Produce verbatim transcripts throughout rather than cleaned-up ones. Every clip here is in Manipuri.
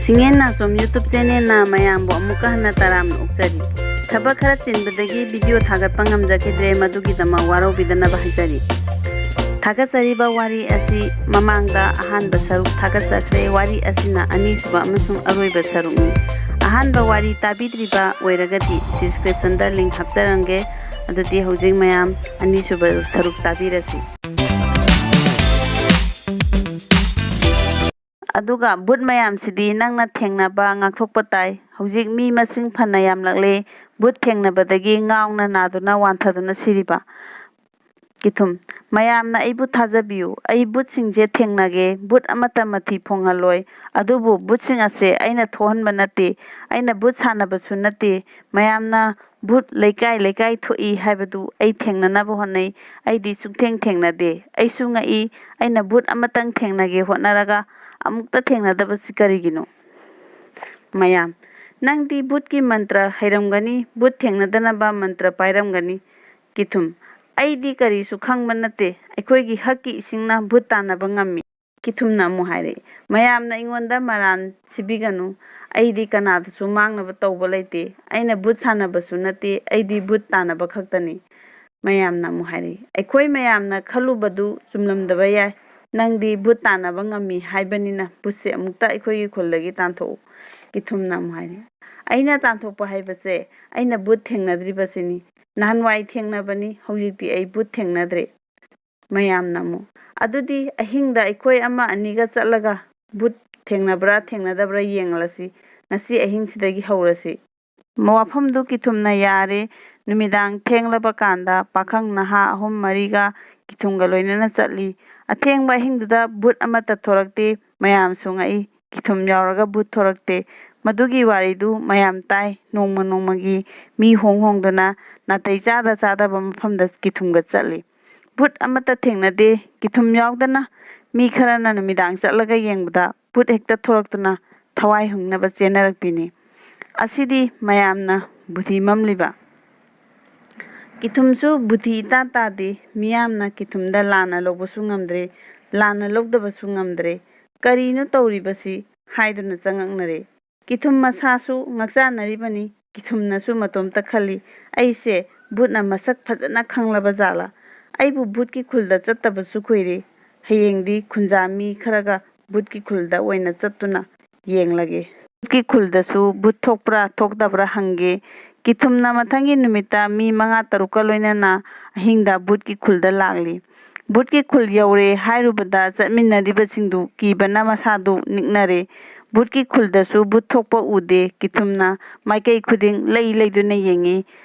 ꯁꯤꯡꯉꯦꯟ ꯅꯥꯆꯣꯝ YouTube channelꯅ ꯃꯌꯥꯝꯕꯨ ꯑꯃꯨꯛꯀ ꯍꯟꯅ ꯇꯔꯥꯝꯅ ꯑꯣꯛꯆꯔꯤ꯫ ꯊꯕꯛ ꯈꯔ ꯆꯤꯟꯕꯗꯒꯤ video ꯊꯥꯒꯠꯄ ꯉꯝꯖꯈꯤꯗ꯭ꯔꯦ, ꯃꯗꯨꯒꯤꯗꯃꯛ ꯋꯥꯔꯧꯕꯤꯗꯅꯕ ꯍꯥꯏꯖꯔꯤ꯫ ꯊꯥꯒꯠꯆꯔꯤꯕ ꯋꯥꯔꯤ ꯑꯁꯤ ꯃꯃꯥꯡꯗ ꯑꯍꯥꯟꯕ ꯁꯔꯨꯛ ꯊꯥꯒꯠꯆꯈ꯭ꯔꯦ꯫ ꯋꯥꯔꯤ ꯑꯁꯤꯅ ꯑꯅꯤꯁꯨꯕ ꯑꯃꯁꯨꯡ ꯑꯔꯣꯏꯕ ꯁꯔꯨꯛꯅꯤ꯫ ꯑꯍꯥꯟꯕ ꯋꯥꯔꯤ ꯇꯥꯕꯤꯗ꯭ꯔꯤꯕ ꯑꯣꯏꯔꯒꯗꯤ descriptionꯗ link ꯍꯥꯞꯆꯔꯝꯒꯦ꯫ ꯑꯗꯨꯗꯤ ꯍꯧꯖꯤꯛ ꯃꯌꯥꯝ ꯑꯅꯤꯁꯨꯕ ꯁꯔꯨꯛ ꯇꯥꯕꯤꯔꯁꯤ꯫ ꯑꯗꯨꯒ ꯚꯨꯠ ꯃꯌꯥꯝꯁꯤꯗꯤ ꯅꯪꯅ ꯊꯦꯡꯅꯕ ꯉꯥꯛꯊꯣꯛꯄ ꯇꯥꯏ꯫ ꯍꯧꯖꯤꯛ ꯃꯤ ꯃꯁꯤꯡ ꯐꯅ ꯌꯥꯝꯂꯛꯂꯦ꯫ ꯚꯨꯠ ꯊꯦꯡꯅꯕꯗꯒꯤ ꯉꯥꯎꯅ ꯅꯥꯗꯨꯅ ꯋꯥꯟꯊꯗꯨꯅ ꯁꯤꯔꯤꯕ꯫ ꯀꯤꯊꯨꯝ, ꯃꯌꯥꯝꯅ ꯑꯩꯕꯨ ꯊꯥꯖꯕꯤꯌꯨ꯫ ꯑꯩ ꯚꯨꯠꯁꯤꯡꯁꯦ ꯊꯦꯡꯅꯒꯦ꯫ ꯚꯨꯠ ꯑꯃꯠꯇ ꯃꯊꯤ ꯐꯣꯡꯍꯜꯂꯣꯏ꯫ ꯑꯗꯨꯕꯨ ꯚꯨꯠꯁꯤꯡ ꯑꯁꯦ ꯑꯩꯅ ꯊꯣꯛꯍꯟꯕ ꯅꯠꯇꯦ꯫ ꯑꯩꯅ ꯚꯨꯠ ꯁꯥꯟꯅꯕꯁꯨ ꯅꯠꯇꯦ꯫ ꯃꯌꯥꯝꯅ ꯚꯨꯠ ꯂꯩꯀꯥꯏ ꯂꯩꯀꯥꯏ ꯊꯣꯛꯏ ꯍꯥꯏꯕꯗꯨ ꯑꯩ ꯊꯦꯡꯅꯅꯕ ꯍꯣꯠꯅꯩ꯫ ꯑꯩꯗꯤ ꯁꯨꯡꯊꯦꯡ ꯊꯦꯡꯅꯗꯦ꯫ ꯑꯩꯁꯨ ꯉꯛꯏ꯫ ꯑꯩꯅ ꯚꯨꯠ ꯑꯃꯇꯪ ꯊꯦꯡꯅꯒꯦ ꯍꯣꯠꯅꯔꯒ ꯑꯃꯨꯛꯇ ꯊꯦꯡꯅꯗꯕꯁꯤ ꯀꯔꯤꯒꯤꯅꯣ? ꯃꯌꯥꯝ, ꯅꯪꯗꯤ ꯚꯨꯠꯀꯤ ꯃꯟꯇ꯭ꯔ ꯍꯩꯔꯝꯒꯅꯤ, ꯚꯨꯠ ꯊꯦꯡꯅꯗꯅꯕ ꯃꯟꯇ꯭ꯔ ꯄꯥꯏꯔꯝꯒꯅꯤ꯫ ꯀꯤꯊꯨꯝ, ꯑꯩꯗꯤ ꯀꯔꯤꯁꯨ ꯈꯪꯕ ꯅꯠꯇꯦ꯫ ꯑꯩꯈꯣꯏꯒꯤ ꯍꯛꯀꯤ ꯏꯁꯤꯡꯅ ꯚꯨꯠ ꯇꯥꯟꯅꯕ ꯉꯝꯃꯤ꯫ ꯀꯤꯊꯨꯝꯅ ꯑꯃꯨꯛ ꯍꯥꯏꯔꯛꯏ, ꯃꯌꯥꯝꯅ ꯑꯩꯉꯣꯟꯗ ꯃꯔꯥꯟ ꯁꯤꯕꯤꯒꯅꯨ꯫ ꯑꯩꯗꯤ ꯀꯅꯥꯗꯁꯨ ꯃꯥꯡꯅꯕ ꯇꯧꯕ ꯂꯩꯇꯦ꯫ ꯑꯩꯅ ꯚꯨꯠ ꯁꯥꯟꯅꯕꯁꯨ ꯅꯠꯇꯦ꯫ ꯑꯩꯗꯤ ꯚꯨꯠ ꯇꯥꯟꯅꯕ ꯈꯛꯇꯅꯤ꯫ ꯃꯌꯥꯝꯅ ꯑꯃꯨꯛ ꯍꯥꯏꯔꯛꯏ, ꯑꯩꯈꯣꯏ ꯃꯌꯥꯝꯅ ꯈꯜꯂꯨꯕꯗꯨ ꯆꯨꯝꯂꯝꯗꯕ ꯌꯥꯏ꯫ ꯅꯪꯗꯤ ꯚꯨꯠ ꯇꯥꯟꯅꯕ ꯉꯝꯃꯤ ꯍꯥꯏꯕꯅꯤꯅ ꯚꯨꯠꯁꯦ ꯑꯃꯨꯛꯇ ꯑꯩꯈꯣꯏꯒꯤ ꯈꯨꯜꯗꯒꯤ ꯇꯥꯟꯊꯣꯛꯎ꯫ ꯀꯤꯊꯨꯝꯅ ꯑꯃꯨꯛ ꯍꯥꯏꯔꯛꯏ, ꯑꯩꯅ ꯇꯥꯟꯊꯣꯛꯄ ꯍꯥꯏꯕꯁꯦ ꯑꯩꯅ ꯚꯨꯠ ꯊꯦꯡꯅꯗ꯭ꯔꯤꯕꯁꯤꯅꯤ꯫ ꯅꯍꯥꯟꯋꯥꯏ ꯊꯦꯡꯅꯕꯅꯤ, ꯍꯧꯖꯤꯛꯇꯤ ꯑꯩ ꯚꯨꯠ ꯊꯦꯡꯅꯗ꯭ꯔꯦ꯫ ꯃꯌꯥꯝꯅ ꯑꯃꯨꯛ, ꯑꯗꯨꯗꯤ ꯑꯍꯤꯡꯗ ꯑꯩꯈꯣꯏ ꯑꯃ ꯑꯅꯤꯒ ꯆꯠꯂꯒ ꯚꯨꯠ ꯊꯦꯡꯅꯕ꯭ꯔꯥ ꯊꯦꯡꯅꯗꯕ꯭ꯔꯥ ꯌꯦꯡꯂꯁꯤ꯫ ꯉꯁꯤ ꯑꯍꯤꯡꯁꯤꯗꯒꯤ ꯍꯧꯔꯁꯤ꯫ ꯋꯥꯐꯝꯗꯨ ꯀꯤꯊꯨꯝꯅ ꯌꯥꯔꯦ꯫ ꯅꯨꯃꯤꯗꯥꯡ ꯊꯦꯡꯂꯕ ꯀꯥꯟꯗ ꯄꯥꯈꯪ ꯅꯍꯥ ꯑꯍꯨꯝ ꯃꯔꯤꯒ ꯀꯤꯊꯨꯝꯒ ꯂꯣꯏꯅꯅ ꯆꯠꯂꯤ꯫ ꯑꯊꯦꯡꯕ ꯑꯍꯤꯡꯗꯨꯗ ꯚꯨꯠ ꯑꯃꯠꯇ ꯊꯣꯔꯛꯇꯦ꯫ ꯃꯌꯥꯝꯁꯨ ꯉꯛꯏ꯫ ꯀꯤꯊꯨꯝ ꯌꯥꯎꯔꯒ ꯚꯨꯠ ꯊꯣꯔꯛꯇꯦ꯫ ꯃꯗꯨꯒꯤ ꯋꯥꯔꯤꯗꯨ ꯃꯌꯥꯝ ꯇꯥꯏ꯫ ꯅꯣꯡꯃ ꯅꯣꯡꯃꯒꯤ ꯃꯤ ꯍꯣꯡ ꯍꯣꯡꯗꯨꯅ ꯅꯥꯇꯩ ꯆꯥꯗ ꯆꯥꯗꯕ ꯃꯐꯝꯗ ꯀꯤꯊꯨꯝꯒ ꯆꯠꯂꯤ꯫ ꯚꯨꯠ ꯑꯃꯠꯇ ꯊꯦꯡꯅꯗꯦ꯫ ꯀꯤꯊꯨꯝ ꯌꯥꯎꯗꯅ ꯃꯤ ꯈꯔꯅ ꯅꯨꯃꯤꯗꯥꯡ ꯆꯠꯂꯒ ꯌꯦꯡꯕꯗ ꯚꯨꯠ ꯍꯦꯛꯇ ꯊꯣꯔꯛꯇꯨꯅ ꯊꯋꯥꯏ ꯍꯨꯡꯅꯕ ꯆꯦꯟꯅꯔꯛꯄꯤꯅꯤ꯫ ꯑꯁꯤꯗꯤ ꯃꯌꯥꯝꯅ ꯕꯨꯙꯤ ꯃꯝꯂꯤꯕ꯫ ꯀꯤꯊꯨꯝꯁꯨ ꯕꯨꯙꯤ ꯏꯇꯥ ꯇꯥꯗꯦ꯫ ꯃꯤꯌꯥꯝꯅ ꯀꯤꯊꯨꯝꯗ ꯂꯥꯟꯅ ꯂꯧꯕꯁꯨ ꯉꯝꯗ꯭ꯔꯦ, ꯂꯥꯟꯅ ꯂꯧꯗꯕꯁꯨ ꯉꯝꯗ꯭ꯔꯦ꯫ ꯀꯔꯤꯅꯣ ꯇꯧꯔꯤꯕꯁꯤ? ꯍꯥꯏꯗꯨꯅ ꯆꯉꯛꯅꯔꯦ꯫ ꯀꯤꯊꯨꯝ ꯃꯁꯥꯁꯨ ꯉꯛꯆꯥꯟꯅꯔꯤꯕꯅꯤ꯫ ꯀꯤꯊꯨꯝꯅꯁꯨ ꯃꯇꯣꯝꯇ ꯈꯜꯂꯤ, "ꯑꯩꯁꯦ ꯚꯨꯠꯅ ꯃꯁꯛ ꯐꯖꯅ ꯈꯪꯂꯕ ꯖꯥꯠꯂꯥ? ꯑꯩꯕꯨ ꯚꯨꯠꯀꯤ ꯈꯨꯜꯗ ꯆꯠꯇꯕꯁꯨ ꯀꯨꯏꯔꯦ꯫ ꯍꯌꯦꯡꯗꯤ ꯈꯨꯟꯖꯥ ꯃꯤ ꯈꯔꯒ ꯚꯨꯠꯀꯤ ꯈꯨꯜꯗ ꯑꯣꯏꯅ ꯆꯠꯇꯨꯅ ꯌꯦꯡꯂꯒꯦ꯫ ꯚꯨꯠꯀꯤ ꯈꯨꯜꯗꯁꯨ ꯚꯨꯠ ꯊꯣꯛꯄ꯭ꯔꯥ ꯊꯣꯛꯇꯕ꯭ꯔꯥ ꯍꯪꯒꯦ꯫" ꯀꯤꯊꯨꯝꯅ ꯃꯊꯪꯒꯤ ꯅꯨꯃꯤꯠꯇ ꯃꯤ ꯃꯉꯥ ꯇꯔꯨꯛꯀ ꯂꯣꯏꯅꯅ ꯑꯍꯤꯡꯗ ꯚꯨꯠꯀꯤ ꯈꯨꯜꯗ ꯂꯥꯛꯂꯤ꯫ ꯚꯨꯠꯀꯤ ꯈꯨꯜ ꯌꯧꯔꯦ ꯍꯥꯏꯔꯨꯕꯗ ꯆꯠꯃꯤꯟꯅꯔꯤꯕꯁꯤꯡꯗꯨ ꯀꯤꯕꯅ ꯃꯁꯥꯗꯨ ꯅꯤꯛꯅꯔꯦ꯫ ꯚꯨꯠꯀꯤ ꯈꯨꯜꯗꯁꯨ ꯚꯨꯠ ꯊꯣꯛꯄ ꯎꯗꯦ꯫ ꯀꯤꯊꯨꯝꯅ ꯃꯥꯏꯀꯩ ꯈꯨꯗꯤꯡ ꯂꯩ ꯂꯩꯗꯨꯅ ꯌꯦꯡꯉꯤ꯫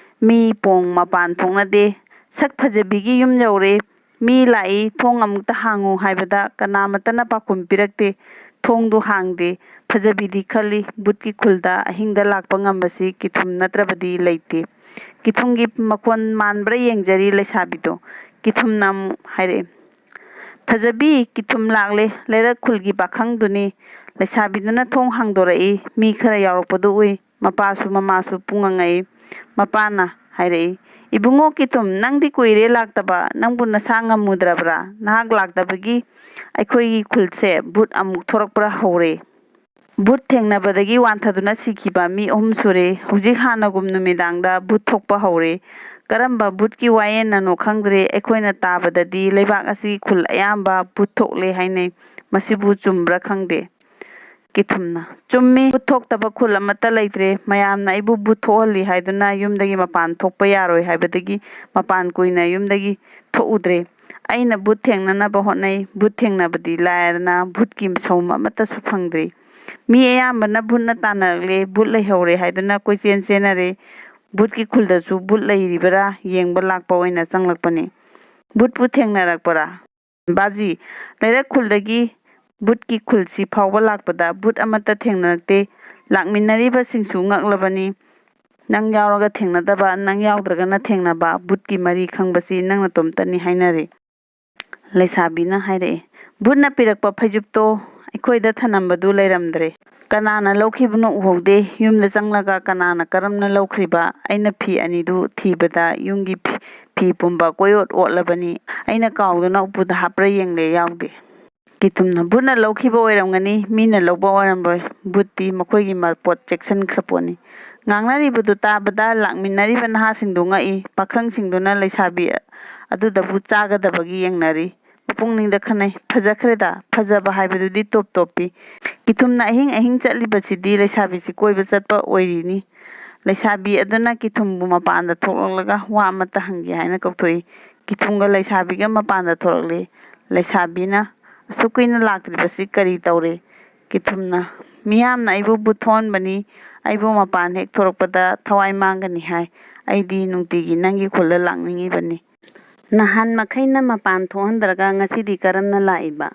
ꯃꯤ ꯄꯣꯡ ꯃꯄꯥꯟ ꯊꯣꯛꯅꯗꯦ꯫ ꯁꯛ ꯐꯖꯕꯤꯒꯤ ꯌꯨꯝ ꯌꯧꯔꯦ꯫ "ꯃꯤ ꯂꯥꯛꯏ, ꯊꯣꯡ ꯑꯃꯨꯛꯇ ꯍꯥꯡꯉꯨ" ꯍꯥꯏꯕꯗ ꯀꯅꯥꯃꯠꯇꯅ ꯄꯥꯎꯈꯨꯝ ꯄꯤꯔꯛꯇꯦ꯫ ꯊꯣꯡꯗꯨ ꯍꯥꯡꯗꯦ꯫ ꯐꯖꯕꯤꯗꯤ ꯈꯜꯂꯤ, ꯚꯨꯠꯀꯤ ꯈꯨꯜꯗ ꯑꯍꯤꯡꯗ ꯂꯥꯛꯄ ꯉꯝꯕꯁꯤ ꯀꯤꯊꯨꯝ ꯅꯠꯇ꯭ꯔꯕꯗꯤ ꯂꯩꯇꯦ꯫ ꯀꯤꯊꯨꯝꯒꯤ ꯃꯈꯣꯟ ꯃꯥꯟꯕ꯭ꯔꯥ ꯌꯦꯡꯖꯔꯤ ꯂꯩꯁꯥꯕꯤꯗꯣ꯫ ꯀꯤꯊꯨꯝꯅ ꯑꯃꯨꯛ ꯍꯥꯏꯔꯛꯑꯦ, "ꯐꯖꯕꯤ, ꯀꯤꯊꯨꯝ ꯂꯥꯛꯂꯦ, ꯂꯩꯔꯛ ꯈꯨꯜꯒꯤ ꯄꯥꯈꯪꯗꯨꯅꯤ꯫" ꯂꯩꯁꯥꯕꯤꯗꯨꯅ ꯊꯣꯡ ꯍꯥꯡꯗꯣꯔꯛꯏ꯫ ꯃꯤ ꯈꯔ ꯌꯥꯎꯔꯛꯄꯗꯨ ꯎꯏ꯫ ꯃꯄꯥꯁꯨ ꯃꯃꯥꯁꯨ ꯄꯨꯡꯉꯉꯛꯏ꯫ ꯃꯄꯥꯅ ꯍꯥꯏꯔꯛꯏ, "ꯏꯕꯨꯡꯉꯣ ꯀꯤꯊꯨꯝ, ꯅꯪꯗꯤ ꯀꯨꯏꯔꯦ ꯂꯥꯛꯇꯕ꯫ ꯅꯪꯕꯨ ꯅꯁꯥ ꯉꯝꯃꯨꯗ꯭ꯔꯕ꯭ꯔꯥ? ꯅꯍꯥꯛ ꯂꯥꯛꯇꯕꯒꯤ ꯑꯩꯈꯣꯏꯒꯤ ꯈꯨꯜꯁꯦ ꯚꯨꯠ ꯑꯃꯨꯛ ꯊꯣꯔꯛꯄ꯭ꯔꯥ ꯍꯧꯔꯦ꯫" ꯚꯨꯠ ꯊꯦꯡꯅꯕꯗꯒꯤ ꯋꯥꯟꯊꯗꯨꯅ ꯁꯤꯈꯤꯕ ꯃꯤ ꯑꯍꯨꯝ ꯁꯨꯔꯦ꯫ ꯍꯧꯖꯤꯛ ꯍꯥꯟꯅꯒꯨꯝ ꯅꯨꯃꯤꯗꯥꯡꯗ ꯚꯨꯠ ꯊꯣꯛꯄ ꯍꯧꯔꯦ꯫ ꯀꯔꯝꯕ ꯚꯨꯠꯀꯤ ꯋꯥꯌꯦꯜꯅꯅꯣ ꯈꯪꯗ꯭ꯔꯦ, ꯑꯩꯈꯣꯏꯅ ꯇꯥꯕꯗꯗꯤ ꯂꯩꯕꯥꯛ ꯑꯁꯤꯒꯤ ꯈꯨꯜ ꯑꯌꯥꯝꯕ ꯚꯨꯠ ꯊꯣꯛꯂꯦ ꯍꯥꯏꯅꯩ꯫ ꯃꯁꯤꯕꯨ ꯆꯨꯝꯕ꯭ꯔꯥ ꯈꯪꯗꯦ꯫ ꯀꯤꯊꯨꯝꯅ, "ꯆꯨꯝꯃꯤ, ꯚꯨꯠ ꯊꯣꯛꯇꯕ ꯈꯨꯜ ꯑꯃꯠꯇ ꯂꯩꯇ꯭ꯔꯦ꯫ ꯃꯌꯥꯝꯅ ꯑꯩꯕꯨ ꯚꯨꯠ ꯊꯣꯛꯍꯜꯂꯤ ꯍꯥꯏꯗꯨꯅ ꯌꯨꯝꯗꯒꯤ ꯃꯄꯥꯟ ꯊꯣꯛꯄ ꯌꯥꯔꯣꯏ ꯍꯥꯏꯕꯗꯒꯤ ꯃꯄꯥꯟ ꯀꯨꯏꯅ ꯌꯨꯝꯗꯒꯤ ꯊꯣꯛꯎꯗ꯭ꯔꯦ꯫ ꯑꯩꯅ ꯚꯨꯠ ꯊꯦꯡꯅꯅꯕ ꯍꯣꯠꯅꯩ꯫ ꯚꯨꯠ ꯊꯦꯡꯅꯕꯗꯤ ꯂꯥꯏꯔꯗꯅ ꯚꯨꯠꯀꯤ ꯁꯧꯝ ꯑꯃꯠꯇꯁꯨ ꯐꯪꯗ꯭ꯔꯦ꯫ ꯃꯤ ꯑꯌꯥꯝꯕꯅ ꯚꯨꯠꯅ ꯇꯥꯟꯅꯔꯛꯂꯦ, ꯚꯨꯠ ꯂꯩꯍꯧꯔꯦ ꯍꯥꯏꯗꯨꯅ ꯀꯣꯏꯆꯦꯟ ꯆꯦꯟꯅꯔꯦ꯫ ꯚꯨꯠꯀꯤ ꯈꯨꯜꯗꯁꯨ ꯚꯨꯠ ꯂꯩꯔꯤꯕꯔꯥ ꯌꯦꯡꯕ ꯂꯥꯛꯄ ꯑꯣꯏꯅ ꯆꯪꯂꯛꯄꯅꯤ꯫" "ꯚꯨꯠꯄꯨ ꯊꯦꯡꯅꯔꯛꯄꯔꯥ?" "ꯕꯥꯖꯤ, ꯂꯩꯔꯛ ꯈꯨꯜꯗꯒꯤ ꯚꯨꯠꯀꯤ ꯈꯨꯜꯁꯤ ꯐꯥꯎꯕ ꯂꯥꯛꯄꯗ ꯚꯨꯠ ꯑꯃꯠꯇ ꯊꯦꯡꯅꯔꯛꯇꯦ꯫ ꯂꯥꯛꯃꯤꯟꯅꯔꯤꯕꯁꯤꯡꯁꯨ ꯉꯛꯂꯕꯅꯤ꯫ ꯅꯪ ꯌꯥꯎꯔꯒ ꯊꯦꯡꯅꯗꯕ, ꯅꯪ ꯌꯥꯎꯗ꯭ꯔꯒꯅ ꯊꯦꯡꯅꯕ ꯚꯨꯠꯀꯤ ꯃꯔꯤ ꯈꯪꯕꯁꯤ ꯅꯪ ꯅꯇꯣꯝꯇꯅꯤ" ꯍꯥꯏꯅꯔꯦ꯫ ꯂꯩꯁꯥꯕꯤꯅ ꯍꯥꯏꯔꯛꯑꯦ, "ꯚꯨꯠꯅ ꯄꯤꯔꯛꯄ ꯐꯩꯖꯨꯞꯇꯣ ꯑꯩꯈꯣꯏꯗ ꯊꯅꯝꯕꯗꯨ ꯂꯩꯔꯝꯗ꯭ꯔꯦ꯫ ꯀꯅꯥꯅ ꯂꯧꯈꯤꯕꯅꯣ ꯎꯍꯧꯗꯦ꯫ ꯌꯨꯝꯗ ꯆꯪꯂꯒ ꯀꯅꯥꯅ ꯀꯔꯝꯅ ꯂꯧꯈ꯭ꯔꯤꯕ? ꯑꯩꯅ ꯐꯤ ꯑꯅꯤꯗꯨ ꯊꯤꯕꯗ ꯌꯨꯝꯒꯤ ꯐꯤ, ꯐꯤ ꯄꯨꯝꯕ ꯀꯣꯏꯑꯣꯠ ꯑꯣꯠꯂꯕꯅꯤ꯫ ꯑꯩꯅ ꯀꯥꯎꯗꯨꯅ ꯎꯄꯨꯗ ꯍꯥꯞꯄ꯭ꯔꯥ ꯌꯦꯡꯂꯦ, ꯌꯥꯎꯗꯦ꯫" ꯀꯤꯊꯨꯝꯅ, "ꯚꯨꯠꯅ ꯂꯧꯈꯤꯕ ꯑꯣꯏꯔꯝꯒꯅꯤ, ꯃꯤꯅ ꯂꯧꯕ ꯑꯣꯏꯔꯝꯂꯣꯏ꯫ ꯚꯨꯠꯇꯤ ꯃꯈꯣꯏꯒꯤ ꯃꯄꯣꯠ ꯆꯦꯛꯁꯤꯟꯈ꯭ꯔ ꯄꯣꯠꯅꯤ꯫" ꯉꯥꯡꯅꯔꯤꯕꯗꯨ ꯇꯥꯕꯗ ꯂꯥꯛꯃꯤꯟꯅꯔꯤꯕ ꯅꯍꯥꯁꯤꯡꯗꯨ ꯉꯛꯏ꯫ ꯄꯥꯈꯪꯁꯤꯡꯗꯨꯅ ꯂꯩꯁꯥꯕꯤ ꯑꯗꯨꯗꯕꯨ ꯆꯥꯒꯗꯕꯒꯤ ꯌꯦꯡꯅꯔꯤ꯫ ꯃꯄꯨꯛꯅꯤꯡꯗ ꯈꯟꯅꯩ, "ꯐꯖꯈ꯭ꯔꯦꯗ, ꯐꯖꯕ ꯍꯥꯏꯕꯗꯨꯗꯤ ꯇꯣꯞ ꯇꯣꯞꯄꯤ꯫" ꯀꯤꯊꯨꯝꯅ ꯑꯍꯤꯡ ꯑꯍꯤꯡ ꯆꯠꯂꯤꯕꯁꯤꯗꯤ ꯂꯩꯁꯥꯕꯤꯁꯤ ꯀꯣꯏꯕ ꯆꯠꯄ ꯑꯣꯏꯔꯤꯅꯤ꯫ ꯂꯩꯁꯥꯕꯤ ꯑꯗꯨꯅ ꯀꯤꯊꯨꯝꯕꯨ ꯃꯄꯥꯟꯗ ꯊꯣꯛꯂꯛꯂꯒ ꯋꯥ ꯑꯃꯠꯇ ꯍꯪꯒꯦ ꯍꯥꯏꯅ ꯀꯧꯊꯣꯛꯏ꯫ ꯀꯤꯊꯨꯝꯒ ꯂꯩꯁꯥꯕꯤꯒ ꯃꯄꯥꯟꯗ ꯊꯣꯛꯂꯛꯂꯤ꯫ ꯂꯩꯁꯥꯕꯤꯅ, "ꯑꯁꯨꯛ ꯀꯨꯏꯅ ꯂꯥꯛꯇ꯭ꯔꯤꯕꯁꯤ ꯀꯔꯤ ꯇꯧꯔꯦ?" ꯀꯤꯊꯨꯝꯅ, "ꯃꯤꯌꯥꯝꯅ ꯑꯩꯕꯨ ꯚꯨꯠ ꯊꯣꯛꯍꯟꯕꯅꯤ, ꯑꯩꯕꯨ ꯃꯄꯥꯟ ꯍꯦꯛ ꯊꯣꯔꯛꯄꯗ ꯊꯋꯥꯏ ꯃꯥꯡꯒꯅꯤ ꯍꯥꯏ꯫ ꯑꯩꯗꯤ ꯅꯨꯡꯇꯤꯒꯤ ꯅꯪꯒꯤ ꯈꯨꯜꯗ ꯂꯥꯛꯅꯤꯡꯉꯤꯕꯅꯤ꯫" "ꯅꯍꯥꯟ ꯃꯈꯩꯅ ꯃꯄꯥꯟ ꯊꯣꯛꯍꯟꯗ꯭ꯔꯒ ꯉꯁꯤꯗꯤ ꯀꯔꯝꯅ ꯂꯥꯛꯏꯕ?"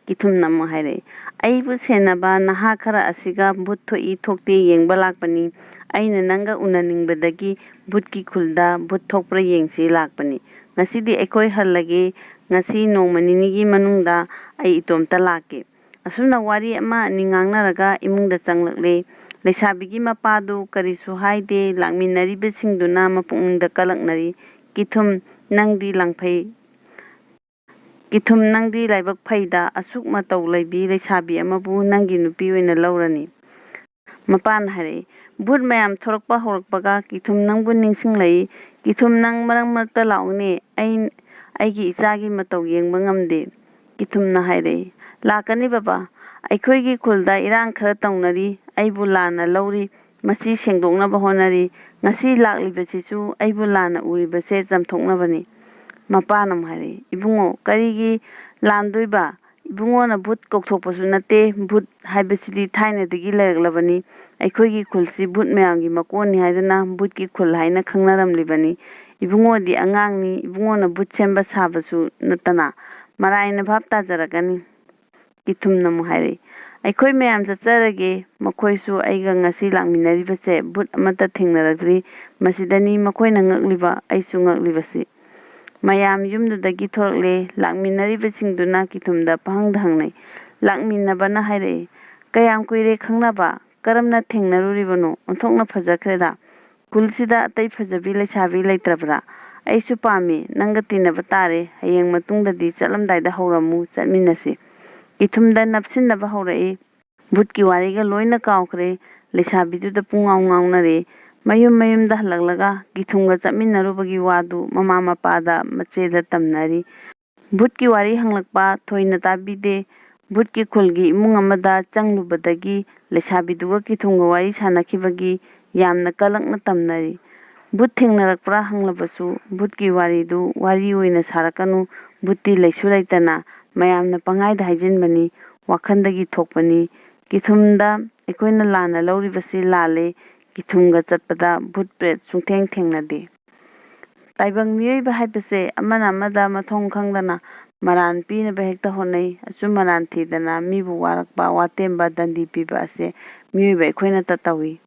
ꯀꯤꯊꯨꯝꯅ ꯑꯃꯨꯛ ꯍꯥꯏꯔꯛꯏ꯫ "ꯑꯩꯕꯨ ꯁꯦꯟꯅꯕ ꯅꯍꯥ ꯈꯔ ꯑꯁꯤꯒ ꯚꯨꯠ ꯊꯣꯛꯏ ꯊꯣꯛꯇꯦ ꯌꯦꯡꯕ ꯂꯥꯛꯄꯅꯤ꯫ ꯑꯩꯅ ꯅꯪꯒ ꯎꯅꯅꯤꯡꯕꯗꯒꯤ ꯚꯨꯠꯀꯤ ꯈꯨꯜꯗ ꯚꯨꯠ ꯊꯣꯛꯄ꯭ꯔꯥ ꯌꯦꯡꯁꯤ ꯂꯥꯛꯄꯅꯤ꯫ ꯉꯁꯤꯗꯤ ꯑꯩꯈꯣꯏ ꯍꯜꯂꯒꯦ꯫ ꯉꯁꯤ ꯅꯣꯡꯃ ꯅꯤꯅꯤꯒꯤ ꯃꯅꯨꯡꯗ ꯑꯩ ꯏꯇꯣꯝꯇ ꯂꯥꯛꯀꯦ꯫" ꯑꯁꯨꯝꯅ ꯋꯥꯔꯤ ꯑꯃ ꯑꯅꯤ ꯉꯥꯡꯅꯔꯒ ꯏꯃꯨꯡꯗ ꯆꯪꯂꯛꯂꯦ꯫ ꯂꯩꯁꯥꯕꯤꯒꯤ ꯃꯄꯥꯗꯨ ꯀꯔꯤꯁꯨ ꯍꯥꯏꯗꯦ꯫ ꯂꯥꯛꯃꯤꯟꯅꯔꯤꯕꯁꯤꯡꯗꯨꯅ ꯃꯄꯨꯛꯅꯤꯡꯗ ꯀꯂꯛꯅꯔꯤ꯫ "ꯀꯤꯊꯨꯝ, ꯅꯪꯗꯤ ꯂꯥꯡꯐꯩ꯫ ꯀꯤꯊꯨꯝ, ꯅꯪꯗꯤ ꯂꯥꯏꯕꯛ ꯐꯩꯗ, ꯑꯁꯨꯛ ꯃꯇꯧ ꯂꯩꯕꯤ ꯂꯩꯁꯥꯕꯤ ꯑꯃꯕꯨ ꯅꯪꯒꯤ ꯅꯨꯄꯤ ꯑꯣꯏꯅ ꯂꯧꯔꯅꯤ꯫" ꯃꯄꯥꯅ ꯍꯥꯏꯔꯛꯏ꯫ "ꯚꯨꯠ ꯃꯌꯥꯝ ꯊꯣꯔꯛꯄ ꯍꯧꯔꯛꯄꯒ ꯀꯤꯊꯨꯝ ꯅꯪꯕꯨ ꯅꯤꯡꯁꯤꯡꯂꯛꯏ꯫ ꯀꯤꯊꯨꯝ, ꯅꯪ ꯃꯔꯛ ꯃꯔꯛꯇ ꯂꯥꯛꯎꯅꯦ, ꯑꯩ ꯑꯩꯒꯤ ꯏꯆꯥꯒꯤ ꯃꯇꯧ ꯌꯦꯡꯕ ꯉꯝꯗꯦ꯫" ꯀꯤꯊꯨꯝꯅ ꯍꯥꯏꯔꯛꯏ꯫ "ꯂꯥꯛꯀꯅꯤ ꯕꯕꯥ꯫ ꯑꯩꯈꯣꯏꯒꯤ ꯈꯨꯜꯗ ꯏꯔꯥꯡ ꯈꯔ ꯇꯧꯅꯔꯤ, ꯑꯩꯕꯨ ꯂꯥꯟꯅ ꯂꯧꯔꯤ꯫ ꯃꯁꯤ ꯁꯦꯡꯗꯣꯛꯅꯕ ꯍꯣꯠꯅꯔꯤ꯫ ꯉꯁꯤ ꯂꯥꯛꯂꯤꯕꯁꯤꯁꯨ ꯑꯩꯕꯨ ꯂꯥꯟꯅ ꯎꯔꯤꯕꯁꯦ ꯆꯝꯊꯣꯛꯅꯕꯅꯤ꯫" ꯃꯄꯥꯅ ꯑꯃꯨꯛ ꯍꯥꯏꯔꯛꯏ, "ꯏꯕꯨꯡꯉꯣ, ꯀꯔꯤꯒꯤ ꯂꯥꯟꯗꯣꯏꯕ? ꯏꯕꯨꯡꯉꯣꯅ ꯚꯨꯠ ꯀꯧꯊꯣꯛꯄꯁꯨ ꯅꯠꯇꯦ꯫ ꯚꯨꯠ ꯍꯥꯏꯕꯁꯤꯗꯤ ꯊꯥꯏꯅꯗꯒꯤ ꯂꯩꯔꯛꯂꯕꯅꯤ꯫ ꯑꯩꯈꯣꯏꯒꯤ ꯈꯨꯜꯁꯤ ꯚꯨꯠ ꯃꯌꯥꯝꯒꯤ ꯃꯀꯣꯟꯅꯤ ꯍꯥꯏꯗꯨꯅ ꯚꯨꯠꯀꯤ ꯈꯨꯜ ꯍꯥꯏꯅ ꯈꯪꯅꯔꯝꯂꯤꯕꯅꯤ꯫ ꯏꯕꯨꯡꯉꯣꯗꯤ ꯑꯉꯥꯡꯅꯤ, ꯏꯕꯨꯡꯉꯣꯅ ꯚꯨꯠ ꯁꯦꯝꯕ ꯁꯥꯕꯁꯨ ꯅꯠꯇꯅ ꯃꯔꯥꯏꯅ ꯚꯥꯞ ꯇꯥꯖꯔꯛꯀꯅꯤ꯫" ꯀꯤꯊꯨꯝꯅ ꯑꯃꯨꯛ ꯍꯥꯏꯔꯛꯏ, "ꯑꯩꯈꯣꯏ ꯃꯌꯥꯝ ꯆꯠꯆꯔꯒꯦ꯫ ꯃꯈꯣꯏꯁꯨ ꯑꯩꯒ ꯉꯁꯤ ꯂꯥꯛꯃꯤꯟꯅꯔꯤꯕꯁꯦ ꯚꯨꯠ ꯑꯃꯠꯇ ꯊꯦꯡꯅꯔꯛꯇ꯭ꯔꯤ꯫ ꯃꯁꯤꯗꯅꯤ ꯃꯈꯣꯏꯅ ꯉꯛꯂꯤꯕ, ꯑꯩꯁꯨ ꯉꯛꯂꯤꯕꯁꯤ꯫" ꯃꯌꯥꯝ ꯌꯨꯝꯗꯨꯗꯒꯤ ꯊꯣꯔꯛꯂꯦ꯫ ꯂꯥꯛꯃꯤꯟꯅꯔꯤꯕꯁꯤꯡꯗꯨꯅ ꯀꯤꯊꯨꯝꯗ ꯄꯪꯍꯪꯗ ꯍꯪꯅꯩ꯫ ꯂꯥꯛꯃꯤꯟꯅꯕꯅ ꯍꯥꯏꯔꯛꯏ, "ꯀꯌꯥꯝ ꯀꯨꯏꯔꯦ ꯈꯪꯅꯕ? ꯀꯔꯝꯅ ꯊꯦꯡꯅꯔꯨꯔꯤꯕꯅꯣ? ꯑꯣꯟꯊꯣꯛꯅ ꯐꯖꯈ꯭ꯔꯦꯗ꯫ ꯈꯨꯜꯁꯤꯗ ꯑꯇꯩ ꯐꯖꯕꯤ ꯂꯩꯁꯥꯕꯤ ꯂꯩꯇ꯭ꯔꯕ꯭ꯔꯥ? ꯑꯩꯁꯨ ꯄꯥꯝꯃꯤ꯫ ꯅꯪꯒ ꯇꯤꯟꯅꯕ ꯇꯥꯔꯦ꯫ ꯍꯌꯦꯡ ꯃꯇꯨꯡꯗꯗꯤ ꯆꯠꯂꯝꯗꯥꯏꯗ ꯍꯧꯔꯝꯃꯨ, ꯆꯠꯃꯤꯟꯅꯁꯤ꯫" ꯀꯤꯊꯨꯝꯗ ꯅꯞꯁꯤꯟꯅꯕ ꯍꯧꯔꯛꯏ꯫ ꯚꯨꯠꯀꯤ ꯋꯥꯔꯤꯒ ꯂꯣꯏꯅ ꯀꯥꯎꯈ꯭ꯔꯦ꯫ ꯂꯩꯁꯥꯕꯤꯗꯨꯗ ꯄꯨꯡꯉꯥꯎ ꯉꯥꯎꯅꯔꯦ꯫ ꯃꯌꯨꯝ ꯃꯌꯨꯝꯗ ꯍꯜꯂꯛꯂꯒ ꯀꯤꯊꯨꯝꯒ ꯆꯠꯃꯤꯟꯅꯔꯨꯕꯒꯤ ꯋꯥꯗꯨ ꯃꯃꯥ ꯃꯄꯥꯗ, ꯃꯆꯦꯗ ꯇꯝꯅꯔꯤ꯫ ꯚꯨꯠꯀꯤ ꯋꯥꯔꯤ ꯍꯪꯂꯛꯄ ꯊꯣꯏꯅ ꯇꯥꯕꯤꯗꯦ꯫ ꯚꯨꯠꯀꯤ ꯈꯨꯜꯒꯤ ꯏꯃꯨꯡ ꯑꯃꯗ ꯆꯪꯂꯨꯕꯗꯒꯤ ꯂꯩꯁꯥꯕꯤꯗꯨꯒ ꯀꯤꯊꯨꯝꯒ ꯋꯥꯔꯤ ꯁꯥꯟꯅꯈꯤꯕꯒꯤ ꯌꯥꯝꯅ ꯀꯂꯛꯅ ꯇꯝꯅꯔꯤ꯫ ꯚꯨꯠ ꯊꯦꯡꯅꯔꯛꯄ꯭ꯔꯥ ꯍꯪꯂꯕꯁꯨ ꯚꯨꯠꯀꯤ ꯋꯥꯔꯤꯗꯨ ꯋꯥꯔꯤ ꯑꯣꯏꯅ ꯁꯥꯔꯛꯀꯅꯨ, ꯚꯨꯠꯇꯤ ꯂꯩꯁꯨ ꯂꯩꯇꯅ ꯃꯌꯥꯝꯅ ꯄꯪꯍꯥꯏꯗ ꯍꯥꯏꯖꯤꯟꯕꯅꯤ, ꯋꯥꯈꯜꯗꯒꯤ ꯊꯣꯛꯄꯅꯤ꯫ ꯀꯤꯊꯨꯝꯗ ꯑꯩꯈꯣꯏꯅ ꯂꯥꯟꯅ ꯂꯧꯔꯤꯕꯁꯤ ꯂꯥꯜꯂꯦ꯫ ꯀꯤꯊꯨꯝꯒ ꯆꯠꯄꯗ ꯚꯨꯠ ꯄ꯭ꯔꯦꯠ ꯁꯨꯡꯊꯦꯡ ꯊꯦꯡꯅꯗꯦ꯫ ꯇꯥꯏꯕꯪ ꯃꯤꯑꯣꯏꯕ ꯍꯥꯏꯕꯁꯦ ꯑꯃꯅ ꯑꯃꯗ ꯃꯊꯣꯡ ꯈꯪꯗꯅ ꯃꯔꯥꯟ ꯄꯤꯅꯕ ꯍꯦꯛꯇ ꯍꯣꯠꯅꯩ꯫ ꯑꯆꯨꯝ ꯑꯔꯥꯟ ꯊꯤꯗꯅ ꯃꯤꯕꯨ ꯋꯥꯔꯛꯄ, ꯋꯥꯇꯦꯝꯕ, ꯗꯟꯗꯤ ꯄꯤꯕ ꯑꯁꯦ ꯃꯤꯑꯣꯏꯕ ꯑꯩꯈꯣꯏꯅꯇ ꯇꯧꯏ꯫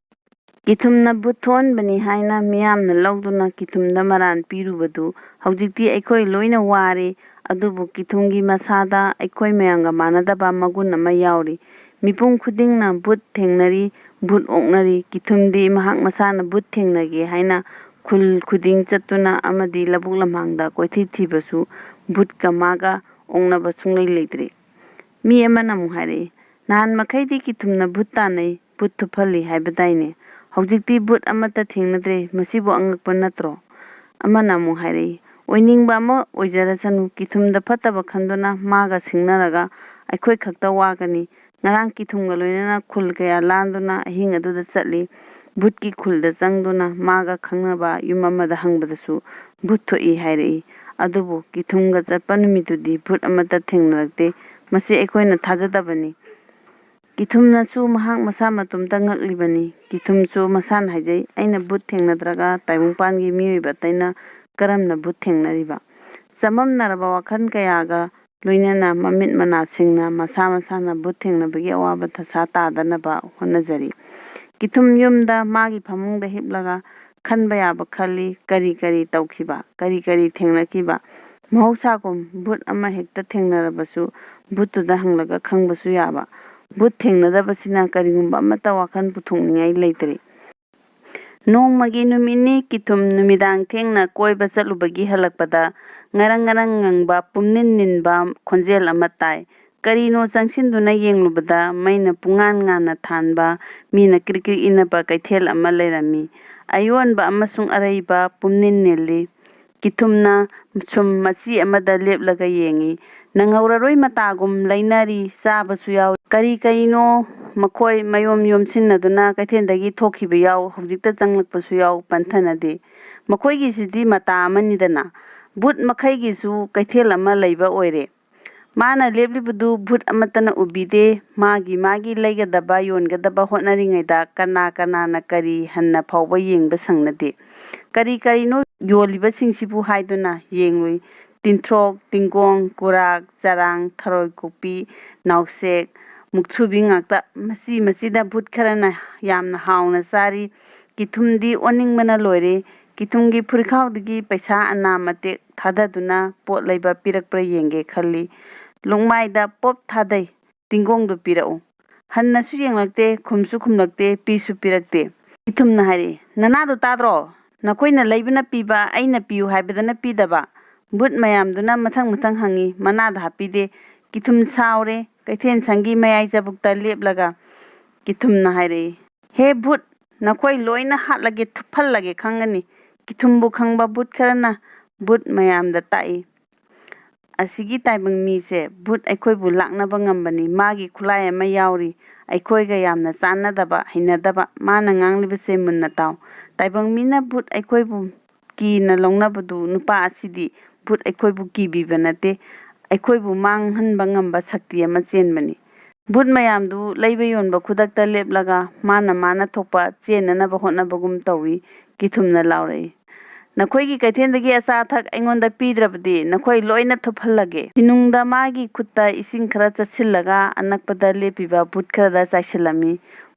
ꯀꯤꯊꯨꯝꯅ ꯚꯨꯠ ꯊꯣꯛꯍꯟꯕꯅꯤ ꯍꯥꯏꯅ ꯃꯤꯌꯥꯝꯅ ꯂꯧꯗꯨꯅ ꯀꯤꯊꯨꯝꯗ ꯃꯔꯥꯟ ꯄꯤꯔꯨꯕꯗꯨ ꯍꯧꯖꯤꯛꯇꯤ ꯑꯩꯈꯣꯏ ꯂꯣꯏꯅ ꯋꯥꯔꯦ꯫ ꯑꯗꯨꯕꯨ ꯀꯤꯊꯨꯝꯒꯤ ꯃꯁꯥꯗ ꯑꯩꯈꯣꯏ ꯃꯌꯥꯝꯒ ꯃꯥꯟꯅꯗꯕ ꯃꯒꯨꯟ ꯑꯃ ꯌꯥꯎꯔꯤ꯫ ꯃꯤꯄꯨꯝ ꯈꯨꯗꯤꯡꯅ ꯚꯨꯠ ꯊꯦꯡꯅꯔꯤ, ꯚꯨꯠ ꯑꯣꯛꯅꯔꯤ꯫ ꯀꯤꯊꯨꯝꯗꯤ ꯃꯍꯥꯛ ꯃꯁꯥꯅ ꯚꯨꯠ ꯊꯦꯡꯅꯒꯦ ꯍꯥꯏꯅ ꯈꯨꯜ ꯈꯨꯗꯤꯡ ꯆꯠꯇꯨꯅ ꯑꯃꯗꯤ ꯂꯧꯕꯨꯛ ꯂꯝꯍꯥꯡꯗ ꯀꯣꯏꯊꯤ ꯊꯤꯕꯁꯨ ꯚꯨꯠꯀ ꯃꯥꯒ ꯑꯣꯛꯅꯕ ꯁꯨꯡꯂꯩ ꯂꯩꯇ꯭ꯔꯦ꯫ ꯃꯤ ꯑꯃꯅ ꯑꯃꯨꯛ ꯍꯥꯏꯔꯛꯏ, "ꯅꯍꯥꯟ ꯃꯈꯩꯗꯤ ꯀꯤꯊꯨꯝꯅ ꯚꯨꯠ ꯇꯥꯟꯅꯩ, ꯚꯨꯠ ꯊꯨꯞꯍꯜꯂꯤ ꯍꯥꯏꯕꯗꯥꯏꯅꯦ? ꯍꯧꯖꯤꯛꯇꯤ ꯚꯨꯠ ꯑꯃꯠꯇ ꯊꯦꯡꯅꯗ꯭ꯔꯦ, ꯃꯁꯤꯕꯨ ꯑꯉꯛꯄ ꯅꯠꯇ꯭ꯔꯣ?" ꯑꯃꯅ ꯑꯃꯨꯛ ꯍꯥꯏꯔꯛꯏ, "ꯑꯣꯏꯅꯤꯡꯕ ꯑꯃ ꯑꯣꯏꯖꯔꯁꯅꯨ, ꯀꯤꯊꯨꯝꯗ ꯐꯠꯇꯕ ꯈꯟꯗꯨꯅ ꯃꯥꯒ ꯁꯤꯡꯅꯔꯒ ꯑꯩꯈꯣꯏ ꯈꯛꯇ ꯋꯥꯒꯅꯤ꯫ ꯉꯔꯥꯡ ꯀꯤꯊꯨꯝꯒ ꯂꯣꯏꯅꯅ ꯈꯨꯜ ꯀꯌꯥ ꯂꯥꯟꯗꯨꯅ ꯑꯍꯤꯡ ꯑꯗꯨꯗ ꯆꯠꯂꯤ꯫ ꯚꯨꯠꯀꯤ ꯈꯨꯜꯗ ꯆꯪꯗꯨꯅ ꯃꯥꯒ ꯈꯪꯅꯕ ꯌꯨꯝ ꯑꯃꯗ ꯍꯪꯕꯗꯁꯨ ꯚꯨꯠ ꯊꯣꯛꯏ ꯍꯥꯏꯔꯛꯏ꯫ ꯑꯗꯨꯕꯨ ꯀꯤꯊꯨꯝꯒ ꯆꯠꯄ ꯅꯨꯃꯤꯠꯇꯨꯗꯤ ꯚꯨꯠ ꯑꯃꯠꯇ ꯊꯦꯡꯅꯔꯛꯇꯦ꯫ ꯃꯁꯤ ꯑꯩꯈꯣꯏꯅ ꯊꯥꯖꯗꯕꯅꯤ꯫ ꯀꯤꯊꯨꯝꯅꯁꯨ ꯃꯍꯥꯛ ꯃꯁꯥ ꯃꯇꯣꯝꯇ ꯉꯛꯂꯤꯕꯅꯤ꯫ ꯀꯤꯊꯨꯝꯁꯨ ꯃꯁꯥꯅ ꯍꯥꯏꯖꯩ, 'ꯑꯩꯅ ꯚꯨꯠ ꯊꯦꯡꯅꯗ꯭ꯔꯒ ꯇꯥꯏꯕꯪꯄꯥꯟꯒꯤ ꯃꯤꯑꯣꯏꯕ ꯑꯇꯩꯅ ꯀꯔꯝꯅ ꯚꯨꯠ ꯊꯦꯡꯅꯔꯤꯕ?' ꯆꯃꯝꯅꯔꯕ ꯋꯥꯈꯜ ꯀꯌꯥꯒ ꯂꯣꯏꯅꯅ ꯃꯃꯤꯠ ꯃꯅꯥ ꯁꯤꯡꯅ ꯃꯁꯥ ꯃꯁꯥꯅ ꯚꯨꯠ ꯊꯦꯡꯅꯕꯒꯤ ꯑꯋꯥꯕ ꯗꯁꯥ ꯇꯥꯗꯅꯕ ꯍꯣꯠꯅꯖꯔꯤ꯫ ꯀꯤꯊꯨꯝ ꯌꯨꯝꯗ ꯃꯥꯒꯤ ꯐꯃꯨꯡꯗ ꯍꯤꯞꯂꯒ ꯈꯟꯕ ꯌꯥꯕ ꯈꯜꯂꯤ꯫ ꯀꯔꯤ ꯀꯔꯤ ꯇꯧꯈꯤꯕ, ꯀꯔꯤ ꯀꯔꯤ ꯊꯦꯡꯅꯈꯤꯕ? ꯃꯍꯧꯁꯥꯒꯨꯝ ꯚꯨꯠ ꯑꯃ ꯍꯦꯛꯇ ꯊꯦꯡꯅꯔꯕꯁꯨ ꯚꯨꯠꯇꯨꯗ ꯍꯪꯂꯒ ꯈꯪꯕꯁꯨ ꯌꯥꯕ꯫ ꯚꯨꯠ ꯊꯦꯡꯅꯗꯕꯁꯤꯅ ꯀꯔꯤꯒꯨꯝꯕ ꯑꯃꯠꯇ ꯋꯥꯈꯜ ꯄꯨꯊꯣꯛꯅꯤꯡꯉꯥꯏ ꯂꯩꯇ꯭ꯔꯦ꯫ ꯅꯣꯡꯃꯒꯤ ꯅꯨꯃꯤꯠꯅꯤ꯫ ꯀꯤꯊꯨꯝ ꯅꯨꯃꯤꯗꯥꯡ ꯊꯦꯡꯅ ꯀꯣꯏꯕ ꯆꯠꯂꯨꯕꯒꯤ ꯍꯜꯂꯛꯄꯗ ꯉꯔꯪ ꯉꯔꯪ ꯉꯪꯕ ꯄꯨꯝꯅꯤꯟ ꯅꯤꯟꯕ ꯈꯣꯟꯖꯦꯜ ꯑꯃ ꯇꯥꯏ꯫ ꯀꯔꯤꯅꯣ ꯆꯪꯁꯤꯟꯗꯨꯅ ꯌꯦꯡꯂꯨꯕꯗ ꯃꯩꯅ ꯄꯨꯡꯉꯥꯟ ꯉꯥꯟꯅ ꯊꯥꯟꯕ, ꯃꯤꯅ ꯀ꯭ꯔꯤꯛ ꯀ꯭ꯔꯤꯛ ꯏꯟꯅꯕ ꯀꯩꯊꯦꯜ ꯑꯃ ꯂꯩꯔꯝꯃꯤ꯫ ꯑꯌꯣꯟꯕ ꯑꯃꯁꯨꯡ ꯑꯔꯩꯕ ꯄꯨꯝꯅꯤꯟ ꯅꯤꯜꯂꯤ꯫ ꯀꯤꯊꯨꯝꯅ ꯁꯨꯝ ꯃꯆꯤ ꯑꯃꯗ ꯂꯦꯞꯂꯒ ꯌꯦꯡꯏ꯫ ꯅꯪꯍꯧꯔꯔꯣꯏ ꯃꯇꯥꯒꯨꯝ ꯂꯩꯅꯔꯤ, ꯆꯥꯕꯁꯨ ꯌꯥꯎꯔꯤ꯫ ꯀꯔꯤ ꯀꯔꯤꯅꯣ ꯃꯈꯣꯏ ꯃꯌꯣꯝ ꯌꯣꯝꯁꯤꯟꯅꯗꯨꯅ ꯀꯩꯊꯦꯜꯗꯒꯤ ꯊꯣꯛꯈꯤꯕ ꯌꯥꯎ, ꯍꯧꯖꯤꯛꯇ ꯆꯪꯂꯛꯄꯁꯨ ꯌꯥꯎ, ꯄꯟꯊꯅꯗꯦ꯫ ꯃꯈꯣꯏꯒꯤꯁꯤꯗꯤ ꯃꯇꯥ ꯑꯃꯅꯤꯗꯅ꯫ ꯕꯨꯠ ꯃꯈꯩꯒꯤꯁꯨ ꯀꯩꯊꯦꯜ ꯑꯃ ꯂꯩꯕ ꯑꯣꯏꯔꯦ꯫ ꯃꯥꯅ ꯂꯦꯞꯂꯤꯕꯗꯨ ꯚꯨꯠ ꯑꯃꯠꯇꯅ ꯎꯕꯤꯗꯦ꯫ ꯃꯥꯒꯤ ꯃꯥꯒꯤ ꯂꯩꯒꯗꯕ ꯌꯣꯟꯒꯗꯕ ꯍꯣꯠꯅꯔꯤꯉꯩꯗ ꯀꯅꯥ ꯀꯅꯥꯅ ꯀꯔꯤ ꯍꯟꯅ ꯐꯥꯎꯕ ꯌꯦꯡꯕ ꯁꯪꯅꯗꯦ꯫ ꯀꯔꯤ ꯀꯔꯤꯅꯣ ꯌꯣꯜꯂꯤꯕꯁꯤꯡꯁꯤꯕꯨ ꯍꯥꯏꯗꯨꯅ ꯌꯦꯡꯂꯨꯏ꯫ ꯇꯤꯟꯊ꯭ꯔꯣꯛ, ꯇꯤꯡꯒꯣꯡ, ꯀꯨꯔꯥꯛ, ꯆꯔꯥꯡ, ꯊꯔꯣꯏ ꯀꯣꯛꯄꯤ, ꯅꯥꯎꯁꯦꯛ, ꯃꯨꯛꯊ꯭ꯔꯨꯕꯤ ꯉꯥꯛꯇ꯫ ꯃꯆꯤ ꯃꯆꯤꯗ ꯚꯨꯠ ꯈꯔꯅ ꯌꯥꯝꯅ ꯍꯥꯎꯅ ꯆꯥꯔꯤ꯫ ꯀꯤꯊꯨꯝꯗꯤ ꯑꯣꯟꯅꯤꯡꯕꯅ ꯂꯣꯏꯔꯦ꯫ ꯀꯤꯊꯨꯝꯒꯤ ꯐꯨꯔꯤꯈꯥꯎꯗꯒꯤ ꯄꯩꯁꯥ ꯑꯅꯥ ꯃꯇꯦꯛ ꯊꯥꯗꯗꯨꯅ ꯄꯣꯠ ꯂꯩꯕ ꯄꯤꯔꯛꯄ꯭ꯔꯥ ꯌꯦꯡꯒꯦ ꯈꯜꯂꯤ꯫ ꯂꯨꯛꯃꯥꯏꯗ ꯄꯣꯞ ꯊꯥꯗꯩ, "ꯇꯤꯡꯒꯣꯡꯗꯨ ꯄꯤꯔꯛꯎ"꯫ ꯍꯟꯅꯁꯨ ꯌꯦꯡꯂꯛꯇꯦ, ꯈꯨꯝꯁꯨ ꯈꯨꯝꯂꯛꯇꯦ, ꯄꯤꯁꯨ ꯄꯤꯔꯛꯇꯦ꯫ ꯀꯤꯊꯨꯝꯅ ꯍꯥꯏꯔꯛꯏ, "ꯅꯅꯥꯗꯣ ꯇꯥꯗ꯭ꯔꯣ? ꯅꯈꯣꯏꯅ ꯂꯩꯕꯅ ꯄꯤꯕ, ꯑꯩꯅ ꯄꯤꯌꯨ ꯍꯥꯏꯕꯗꯅ ꯄꯤꯗꯕ"꯫ ꯚꯨꯠ ꯃꯌꯥꯝꯗꯨꯅ ꯃꯊꯪ ꯃꯊꯪ ꯍꯪꯉꯤ, ꯃꯅꯥꯗ ꯍꯥꯞꯄꯤꯗꯦ꯫ ꯀꯤꯊꯨꯝ ꯁꯥꯎꯔꯦ꯫ ꯀꯩꯊꯦꯜ ꯁꯪꯒꯤ ꯃꯌꯥꯏ ꯆꯕꯨꯛꯇ ꯂꯦꯞꯂꯒ ꯀꯤꯊꯨꯝꯅ ꯍꯥꯏꯔꯛꯏ, "ꯍꯦ ꯚꯨꯠ, ꯅꯈꯣꯏ ꯂꯣꯏꯅ ꯍꯥꯠꯂꯒꯦ, ꯊꯨꯞꯍꯜꯂꯒꯦ ꯈꯪꯒꯅꯤ"꯫ ꯀꯤꯊꯨꯝꯕꯨ ꯈꯪꯕ ꯚꯨꯠ ꯈꯔꯅ ꯚꯨꯠ ꯃꯌꯥꯝꯗ ꯇꯥꯛꯏ, "ꯑꯁꯤꯒꯤ ꯇꯥꯏꯕꯪ ꯃꯤꯁꯦ ꯚꯨꯠ ꯑꯩꯈꯣꯏꯕꯨ ꯂꯥꯛꯅꯕ ꯉꯝꯕꯅꯤ꯫ ꯃꯥꯒꯤ ꯈꯨꯠꯂꯥꯏ ꯑꯃ ꯌꯥꯎꯔꯤ, ꯑꯩꯈꯣꯏꯒ ꯌꯥꯝꯅ ꯆꯥꯟꯅꯗꯕ, ꯍꯩꯅꯗꯕ꯫ ꯃꯥꯅ ꯉꯥꯡꯂꯤꯕꯁꯦ ꯃꯨꯟꯅ ꯇꯥꯎ꯫ ꯇꯥꯏꯕꯪ ꯃꯤꯅ ꯚꯨꯠ ꯑꯩꯈꯣꯏꯕꯨ ꯀꯤꯅ ꯂꯧꯅꯕꯗꯨ ꯅꯨꯄꯥ ꯑꯁꯤꯗꯤ ꯚꯨꯠ ꯑꯩꯈꯣꯏꯕꯨ ꯀꯤꯕꯤꯕ ꯅꯠꯇꯦ, ꯑꯩꯈꯣꯏꯕꯨ ꯃꯥꯡꯍꯟꯕ ꯉꯝꯕ ꯁꯛꯇꯤ ꯑꯃ ꯆꯦꯟꯕꯅꯤ"꯫ ꯚꯨꯠ ꯃꯌꯥꯝꯗꯨ ꯂꯩꯕ ꯌꯣꯟꯕ ꯈꯨꯗꯛꯇ ꯂꯦꯞꯂꯒ ꯃꯥꯅ ꯃꯥꯅ ꯊꯣꯛꯄ ꯆꯦꯟꯅꯅꯕ ꯍꯣꯠꯅꯕꯒꯨꯝ ꯇꯧꯏ꯫ ꯀꯤꯊꯨꯝꯅ ꯂꯥꯎꯔꯛꯏ, "ꯅꯈꯣꯏꯒꯤ ꯀꯩꯊꯦꯜꯗꯒꯤ ꯑꯆꯥ ꯑꯊꯛ ꯑꯩꯉꯣꯟꯗ ꯄꯤꯗ꯭ꯔꯕꯗꯤ ꯅꯈꯣꯏ ꯂꯣꯏꯅ ꯊꯨꯞꯍꯜꯂꯒꯦ"꯫ ꯁꯤꯅꯨꯡꯗ ꯃꯥꯒꯤ ꯈꯨꯠꯇ ꯏꯁꯤꯡ ꯈꯔ ꯆꯠꯁꯤꯜꯂꯒ ꯑꯅꯛꯄꯗ ꯂꯦꯞꯄꯤꯕ ꯚꯨꯠ ꯈꯔꯗ ꯆꯥꯏꯁꯤꯜꯂꯝꯃꯤ꯫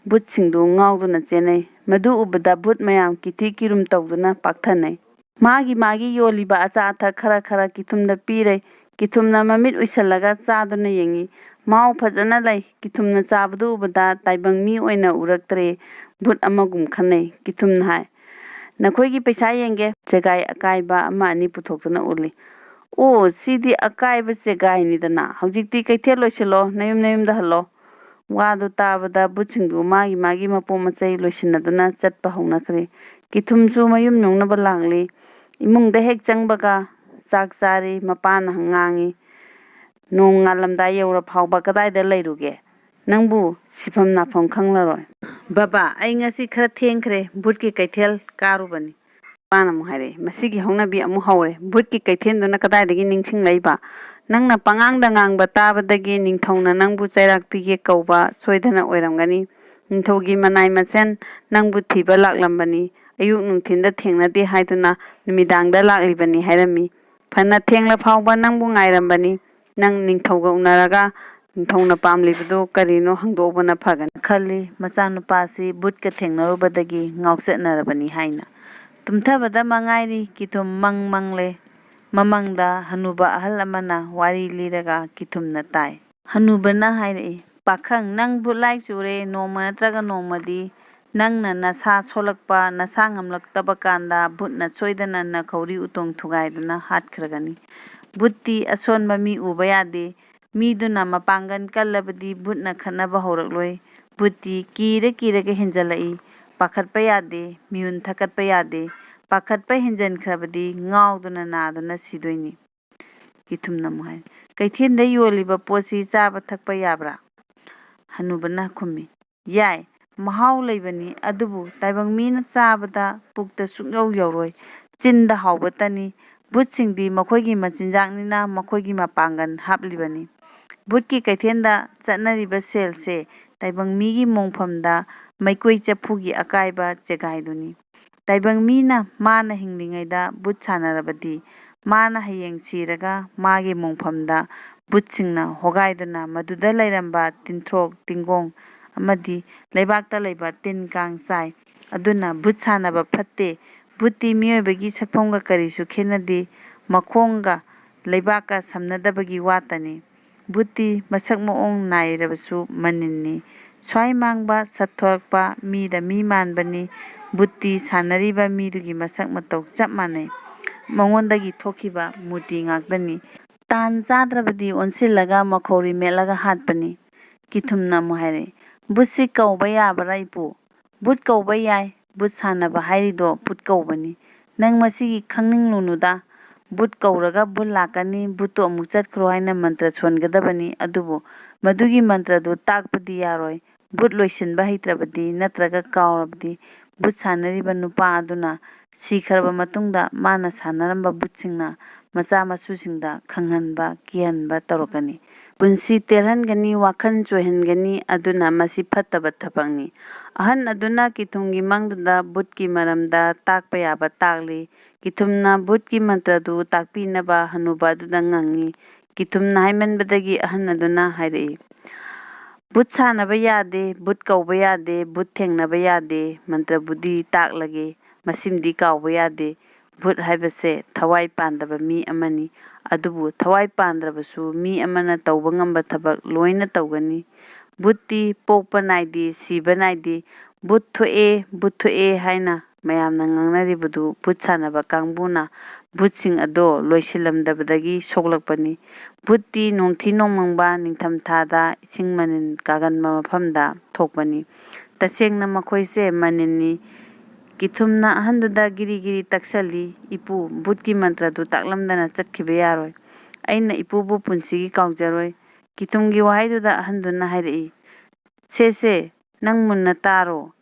ꯚꯨꯠꯁꯤꯡꯗꯨ ꯉꯥꯎꯗꯨꯅ ꯆꯦꯟꯅꯩ꯫ ꯃꯗꯨ ꯎꯕꯗ ꯚꯨꯠ ꯃꯌꯥꯝ ꯀꯤꯊꯤ ꯀꯤꯔꯨꯝ ꯇꯧꯗꯨꯅ ꯄꯥꯛꯊꯅꯩ꯫ ꯃꯥꯒꯤ ꯃꯥꯒꯤ ꯌꯣꯜꯂꯤꯕ ꯑꯆꯥ ꯑꯊꯛ ꯈꯔ ꯈꯔ ꯀꯤꯊꯨꯝꯗ ꯄꯤꯔꯦ꯫ ꯀꯤꯊꯨꯝꯅ ꯃꯃꯤꯠ ꯎꯏꯁꯜꯂꯒ ꯆꯥꯗꯨꯅ ꯌꯦꯡꯉꯤ꯫ ꯃꯥꯎ ꯐꯖꯅ ꯂꯩ꯫ ꯀꯤꯊꯨꯝꯅ ꯆꯥꯕꯗꯨ ꯎꯕꯗ ꯇꯥꯏꯕꯪ ꯃꯤ ꯑꯣꯏꯅ ꯎꯔꯛꯇ꯭ꯔꯦ꯫ ꯚꯨꯠ ꯑꯃꯒꯨꯝ ꯈꯟꯅꯩ꯫ ꯀꯤꯊꯨꯝꯅ ꯍꯥꯏ, "ꯅꯈꯣꯏꯒꯤ ꯄꯩꯁꯥ ꯌꯦꯡꯒꯦ"꯫ ꯆꯦꯒꯥꯏ ꯑꯀꯥꯏꯕ ꯑꯃ ꯑꯅꯤ ꯄꯨꯊꯣꯛꯇꯨꯅ ꯎꯠꯂꯤ꯫ "ꯑꯣ, ꯁꯤꯗꯤ ꯑꯀꯥꯏꯕ ꯆꯦꯒꯥꯏꯅꯤꯗꯅ꯫ ꯍꯧꯖꯤꯛꯇꯤ ꯀꯩꯊꯦꯜ ꯂꯣꯏꯁꯤꯜꯂꯣ, ꯅꯌꯨꯝ ꯅꯌꯨꯝꯗ ꯍꯜꯂꯣ꯫" ꯋꯥꯗꯨ ꯇꯥꯕꯗ ꯚꯨꯠꯁꯤꯡꯗꯨ ꯃꯥꯒꯤ ꯃꯥꯒꯤ ꯃꯄꯣꯠ ꯃꯆꯩ ꯂꯣꯏꯁꯤꯟꯅꯗꯨꯅ ꯆꯠꯄ ꯍꯧꯅꯈ꯭ꯔꯦ꯫ ꯀꯤꯊꯨꯝꯁꯨ ꯃꯌꯨꯝ ꯌꯧꯅꯕ ꯂꯥꯛꯂꯤ꯫ ꯏꯃꯨꯡꯗ ꯍꯦꯛ ꯆꯪꯕꯒ ꯆꯥꯛ ꯆꯥꯔꯤ꯫ ꯃꯄꯥꯅ ꯉꯥꯡꯉꯤ, "ꯅꯣꯡ ꯉꯥꯜꯂꯝꯗꯥꯏ ꯌꯧꯔ ꯐꯥꯎꯕ ꯀꯗꯥꯏꯗ ꯂꯩꯔꯨꯒꯦ? ꯅꯪꯕꯨ ꯁꯤꯐꯝ ꯅꯥꯐꯝ ꯈꯪꯂꯔꯣꯏ꯫" "ꯕꯕꯥ, ꯑꯩ ꯉꯁꯤ ꯈꯔ ꯊꯦꯡꯈ꯭ꯔꯦ, ꯚꯨꯠꯀꯤ ꯀꯩꯊꯦꯜ ꯀꯥꯔꯨꯕꯅꯤ꯫" ꯃꯄꯥꯅ ꯑꯃꯨꯛ ꯍꯥꯏꯔꯛꯑꯦ, "ꯃꯁꯤꯒꯤ ꯍꯧꯅꯕꯤ ꯑꯃꯨꯛ ꯍꯧꯔꯦ꯫ ꯚꯨꯠꯀꯤ ꯀꯩꯊꯦꯜꯗꯨꯅ ꯀꯗꯥꯏꯗꯒꯤ ꯅꯤꯡꯁꯤꯡꯂꯛꯏꯕ? ꯅꯪꯅ ꯄꯉꯥꯡꯗ ꯉꯥꯡꯕ ꯇꯥꯕꯗꯒꯤ ꯅꯤꯡꯊꯧꯅ ꯅꯪꯕꯨ ꯆꯩꯔꯥꯛ ꯄꯤꯒꯦ ꯀꯧꯕ ꯁꯣꯏꯗꯅ ꯑꯣꯏꯔꯝꯒꯅꯤ꯫ ꯅꯤꯡꯊꯧꯒꯤ ꯃꯅꯥꯏ ꯃꯁꯦꯟ ꯅꯪꯕꯨ ꯊꯤꯕ ꯂꯥꯛꯂꯝꯕꯅꯤ꯫ ꯑꯌꯨꯛ ꯅꯨꯡꯊꯤꯟꯗ ꯊꯦꯡꯅꯗꯦ ꯍꯥꯏꯗꯨꯅ ꯅꯨꯃꯤꯗꯥꯡꯗ ꯂꯥꯛꯂꯤꯕꯅꯤ ꯍꯥꯏꯔꯝꯃꯤ꯫ ꯐꯅ ꯊꯦꯡꯂ ꯐꯥꯎꯕ ꯅꯪꯕꯨ ꯉꯥꯏꯔꯝꯕꯅꯤ꯫ ꯅꯪ ꯅꯤꯡꯊꯧꯒ ꯎꯅꯔꯒ ꯅꯤꯡꯊꯧꯅ ꯄꯥꯝꯂꯤꯕꯗꯨ ꯀꯔꯤꯅꯣ ꯍꯪꯗꯣꯛꯎꯕꯅ ꯐꯒꯅꯤ" ꯈꯜꯂꯤ, ꯃꯆꯥꯅꯨꯄꯥꯁꯤ ꯚꯨꯠꯀ ꯊꯦꯡꯅꯔꯨꯕꯗꯒꯤ ꯉꯥꯎꯆꯠꯅꯔꯕꯅꯤ ꯍꯥꯏꯅ꯫ ꯇꯨꯝꯊꯕꯗ ꯃꯉꯥꯏꯔꯤ, ꯀꯤꯊꯨꯝ ꯃꯪ ꯃꯪꯂꯦ꯫ ꯃꯃꯪꯗ ꯍꯅꯨꯕ ꯑꯍꯜ ꯑꯃꯅ ꯋꯥꯔꯤ ꯂꯤꯔꯒ ꯀꯤꯊꯨꯝꯅ ꯇꯥꯏ꯫ ꯍꯅꯨꯕꯅ ꯍꯥꯏꯔꯛꯏ, "ꯄꯥꯈꯪ, ꯅꯪ ꯚꯨꯠ ꯂꯥꯏ ꯆꯨꯔꯦ꯫ ꯅꯣꯡꯃ ꯅꯠꯇ꯭ꯔꯒ ꯅꯣꯡꯃꯗꯤ ꯅꯪꯅ ꯅꯁꯥ ꯁꯣꯜꯂꯛꯄ, ꯅꯁꯥ ꯉꯝꯂꯛꯇꯕ ꯀꯥꯟꯗ ꯚꯨꯠꯅ ꯁꯣꯏꯗꯅ ꯅꯈꯧꯔꯤ ꯎꯇꯣꯡ ꯊꯨꯒꯥꯏꯗꯨꯅ ꯍꯥꯠꯈ꯭ꯔꯒꯅꯤ꯫ ꯚꯨꯠꯇꯤ ꯑꯁꯣꯟꯕ ꯃꯤ ꯎꯕ ꯌꯥꯗꯦ꯫ ꯃꯤꯗꯨꯅ ꯃꯄꯥꯡꯒꯜ ꯀꯜꯂꯕꯗꯤ ꯚꯨꯠꯅ ꯈꯠꯅꯕ ꯍꯧꯔꯛꯂꯣꯏ꯫ ꯚꯨꯠꯇꯤ ꯀꯤꯔ ꯀꯤꯔꯒ ꯍꯦꯟꯖꯜꯂꯛꯏ꯫ ꯄꯥꯈꯠꯄ ꯌꯥꯗꯦ, ꯃꯤꯍꯨꯟ ꯊꯛꯀꯠꯄ ꯌꯥꯗꯦ꯫ ꯄꯥꯈꯠꯄ ꯍꯦꯟꯖꯟꯈ꯭ꯔꯕꯗꯤ ꯉꯥꯎꯗꯨꯅ ꯅꯥꯗꯨꯅ ꯁꯤꯗꯣꯏꯅꯤ꯫" ꯀꯤꯊꯨꯝꯅ ꯑꯃꯨꯛ ꯍꯥꯏ, "ꯀꯩꯊꯦꯜꯗ ꯌꯣꯜꯂꯤꯕ ꯄꯣꯠꯁꯤ ꯆꯥꯕ ꯊꯛꯄ ꯌꯥꯕ꯭ꯔꯥ?" ꯍꯅꯨꯕꯅ ꯈꯨꯝꯃꯤ, "ꯌꯥꯏ, ꯃꯍꯥꯎ ꯂꯩꯕꯅꯤ, ꯑꯗꯨꯕꯨ ꯇꯥꯏꯕꯪ ꯃꯤꯅ ꯆꯥꯕꯗ ꯄꯨꯛꯇ ꯁꯨꯡꯌꯧ ꯌꯧꯔꯣꯏ꯫ ꯆꯤꯟꯗ ꯍꯥꯎꯕꯇꯅꯤ꯫ ꯚꯨꯠꯁꯤꯡꯗꯤ ꯃꯈꯣꯏꯒꯤ ꯃꯆꯤꯟꯖꯥꯛꯅꯤꯅ ꯃꯈꯣꯏꯒꯤ ꯃꯄꯥꯡꯒꯜ ꯍꯥꯞꯂꯤꯕꯅꯤ꯫ ꯚꯨꯠꯀꯤ ꯀꯩꯊꯦꯜꯗ ꯆꯠꯅꯔꯤꯕ ꯁꯦꯜꯁꯦ ꯇꯥꯏꯕꯪ ꯃꯤꯒꯤ ꯃꯣꯡꯐꯝꯗ ꯃꯩꯀꯣꯏ ꯆꯐꯨꯒꯤ ꯑꯀꯥꯏꯕ ꯆꯦꯒꯥꯏꯗꯨꯅꯤ꯫ ꯇꯥꯏꯕꯪ ꯃꯤꯅ ꯃꯥꯅ ꯍꯤꯡꯂꯤꯉꯩꯗ ꯚꯨꯠ ꯁꯥꯟꯅꯔꯕꯗꯤ, ꯃꯥꯅ ꯍꯌꯦꯡ ꯁꯤꯔꯒ ꯃꯥꯒꯤ ꯃꯣꯡꯐꯝꯗ ꯚꯨꯠꯁꯤꯡꯅ ꯍꯣꯒꯥꯏꯗꯨꯅ ꯃꯗꯨꯗ ꯂꯩꯔꯝꯕ ꯇꯤꯟꯊ꯭ꯔꯣꯛ, ꯇꯤꯡꯒꯣꯡ ꯑꯃꯗꯤ ꯂꯩꯕꯥꯛꯇ ꯂꯩꯕ ꯇꯤꯟ ꯀꯥꯡ ꯆꯥꯏ꯫ ꯑꯗꯨꯅ ꯚꯨꯠ ꯁꯥꯟꯅꯕ ꯐꯠꯇꯦ꯫ ꯚꯨꯠꯇꯤ ꯃꯤꯑꯣꯏꯕꯒꯤ ꯁꯛꯐꯝꯒ ꯀꯔꯤꯁꯨ ꯈꯦꯠꯅꯗꯦ꯫ ꯃꯈꯣꯡꯒ ꯂꯩꯕꯥꯛꯀ ꯁꯝꯅꯗꯕꯒꯤ ꯋꯥꯇꯅꯤ꯫ ꯚꯨꯠꯇꯤ ꯃꯁꯛ ꯃꯑꯣꯡ ꯅꯥꯏꯔꯕꯁꯨ ꯃꯅꯤꯜꯅꯤ꯫ ꯁ꯭ꯋꯥꯏ ꯃꯥꯡꯕ ꯁꯠꯊꯣꯔꯛꯄ ꯃꯤꯗ ꯃꯤ ꯃꯥꯟꯕꯅꯤ꯫ ꯚꯨꯠꯇꯤ ꯁꯥꯟꯅꯔꯤꯕ ꯃꯤꯗꯨꯒꯤ ꯃꯁꯛ ꯃꯇꯧ ꯆꯞ ꯃꯥꯟꯅꯩ꯫ ꯃꯉꯣꯟꯗꯒꯤ ꯊꯣꯛꯈꯤꯕ ꯃꯨꯔꯇꯤ ꯉꯥꯛꯇꯅꯤ꯫ ꯇꯥꯟ ꯆꯥꯗ꯭ꯔꯕꯗꯤ ꯑꯣꯟꯁꯤꯜꯂꯒ ꯃꯈꯧꯔꯤ ꯃꯦꯠꯂꯒ ꯍꯥꯠꯄꯅꯤ꯫ ꯀꯤꯊꯨꯝꯅ ꯑꯃꯨꯛ ꯍꯥꯏꯔꯛꯏ, "ꯕꯨꯠꯁꯤ ꯀꯧꯕ ꯌꯥꯕ꯭ꯔꯥ ꯏꯄꯨ?" "ꯕꯨꯠ ꯀꯧꯕ ꯌꯥꯏ꯫ ꯕꯨꯠ ꯁꯥꯟꯅꯕ ꯍꯥꯏꯔꯤꯗꯣ ꯕꯨꯠ ꯀꯧꯕꯅꯤ꯫ ꯅꯪ ꯃꯁꯤꯒꯤ ꯈꯪꯅꯤꯡꯂꯨꯅꯨꯗ꯫ ꯕꯨꯠ ꯀꯧꯔꯒ ꯕꯨꯠ ꯂꯥꯛꯀꯅꯤ, ꯕꯨꯠꯇꯨ ꯑꯃꯨꯛ ꯆꯠꯈ꯭ꯔꯣ ꯍꯥꯏꯅ ꯃꯟꯇ꯭ꯔ ꯁꯣꯟꯒꯗꯕꯅꯤ꯫ ꯑꯗꯨꯕꯨ ꯃꯗꯨꯒꯤ ꯃꯟꯇ꯭ꯔꯗꯨ ꯇꯥꯛꯄꯗꯤ ꯌꯥꯔꯣꯏ꯫ ꯕꯨꯠ ꯂꯣꯏꯁꯤꯟꯕ ꯍꯩꯇ꯭ꯔꯕꯗꯤ ꯅꯠꯇ꯭ꯔꯒ ꯀꯥꯎꯔꯕꯗꯤ ꯕꯨꯠ ꯁꯥꯟꯅꯔꯤꯕ ꯅꯨꯄꯥ ꯑꯗꯨꯅ ꯁꯤꯈ꯭ꯔꯕ ꯃꯇꯨꯡꯗ ꯃꯥꯅ ꯁꯥꯟꯅꯔꯝꯕ ꯕꯨꯠꯁꯤꯡꯅ ꯃꯆꯥ ꯃꯁꯨꯁꯤꯡꯗ ꯈꯪꯍꯟꯕ, ꯀꯤꯍꯟꯕ ꯇꯧꯔꯛꯀꯅꯤ꯫ ꯄꯨꯟꯁꯤ ꯇꯦꯜꯍꯟꯒꯅꯤ, ꯋꯥꯈꯜ ꯆꯣꯏꯍꯟꯒꯅꯤ, ꯑꯗꯨꯅ ꯃꯁꯤ ꯐꯠꯇꯕ ꯊꯕꯛꯅꯤ꯫" ꯑꯍꯟ ꯑꯗꯨꯅ ꯀꯤꯊꯨꯝꯒꯤ ꯃꯪꯗꯨꯗ ꯕꯨꯠꯀꯤ ꯃꯔꯝꯗ ꯇꯥꯛꯄ ꯌꯥꯕ ꯇꯥꯛꯂꯤ꯫ ꯀꯤꯊꯨꯝꯅ ꯕꯨꯠꯀꯤ ꯃꯟꯇ꯭ꯔꯗꯨ ꯇꯥꯛꯄꯤꯅꯕ ꯍꯅꯨꯕ ꯑꯗꯨꯗ ꯉꯪꯉꯤ꯫ ꯀꯤꯊꯨꯝꯅ ꯍꯥꯏꯃꯟꯕꯗꯒꯤ ꯑꯍꯟ ꯑꯗꯨꯅ ꯍꯥꯏꯔꯛꯏ, "ꯕꯨꯠ ꯁꯥꯟꯅꯕ ꯌꯥꯗꯦ, ꯕꯨꯠ ꯀꯧꯕ ꯌꯥꯗꯦ, ꯕꯨꯠ ꯊꯦꯡꯅꯕ ꯌꯥꯗꯦ, ꯃꯟꯇ꯭ꯔꯕꯨꯗꯤ ꯇꯥꯛꯂꯒꯦ, ꯃꯁꯤꯃꯗꯤ ꯀꯥꯎꯕ ꯌꯥꯗꯦ꯫ ꯕꯨꯠ ꯍꯥꯏꯕꯁꯦ ꯊꯋꯥꯏ ꯄꯥꯟꯗꯕ ꯃꯤ ꯑꯃꯅꯤ꯫ ꯑꯗꯨꯕꯨ ꯊꯋꯥꯏ ꯄꯥꯟꯗ꯭ꯔꯕꯁꯨ ꯃꯤ ꯑꯃꯅ ꯇꯧꯕ ꯉꯝꯕ ꯊꯕꯛ ꯂꯣꯏꯅ ꯇꯧꯒꯅꯤ꯫ ꯕꯨꯠꯇꯤ ꯄꯣꯛꯄ ꯅꯥꯏꯗꯦ, ꯁꯤꯕ ꯅꯥꯏꯗꯦ꯫ ꯕꯨꯠ ꯊꯣꯛꯑꯦ, ꯕꯨꯠ ꯊꯣꯛꯑꯦ ꯍꯥꯏꯅ ꯃꯌꯥꯝꯅ ꯉꯥꯡꯅꯔꯤꯕꯗꯨ ꯕꯨꯠ ꯁꯥꯟꯅꯕ ꯀꯥꯡꯕꯨꯅ ꯕꯨꯠꯁꯤꯡ ꯑꯗꯣ ꯂꯣꯏꯁꯤꯜꯂꯝꯗꯕꯗꯒꯤ ꯁꯣꯛꯂꯛꯄꯅꯤ꯫ ꯕꯨꯠꯇꯤ ꯅꯣꯡꯊꯤ ꯅꯣꯡꯃꯪꯕ ꯅꯤꯡꯊꯝꯊꯥꯗ ꯏꯁꯤꯡ ꯃꯅꯤꯟ ꯀꯥꯒꯟꯕ ꯃꯐꯝꯗ ꯊꯣꯛꯄꯅꯤ꯫ ꯇꯁꯦꯡꯅ ꯃꯈꯣꯏꯁꯦ ꯃꯅꯤꯟꯅꯤ꯫" ꯀꯤꯊꯨꯝꯅ ꯑꯍꯟꯗꯨꯗ ꯒꯤꯔꯤ ꯒꯤꯔꯤ ꯇꯛꯁꯜꯂꯤ, "ꯏꯄꯨ, ꯕꯨꯠꯀꯤ ꯃꯟꯇ꯭ꯔꯗꯨ ꯇꯥꯛꯂꯝꯗꯅ ꯆꯠꯈꯤꯕ ꯌꯥꯔꯣꯏ꯫ ꯑꯩꯅ ꯏꯄꯨꯕꯨ ꯄꯨꯟꯁꯤꯒꯤ ꯀꯥꯎꯖꯔꯣꯏ꯫" ꯀꯤꯊꯨꯝꯒꯤ ꯋꯥꯍꯩꯗꯨꯗ ꯑꯍꯟꯗꯨꯅ ꯍꯥꯏꯔꯛꯏ, "ꯁꯦ ꯁꯦ, ꯅꯪ ꯃꯨꯟꯅ ꯇꯥꯔꯣ꯫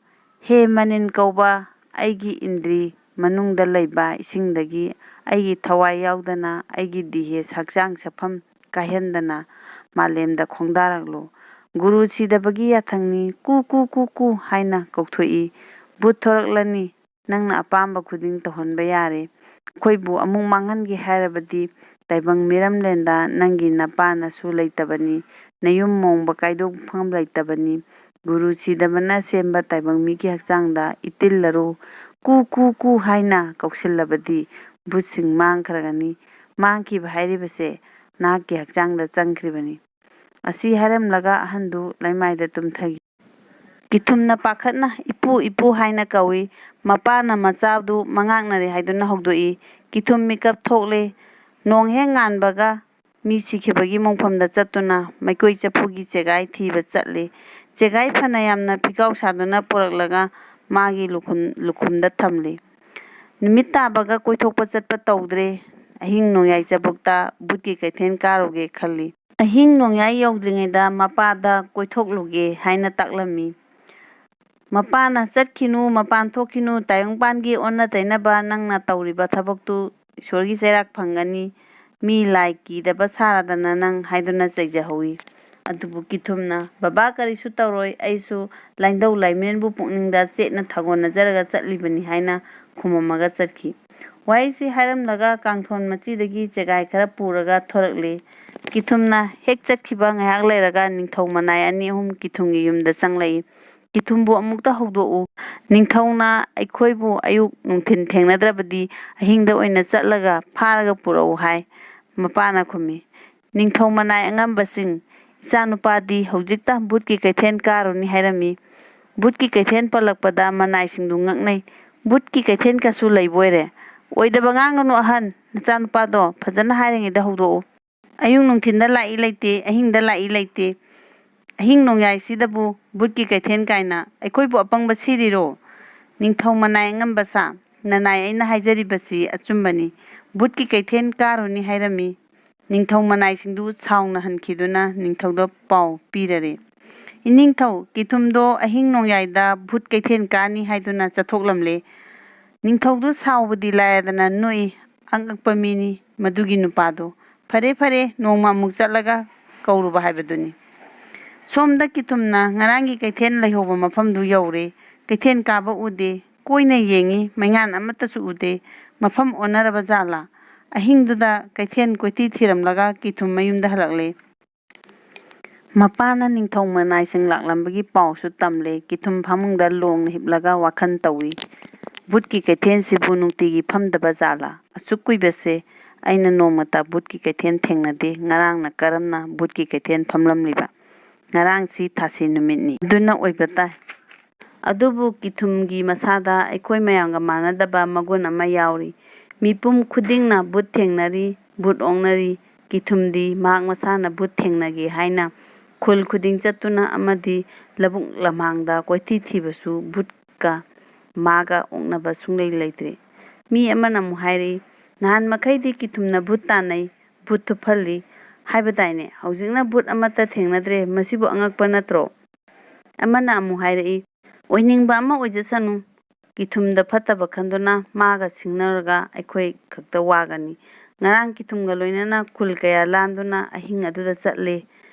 ꯍꯦ ꯃꯅꯤꯟ ꯀꯧꯕ, ꯑꯩꯒꯤ ꯏꯟꯗ꯭ꯔꯤ ꯃꯅꯨꯡꯗ ꯂꯩꯕ ꯏꯁꯤꯡꯗꯒꯤ ꯑꯩꯒꯤ ꯊꯋꯥꯏ ꯌꯥꯎꯗꯅ ꯑꯩꯒꯤ ꯗꯤꯍꯦꯁ ꯍꯛꯆꯥꯡ ꯁꯛꯐꯝ ꯀꯥꯏꯍꯟꯗꯅ ꯃꯥꯂꯦꯝꯗ ꯈꯣꯡꯗꯥꯔꯛꯂꯣ꯫ ꯒꯨꯔꯨ ꯁꯤꯗꯕꯒꯤ ꯌꯥꯊꯪꯅꯤ, ꯀꯨ ꯀꯨ ꯀꯨ ꯀꯨ ꯍꯥꯏꯅ ꯀꯧꯊꯣꯛꯏ꯫ ꯕꯨꯠ ꯊꯣꯔꯛꯂꯅꯤ, ꯅꯪꯅ ꯑꯄꯥꯝꯕ ꯈꯨꯗꯤꯡ ꯇꯧꯍꯟꯕ ꯌꯥꯔꯦ꯫ ꯑꯩꯈꯣꯏꯕꯨ ꯑꯃꯨꯛ ꯃꯥꯡꯍꯟꯒꯦ ꯍꯥꯏꯔꯕꯗꯤ ꯇꯥꯏꯕꯪ ꯃꯤꯔꯝꯂꯦꯟꯗ ꯅꯪꯒꯤ ꯅꯄꯥ ꯅꯁꯨ ꯂꯩꯇꯕꯅꯤ, ꯅꯌꯨꯝ ꯃꯣꯡꯕ ꯀꯥꯏꯗꯣꯛꯐꯝ ꯂꯩꯇꯕꯅꯤ꯫ ꯒꯨꯔꯨ ꯁꯤꯗꯕꯅ ꯁꯦꯝꯕ ꯇꯥꯏꯕꯪ ꯃꯤꯒꯤ ꯍꯛꯆꯥꯡꯗ ꯏꯇꯤꯜꯂꯔꯨ, ꯀꯨ ꯀꯨ ꯀꯨ ꯍꯥꯏꯅ ꯀꯧꯁꯤꯜꯂꯕꯗꯤ ꯕꯨꯠꯁꯤꯡ ꯃꯥꯡꯈ꯭ꯔꯒꯅꯤ꯫ ꯃꯥꯡꯈꯤꯕ ꯍꯥꯏꯔꯤꯕꯁꯦ ꯅꯍꯥꯛꯀꯤ ꯍꯛꯆꯥꯡꯗ ꯆꯪꯈ꯭ꯔꯤꯕꯅꯤ꯫" ꯑꯁꯤ ꯍꯥꯏꯔꯝꯂꯒ ꯑꯍꯟꯗꯨ ꯂꯩꯃꯥꯏꯗ ꯇꯨꯝꯊꯈꯤ꯫ ꯀꯤꯊꯨꯝꯅ ꯄꯥꯈꯠꯅ "ꯏꯄꯨ, ꯏꯄꯨ" ꯍꯥꯏꯅ ꯀꯧꯏ꯫ ꯃꯄꯥꯅ ꯃꯆꯥꯗꯨ ꯃꯉꯥꯛꯅꯔꯦ ꯍꯥꯏꯗꯨꯅ ꯍꯧꯗꯣꯛꯏ꯫ ꯀꯤꯊꯨꯝ ꯃꯤꯀꯞ ꯊꯣꯛꯂꯦ꯫ ꯅꯣꯡ ꯍꯦꯛ ꯉꯥꯟꯕꯒ ꯃꯤ ꯁꯤꯈꯤꯕꯒꯤ ꯃꯣꯡꯐꯝꯗ ꯆꯠꯇꯨꯅ ꯃꯩꯀꯣꯏ ꯆꯐꯨꯒꯤ ꯆꯦꯒꯥꯏ ꯊꯤꯕ ꯆꯠꯂꯤ꯫ ꯆꯦꯒꯥꯏ ꯐꯅ ꯌꯥꯝꯅ ꯐꯤꯒꯥꯎ ꯁꯥꯗꯨꯅ ꯄꯨꯔꯛꯂꯒ ꯃꯥꯒꯤ ꯂꯨꯈꯨꯝ-, ꯂꯨꯈꯨꯝꯗ ꯊꯝꯂꯤ꯫ ꯅꯨꯃꯤꯠ ꯇꯥꯕꯒ ꯀꯣꯏꯊꯣꯛꯄ ꯆꯠꯄ ꯇꯧꯗ꯭ꯔꯦ꯫ ꯑꯍꯤꯡ ꯅꯣꯡꯌꯥꯏ ꯆꯕꯨꯛꯇ ꯚꯨꯠꯀꯤ ꯀꯩꯊꯦꯜ ꯀꯥꯔꯨꯒꯦ ꯈꯜꯂꯤ꯫ ꯑꯍꯤꯡ ꯅꯣꯡꯌꯥꯏ ꯌꯧꯗ꯭ꯔꯤꯉꯩꯗ ꯃꯄꯥꯗ ꯀꯣꯏꯊꯣꯛꯂꯨꯒꯦ ꯍꯥꯏꯅ ꯇꯥꯛꯂꯝꯃꯤ꯫ ꯃꯄꯥꯅ, "ꯆꯠꯈꯤꯅꯨ, ꯃꯄꯥꯟ ꯊꯣꯛꯈꯤꯅꯨ, ꯇꯥꯏꯕꯪꯄꯥꯟꯒꯤ ꯑꯣꯟꯅ ꯇꯩꯅꯕ ꯅꯪꯅ ꯇꯧꯔꯤꯕ ꯊꯕꯛꯇꯨ ꯏꯁꯣꯔꯒꯤ ꯆꯩꯔꯥꯛ ꯐꯪꯒꯅꯤ, ꯃꯤ ꯂꯥꯏ ꯀꯤꯗꯕ ꯁꯥꯔꯗꯅ ꯅꯪ" ꯍꯥꯏꯗꯨꯅ ꯆꯩꯖꯍꯧꯏ꯫ ꯑꯗꯨꯕꯨ ꯀꯤꯊꯨꯝꯅ, "ꯕꯕꯥ, ꯀꯔꯤꯁꯨ ꯇꯧꯔꯣꯏ, ꯑꯩꯁꯨ ꯂꯥꯏꯅꯤꯡꯊꯧ ꯂꯥꯏꯃꯔꯦꯟꯕꯨ ꯄꯨꯛꯅꯤꯡꯗ ꯆꯦꯠꯅ ꯊꯥꯒꯣꯟꯅꯖꯔꯒ ꯆꯠꯂꯤꯕꯅꯤ" ꯍꯥꯏꯅ ꯈꯨꯝꯃꯝꯃꯒ ꯆꯠꯈꯤ꯫ ꯋꯥꯍꯩꯁꯤ ꯍꯥꯏꯔꯝꯂꯒ ꯀꯥꯡꯊꯣꯟ ꯃꯆꯤꯗꯒꯤ ꯆꯦꯒꯥꯏ ꯈꯔ ꯄꯨꯔꯒ ꯊꯣꯔꯛꯂꯤ꯫ ꯀꯤꯊꯨꯝꯅ ꯍꯦꯛ ꯆꯠꯈꯤꯕ ꯉꯥꯏꯍꯥꯛ ꯂꯩꯔꯒ ꯅꯤꯡꯊꯧ ꯃꯅꯥꯏ ꯑꯅꯤ ꯑꯍꯨꯝ ꯀꯤꯊꯨꯝꯒꯤ ꯌꯨꯝꯗ ꯆꯪꯂꯛꯏ꯫ "ꯀꯤꯊꯨꯝꯕꯨ ꯑꯃꯨꯛꯇ ꯍꯧꯗꯣꯛꯎ꯫ ꯅꯤꯡꯊꯧꯅ ꯑꯩꯈꯣꯏꯕꯨ ꯑꯌꯨꯛ ꯅꯨꯡꯊꯤꯟ ꯊꯦꯡꯅꯗ꯭ꯔꯕꯗꯤ ꯑꯍꯤꯡꯗ ꯑꯣꯏꯅ ꯆꯠꯂꯒ ꯐꯥꯔꯒ ꯄꯨꯔꯛꯎ" ꯍꯥꯏ꯫ ꯃꯄꯥꯅ ꯈꯨꯝꯃꯤ, "ꯅꯤꯡꯊꯧ ꯃꯅꯥꯏ ꯑꯉꯝꯕꯁꯤꯡ, ꯏꯆꯥꯅꯨꯄꯥꯗꯤ ꯍꯧꯖꯤꯛꯇ ꯚꯨꯠꯀꯤ ꯀꯩꯊꯦꯜ ꯀꯥꯔꯨꯅꯤ ꯍꯥꯏꯔꯝꯃꯤ꯫ ꯚꯨꯠꯀꯤ ꯀꯩꯊꯦꯜ ꯄꯜꯂꯛꯄꯗ ꯃꯅꯥꯏꯁꯤꯡꯗꯨ ꯉꯛꯅꯩ꯫ ꯚꯨꯠꯀꯤ ꯀꯩꯊꯦꯜ ꯀꯁꯨ ꯂꯩꯕꯣꯏꯔꯦ꯫ ꯑꯣꯏꯗꯕ ꯉꯥꯡꯒꯅꯨ ꯑꯍꯟ, ꯅꯆꯥꯅꯨꯄꯥꯗꯣ ꯐꯖꯅ ꯍꯥꯏꯔꯤꯉꯩꯗ ꯍꯧꯗꯣꯛꯎ꯫ ꯑꯌꯨꯛ ꯅꯨꯡꯊꯤꯟꯗ ꯂꯥꯛꯏ ꯂꯩꯇꯦ, ꯑꯍꯤꯡꯗ ꯂꯥꯛꯏ ꯂꯩꯇꯦ꯫ ꯑꯍꯤꯡ ꯅꯣꯡꯌꯥꯏꯁꯤꯗꯕꯨ ꯚꯨꯠꯀꯤ ꯀꯩꯊꯦꯜ ꯀꯥꯏꯅ ꯑꯩꯈꯣꯏꯕꯨ ꯑꯄꯪꯕ ꯁꯤꯔꯤꯔꯣ? ꯅꯤꯡꯊꯧ ꯃꯅꯥꯏ ꯑꯉꯝꯕ ꯁꯥ, ꯅꯅꯥꯏ ꯑꯩꯅ ꯍꯥꯏꯖꯔꯤꯕꯁꯤ ꯑꯆꯨꯝꯕꯅꯤ꯫ ꯚꯨꯠꯀꯤ ꯀꯩꯊꯦꯜ ꯀꯥꯔꯨꯅꯤ ꯍꯥꯏꯔꯝꯃꯤ꯫" ꯅꯤꯡꯊꯧ ꯃꯅꯥꯏꯁꯤꯡꯗꯨ ꯁꯥꯎꯅ ꯍꯟꯈꯤꯗꯨꯅ ꯅꯤꯡꯊꯧꯗ ꯄꯥꯎ ꯄꯤꯔꯔꯦ꯫ "ꯏꯅꯤꯡꯊꯧ, ꯀꯤꯊꯨꯝꯗꯣ ꯑꯍꯤꯡ ꯅꯣꯡꯌꯥꯏꯗ ꯚꯨꯠ ꯀꯩꯊꯦꯜ ꯀꯥꯅꯤ ꯍꯥꯏꯗꯨꯅ ꯆꯠꯊꯣꯛꯂꯝꯂꯦ꯫" ꯅꯤꯡꯊꯧꯗꯨ ꯁꯥꯎꯕꯗꯤ ꯂꯥꯏꯔꯗꯅ ꯅꯣꯛꯏ꯫ "ꯑꯉꯛꯄ ꯃꯤꯅꯤ ꯃꯗꯨꯒꯤ ꯅꯨꯄꯥꯗꯣ꯫ ꯐꯔꯦ, ꯐꯔꯦ, ꯅꯣꯡꯃ ꯑꯃꯨꯛ ꯆꯠꯂꯒ ꯀꯧꯔꯨꯕ ꯍꯥꯏꯕꯗꯨꯅꯤ꯫" ꯁꯣꯝꯗ ꯀꯤꯊꯨꯝꯅ ꯉꯔꯥꯡꯒꯤ ꯀꯩꯊꯦꯜ ꯂꯩꯍꯧꯕ ꯃꯐꯝꯗꯨ ꯌꯧꯔꯦ꯫ ꯀꯩꯊꯦꯜ ꯀꯥꯕ ꯎꯗꯦ꯫ ꯀꯣꯏꯅ ꯌꯦꯡꯉꯤ, ꯃꯩꯉꯥꯟ ꯑꯃꯠꯇꯁꯨ ꯎꯗꯦ꯫ ꯃꯐꯝ ꯑꯣꯟꯅꯔꯕ ꯖꯥꯠꯂꯥ? ꯑꯍꯤꯡꯗꯨꯗ ꯀꯩꯊꯦꯜ ꯀꯣꯏꯊꯤ ꯊꯤꯔꯝꯂꯒ ꯀꯤꯊꯨꯝ ꯃꯌꯨꯝꯗ ꯍꯜꯂꯛꯂꯦ꯫ ꯃꯄꯥꯅ ꯅꯤꯡꯊꯧ ꯃꯅꯥꯏꯁꯤꯡ ꯂꯥꯛꯂꯝꯕꯒꯤ ꯄꯥꯎꯁꯨ ꯇꯝꯂꯦ꯫ ꯀꯤꯊꯨꯝ ꯐꯃꯨꯡꯗ ꯂꯣꯡꯅ ꯍꯤꯞꯂꯒ ꯋꯥꯈꯜ ꯇꯧꯏ꯫ "ꯚꯨꯠꯀꯤ ꯀꯩꯊꯦꯜꯁꯤꯕꯨ ꯅꯨꯡꯇꯤꯒꯤ ꯐꯝꯗꯕ ꯖꯥꯠꯂꯥ? ꯑꯁꯨꯛ ꯀꯨꯏꯕꯁꯦ ꯑꯩꯅ ꯅꯣꯡꯃꯇ ꯚꯨꯠꯀꯤ ꯀꯩꯊꯦꯜ ꯊꯦꯡꯅꯗꯦ꯫ ꯉꯔꯥꯡꯅ ꯀꯔꯝꯅ ꯚꯨꯠꯀꯤ ꯀꯩꯊꯦꯜ ꯐꯝꯂꯝꯂꯤꯕ? ꯉꯔꯥꯡꯁꯤ ꯊꯥꯁꯤ ꯅꯨꯃꯤꯠꯅꯤ꯫ ꯑꯗꯨꯅ ꯑꯣꯏꯕ ꯇꯥꯏ꯫ ꯑꯗꯨꯕꯨ ꯀꯤꯊꯨꯝꯒꯤ ꯃꯁꯥꯗ ꯑꯩꯈꯣꯏ ꯃꯌꯥꯝꯒ ꯃꯥꯟꯅꯗꯕ ꯃꯒꯨꯟ ꯑꯃ ꯌꯥꯎꯔꯤ꯫ ꯃꯤꯄꯨꯝ ꯈꯨꯗꯤꯡꯅ ꯚꯨꯠ ꯊꯦꯡꯅꯔꯤ, ꯚꯨꯠ ꯑꯣꯛꯅꯔꯤ꯫ ꯀꯤꯊꯨꯝꯗꯤ ꯃꯍꯥꯛ ꯃꯁꯥꯅ ꯚꯨꯠ ꯊꯦꯡꯅꯒꯦ ꯍꯥꯏꯅ ꯈꯨꯜ ꯈꯨꯗꯤꯡ ꯆꯠꯇꯨꯅ ꯑꯃꯗꯤ ꯂꯧꯕꯨꯛ ꯂꯝꯍꯥꯡꯗ ꯀꯣꯏꯊꯤ ꯊꯤꯕꯁꯨ ꯚꯨꯠꯀ ꯃꯥꯒ ꯑꯣꯛꯅꯕ ꯁꯨꯡꯂꯩ ꯂꯩꯇ꯭ꯔꯦ꯫ ꯃꯤ ꯑꯃꯅ ꯑꯃꯨꯛ ꯍꯥꯏꯔꯛꯏ, "ꯅꯍꯥꯟ ꯃꯈꯩꯗꯤ ꯀꯤꯊꯨꯝꯅ ꯚꯨꯠ ꯇꯥꯟꯅꯩ, ꯚꯨꯠ ꯊꯨꯞꯍꯜꯂꯤ ꯍꯥꯏꯕꯗꯥꯏꯅꯦ? ꯍꯧꯖꯤꯛꯅ ꯚꯨꯠ ꯑꯃꯠꯇ ꯊꯦꯡꯅꯗ꯭ꯔꯦ꯫ ꯃꯁꯤꯕꯨ ꯑꯉꯛꯄ ꯅꯠꯇ꯭ꯔꯣ?" ꯑꯃꯅ ꯑꯃꯨꯛ ꯍꯥꯏꯔꯛꯏ, "ꯑꯣꯏꯅꯤꯡꯕ ꯑꯃ ꯑꯣꯏꯖꯁꯅꯨ, ꯀꯤꯊꯨꯝꯗ ꯐꯠꯇꯕ ꯈꯟꯗꯨꯅ ꯃꯥꯒ ꯁꯤꯡꯅꯔꯒ ꯑꯩꯈꯣꯏ ꯈꯛꯇ ꯋꯥꯒꯅꯤ꯫ ꯉꯔꯥꯡ ꯀꯤꯊꯨꯝꯒ ꯂꯣꯏꯅꯅ ꯈꯨꯜ ꯀꯌꯥ ꯂꯥꯟꯗꯨꯅ ꯑꯍꯤꯡ ꯑꯗꯨꯗ ꯆꯠꯂꯦ꯫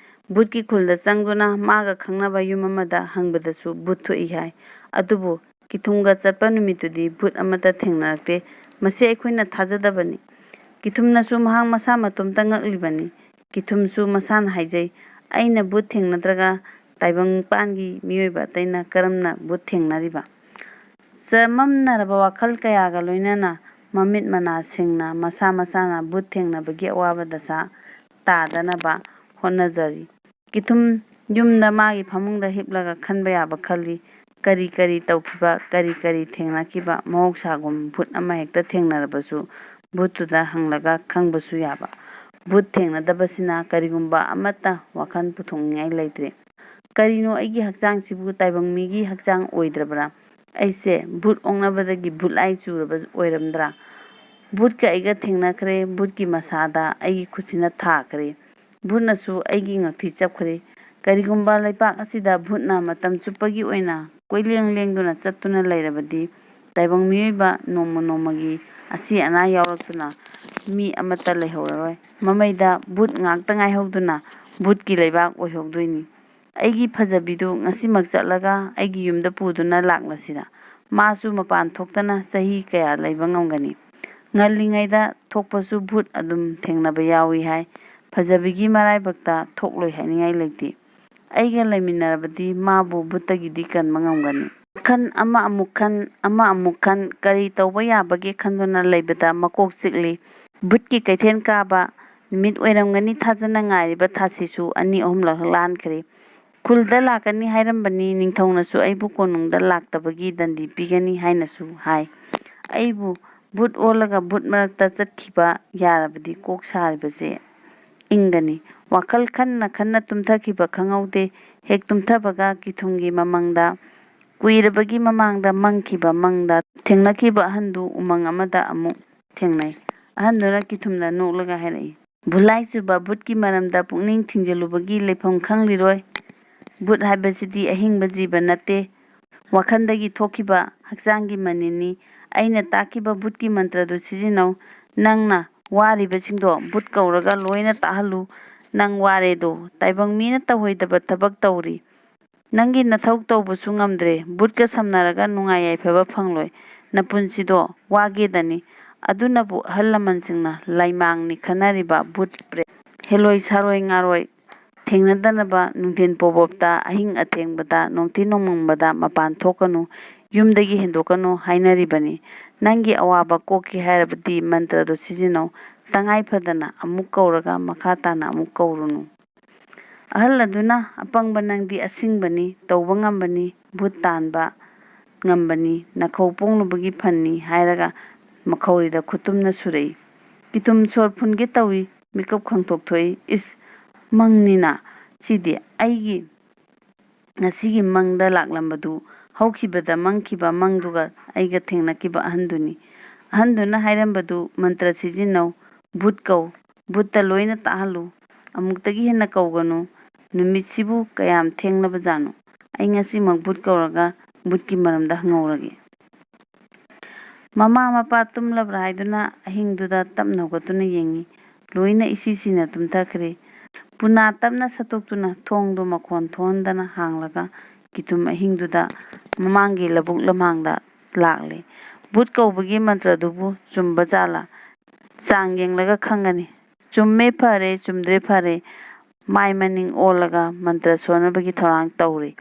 ꯚꯨꯠꯀꯤ ꯈꯨꯜꯗ ꯆꯪꯗꯨꯅ ꯃꯥꯒ ꯈꯪꯅꯕ ꯌꯨꯝ ꯑꯃꯗ ꯍꯪꯕꯗꯁꯨ ꯚꯨꯠ ꯊꯣꯛꯏ ꯍꯥꯏ꯫ ꯑꯗꯨꯕꯨ ꯀꯤꯊꯨꯝꯒ ꯆꯠꯄ ꯅꯨꯃꯤꯠꯇꯨꯗꯤ ꯚꯨꯠ ꯑꯃꯠꯇ ꯊꯦꯡꯅꯔꯛꯇꯦ꯫ ꯃꯁꯤ ꯑꯩꯈꯣꯏꯅ ꯊꯥꯖꯗꯕꯅꯤ꯫" ꯀꯤꯊꯨꯝꯅꯁꯨ ꯃꯍꯥꯛ ꯃꯁꯥ ꯃꯇꯣꯝꯇ ꯉꯛꯂꯤꯕꯅꯤ꯫ ꯀꯤꯊꯨꯝꯁꯨ ꯃꯁꯥꯅ ꯍꯥꯏꯖꯩ, "ꯑꯩꯅ ꯚꯨꯠ ꯊꯦꯡꯅꯗ꯭ꯔꯒ ꯇꯥꯏꯕꯪꯄꯥꯟꯒꯤ ꯃꯤꯑꯣꯏꯕ ꯑꯇꯩꯅ ꯀꯔꯝꯅ ꯚꯨꯠ ꯊꯦꯡꯅꯔꯤꯕ?" ꯆꯃꯝꯅꯔꯕ ꯋꯥꯈꯜ ꯀꯌꯥꯒ ꯂꯣꯏꯅꯅ ꯃꯃꯤꯠ ꯃꯅꯥ ꯁꯤꯡꯅ ꯃꯁꯥ ꯃꯁꯥꯅ ꯚꯨꯠ ꯊꯦꯡꯅꯕꯒꯤ ꯑꯋꯥꯕ ꯗꯁꯥ ꯇꯥꯗꯅꯕ ꯍꯣꯠꯅꯖꯔꯤ꯫ ꯀꯤꯊꯨꯝ ꯌꯨꯝꯗ ꯃꯥꯒꯤ ꯐꯃꯨꯡꯗ ꯍꯤꯞꯂꯒ ꯈꯟꯕ ꯌꯥꯕ ꯈꯜꯂꯤ꯫ ꯀꯔꯤ ꯀꯔꯤ ꯇꯧꯈꯤꯕ, ꯀꯔꯤ ꯀꯔꯤ ꯊꯦꯡꯅꯈꯤꯕ, ꯃꯍꯧꯁꯥꯒꯨꯝ ꯚꯨꯠ ꯑꯃ ꯍꯦꯛꯇ ꯊꯦꯡꯅꯔꯕꯁꯨ ꯚꯨꯠꯇꯨꯗ ꯍꯪꯂꯒ ꯈꯪꯕꯁꯨ ꯌꯥꯕ꯫ ꯚꯨꯠ ꯊꯦꯡꯅꯗꯕꯁꯤꯅ ꯀꯔꯤꯒꯨꯝꯕ ꯑꯃꯠꯇ ꯋꯥꯈꯜ ꯄꯨꯊꯣꯛꯅꯤꯡꯉꯥꯏ ꯂꯩꯇ꯭ꯔꯦ꯫ ꯀꯔꯤꯅꯣ, ꯑꯩꯒꯤ ꯍꯛꯆꯥꯡꯁꯤꯕꯨ ꯇꯥꯏꯕꯪ ꯃꯤꯒꯤ ꯍꯛꯆꯥꯡ ꯑꯣꯏꯗ꯭ꯔꯕ꯭ꯔꯥ? ꯑꯩꯁꯦ ꯚꯨꯠ ꯑꯣꯛꯅꯕꯗꯒꯤ ꯚꯨꯠꯂꯥꯏ ꯆꯨꯔꯕ ꯑꯣꯏꯔꯝꯗ꯭ꯔꯥ? ꯚꯨꯠꯀ ꯑꯩꯒ ꯊꯦꯡꯅꯈ꯭ꯔꯦ, ꯚꯨꯠꯀꯤ ꯃꯁꯥꯗ ꯑꯩꯒꯤ ꯈꯨꯠꯁꯤꯅ ꯊꯥꯈ꯭ꯔꯦ, ꯚꯨꯠꯅꯁꯨ ꯑꯩꯒꯤ ꯉꯛꯊꯤ ꯆꯞꯈ꯭ꯔꯦ꯫ ꯀꯔꯤꯒꯨꯝꯕ ꯂꯩꯄꯥꯛ ꯑꯁꯤꯗ ꯚꯨꯠꯅ ꯃꯇꯝ ꯆꯨꯞꯄꯒꯤ ꯑꯣꯏꯅ ꯀꯣꯏꯂꯦꯡ ꯂꯦꯡꯗꯨꯅ ꯆꯠꯇꯨꯅ ꯂꯩꯔꯕꯗꯤ, ꯇꯥꯏꯕꯪ ꯃꯤꯑꯣꯏꯕ ꯅꯣꯡꯃ ꯅꯣꯡꯃꯒꯤ ꯑꯁꯤ ꯑꯅꯥ ꯌꯥꯎꯔꯛꯇꯨꯅ ꯃꯤ ꯑꯃꯠꯇ ꯂꯩꯍꯧꯔꯔꯣꯏ꯫ ꯃꯃꯩꯗ ꯚꯨꯠ ꯉꯥꯛꯇ ꯉꯥꯏꯍꯧꯗꯨꯅ ꯚꯨꯠꯀꯤ ꯂꯩꯕꯥꯛ ꯑꯣꯏꯍꯧꯗꯣꯏꯅꯤ꯫ ꯑꯩꯒꯤ ꯐꯖꯕꯤꯗꯨ ꯉꯁꯤꯃꯛ ꯆꯠꯂꯒ ꯑꯩꯒꯤ ꯌꯨꯝꯗ ꯄꯨꯗꯨꯅ ꯂꯥꯛꯂꯁꯤꯔꯥ? ꯃꯥꯁꯨ ꯃꯄꯥꯟ ꯊꯣꯛꯇꯅ ꯆꯍꯤ ꯀꯌꯥ ꯂꯩꯕ ꯉꯝꯒꯅꯤ꯫ ꯉꯜꯂꯤꯉꯩꯗ ꯊꯣꯛꯄꯁꯨ ꯚꯨꯠ ꯑꯗꯨꯝ ꯊꯦꯡꯅꯕ ꯌꯥꯎꯏ ꯍꯥꯏ꯫ ꯐꯖꯕꯤꯒꯤ ꯃꯔꯥꯏꯕꯛꯇ ꯊꯣꯛꯂꯣꯏ ꯍꯥꯏꯅꯤꯡꯉꯥꯏ ꯂꯩꯇꯦ꯫ ꯑꯩꯒ ꯂꯩꯃꯤꯟꯅꯔꯕꯗꯤ ꯃꯥꯕꯨ ꯚꯨꯠꯇꯒꯤꯗꯤ ꯀꯟꯕ ꯉꯝꯒꯅꯤ꯫ ꯋꯥꯈꯜ ꯑꯃ ꯑꯃꯨꯛ ꯈꯟ, ꯑꯃ ꯑꯃꯨꯛ ꯈꯟ, ꯀꯔꯤ ꯇꯧꯕ ꯌꯥꯕꯒꯦ ꯈꯟꯗꯨꯅ ꯂꯩꯕꯗ ꯃꯀꯣꯛ ꯆꯤꯛꯂꯤ꯫ ꯚꯨꯠꯀꯤ ꯀꯩꯊꯦꯜ ꯀꯥꯕ ꯅꯨꯃꯤꯠ ꯑꯣꯏꯔꯝꯒꯅꯤ ꯊꯥꯖꯅ ꯉꯥꯏꯔꯤꯕ ꯊꯥꯁꯤꯁꯨ ꯑꯅꯤ ꯑꯍꯨꯝꯂꯛ ꯂꯥꯟꯈ꯭ꯔꯦ꯫ ꯈꯨꯜꯗ ꯂꯥꯛꯀꯅꯤ ꯍꯥꯏꯔꯝꯕꯅꯤ, ꯅꯤꯡꯊꯧꯅꯁꯨ ꯑꯩꯕꯨ ꯀꯣꯅꯨꯡꯗ ꯂꯥꯛꯇꯕꯒꯤ ꯗꯟꯗꯤ ꯄꯤꯒꯅꯤ ꯍꯥꯏꯅꯁꯨ ꯍꯥꯏ꯫ ꯑꯩꯕꯨ ꯕꯨꯠ ꯑꯣꯜꯂꯒ ꯕꯨꯠ ꯃꯔꯛꯇ ꯆꯠꯈꯤꯕ ꯌꯥꯔꯕꯗꯤ ꯀꯣꯛ ꯁꯥꯔꯤꯕꯁꯦ ꯏꯪꯒꯅꯤ꯫ ꯋꯥꯈꯜ ꯈꯟꯅ ꯈꯟꯅ ꯇꯨꯝꯊꯈꯤꯕ ꯈꯪꯍꯧꯗꯦ꯫ ꯍꯦꯛ ꯇꯨꯝꯊꯕꯒ ꯀꯤꯊꯨꯝꯒꯤ ꯃꯃꯪꯗ, ꯀꯨꯏꯔꯕꯒꯤ ꯃꯃꯥꯡꯗ ꯃꯪꯈꯤꯕ ꯃꯪꯗ ꯊꯦꯡꯅꯈꯤꯕ ꯑꯍꯟꯗꯨ ꯎꯃꯪ ꯑꯃꯗ ꯑꯃꯨꯛ ꯊꯦꯡꯅꯩ꯫ ꯑꯍꯟꯗꯨꯅ ꯀꯤꯊꯨꯝꯗ ꯅꯣꯛꯂꯒ ꯍꯥꯏꯔꯛꯏ, "ꯚꯨꯂꯥꯏ ꯆꯨꯕ ꯕꯨꯠꯀꯤ ꯃꯔꯝꯗ ꯄꯨꯛꯅꯤꯡ ꯊꯤꯡꯖꯤꯜꯂꯨꯕꯒꯤ ꯂꯩꯐꯝ ꯈꯪꯂꯤꯔꯣꯏ꯫ ꯕꯨꯠ ꯍꯥꯏꯕꯁꯤꯗꯤ ꯑꯍꯤꯡꯕ ꯖꯤꯕ ꯅꯠꯇꯦ꯫ ꯋꯥꯈꯜꯗꯒꯤ ꯊꯣꯛꯈꯤꯕ ꯍꯛꯆꯥꯡꯒꯤ ꯃꯅꯤꯟꯅꯤ꯫ ꯑꯩꯅ ꯇꯥꯛꯈꯤꯕ ꯕꯨꯠꯀꯤ ꯃꯟꯇ꯭ꯔꯗꯨ ꯁꯤꯖꯤꯟꯅꯧ꯫ ꯅꯪꯅ ꯋꯥꯔꯤꯕꯁꯤꯡꯗꯣ ꯕꯨꯠ ꯀꯧꯔꯒ ꯂꯣꯏꯅ ꯇꯥꯍꯜꯂꯨ꯫ ꯅꯪ ꯋꯥꯔꯦꯗꯣ, ꯇꯥꯏꯕꯪ ꯃꯤꯅ ꯇꯧꯍꯩꯗꯕ ꯊꯕꯛ ꯇꯧꯔꯤ꯫ ꯅꯪꯒꯤ ꯅꯊꯧ ꯇꯧꯕꯁꯨ ꯉꯝꯗ꯭ꯔꯦ꯫ ꯕꯨꯠꯀ ꯁꯝꯅꯔꯒ ꯅꯨꯡꯉꯥꯏ ꯌꯥꯏꯐꯕ ꯐꯪꯂꯣꯏ꯫ ꯅꯄꯨꯟꯁꯤꯗꯣ ꯋꯥꯒꯦꯗꯅꯤ꯫ ꯑꯗꯨꯅꯕꯨ ꯑꯍꯜ ꯂꯃꯟꯁꯤꯡꯅ ꯂꯥꯏꯃꯥꯡꯅꯤ ꯈꯟꯅꯔꯤꯕ ꯕꯨꯠ, ꯄ꯭ꯔꯦꯠ, ꯍꯦꯂꯣꯏ ꯁꯥꯔꯣꯏ ꯉꯥꯔꯣꯏ ꯊꯦꯡꯅꯗꯅꯕ ꯅꯨꯡꯊꯤꯟ ꯄꯣꯕꯣꯞꯇ, ꯑꯍꯤꯡ ꯑꯊꯦꯡꯕꯗ, ꯅꯣꯡꯊꯤ ꯅꯣꯡꯃꯪꯕꯗ ꯃꯄꯥꯟ ꯊꯣꯛꯀꯅꯨ, ꯌꯨꯝꯗꯒꯤ ꯍꯦꯟꯗꯣꯛꯀꯅꯨ ꯍꯥꯏꯅꯔꯤꯕꯅꯤ꯫ ꯅꯪꯒꯤ ꯑꯋꯥꯕ ꯀꯣꯛꯀꯦ ꯍꯥꯏꯔꯕꯗꯤ ꯃꯟꯇ꯭ꯔꯗꯨ ꯁꯤꯖꯤꯟꯅꯧ꯫ ꯇꯉꯥꯏ ꯐꯗꯅ ꯑꯃꯨꯛ ꯀꯧꯔꯒ ꯃꯈꯥ ꯇꯥꯅ ꯑꯃꯨꯛ ꯀꯧꯔꯨꯅꯨ"꯫ ꯑꯍꯜ ꯑꯗꯨꯅ, "ꯑꯄꯪꯕ ꯅꯪꯗꯤ ꯑꯁꯤꯡꯕꯅꯤ, ꯇꯧꯕ ꯉꯝꯕꯅꯤ, ꯚꯨꯠ ꯇꯥꯟꯕ ꯉꯝꯕꯅꯤ, ꯅꯈꯧ ꯄꯣꯡꯂꯨꯕꯒꯤ ꯐꯟꯅꯤ" ꯍꯥꯏꯔꯒ ꯃꯈꯧꯔꯤꯗ ꯈꯨꯇꯨꯝꯅ ꯁꯨꯔꯛꯏ꯫ ꯀꯤꯇꯨꯝ ꯁꯣꯔ ꯐꯨꯟꯒꯦ ꯇꯧꯏ, ꯃꯤꯀꯞ ꯈꯪꯊꯣꯛ ꯊꯣꯛꯏ꯫ "ꯏꯁ, ꯃꯪꯅꯤꯅ ꯁꯤꯗꯤ꯫ ꯑꯩꯒꯤ ꯉꯁꯤꯒꯤ ꯃꯪꯗ ꯂꯥꯛꯂꯝꯕꯗꯨ ꯍꯧꯈꯤꯕꯗ ꯃꯪꯈꯤꯕ ꯃꯪꯗꯨꯒ ꯑꯩꯒ ꯊꯦꯡꯅꯈꯤꯕ ꯑꯍꯟꯗꯨꯅꯤ"꯫ ꯑꯍꯟꯗꯨꯅ ꯍꯥꯏꯔꯝꯕꯗꯨ, "ꯃꯟꯇ꯭ꯔ ꯁꯤꯖꯤꯟꯅꯧ, ꯚꯨꯠ ꯀꯧ, ꯚꯨꯠꯇ ꯂꯣꯏꯅ ꯇꯥꯍꯜꯂꯨ, ꯑꯃꯨꯛꯇꯒꯤ ꯍꯦꯟꯅ ꯀꯧꯒꯅꯨ꯫ ꯅꯨꯃꯤꯠꯁꯤꯕꯨ ꯀꯌꯥꯝ ꯊꯦꯡꯂꯕꯖꯥꯠꯅꯣ? ꯑꯩ ꯉꯁꯤꯃꯛ ꯚꯨꯠ ꯀꯧꯔꯒ ꯚꯨꯠꯀꯤ ꯃꯔꯝꯗ ꯍꯪꯍꯧꯔꯒꯦ"꯫ ꯃꯃꯥ ꯃꯄꯥ ꯇꯨꯝꯂꯕ꯭ꯔꯥ ꯍꯥꯏꯗꯨꯅ ꯑꯍꯤꯡꯗꯨꯗ ꯇꯞꯅ ꯍꯧꯒꯠꯇꯨꯅ ꯌꯦꯡꯉꯤ꯫ ꯂꯣꯏꯅ ꯏꯁꯤ ꯁꯤꯅ ꯇꯨꯝꯊꯈ꯭ꯔꯦ꯫ ꯄꯨꯅꯥ ꯇꯞꯅ ꯁꯠꯇꯣꯛꯇꯨꯅ ꯊꯣꯡꯗꯨ ꯃꯈꯣꯟ ꯊꯣꯛꯍꯟꯗꯅ ꯍꯥꯡꯂꯒ ꯀꯤꯇꯨꯝ ꯑꯍꯤꯡꯗꯨꯗ ꯃꯃꯥꯡꯒꯤ ꯂꯧꯕꯨꯛ ꯂꯝꯍꯥꯡꯗ ꯂꯥꯛꯂꯦ꯫ ꯚꯨꯠ ꯀꯧꯕꯒꯤ ꯃꯟꯇ꯭ꯔꯗꯨꯕꯨ ꯆꯨꯝꯕ ꯖꯥꯠꯂꯥ? ꯆꯥꯡ ꯌꯦꯡꯂꯒ ꯈꯪꯒꯅꯤ꯫ ꯆꯨꯝꯃꯦ ꯐꯔꯦ, ꯆꯨꯝꯗ꯭ꯔꯦ ꯐꯔꯦ꯫ ꯃꯥꯏ ꯃꯅꯤꯡ ꯑꯣꯜꯂꯒ ꯃꯟꯇ꯭ꯔ ꯁꯣꯟꯅꯕꯒꯤ ꯊꯧꯔꯥꯡ ꯇꯧꯔꯤ꯫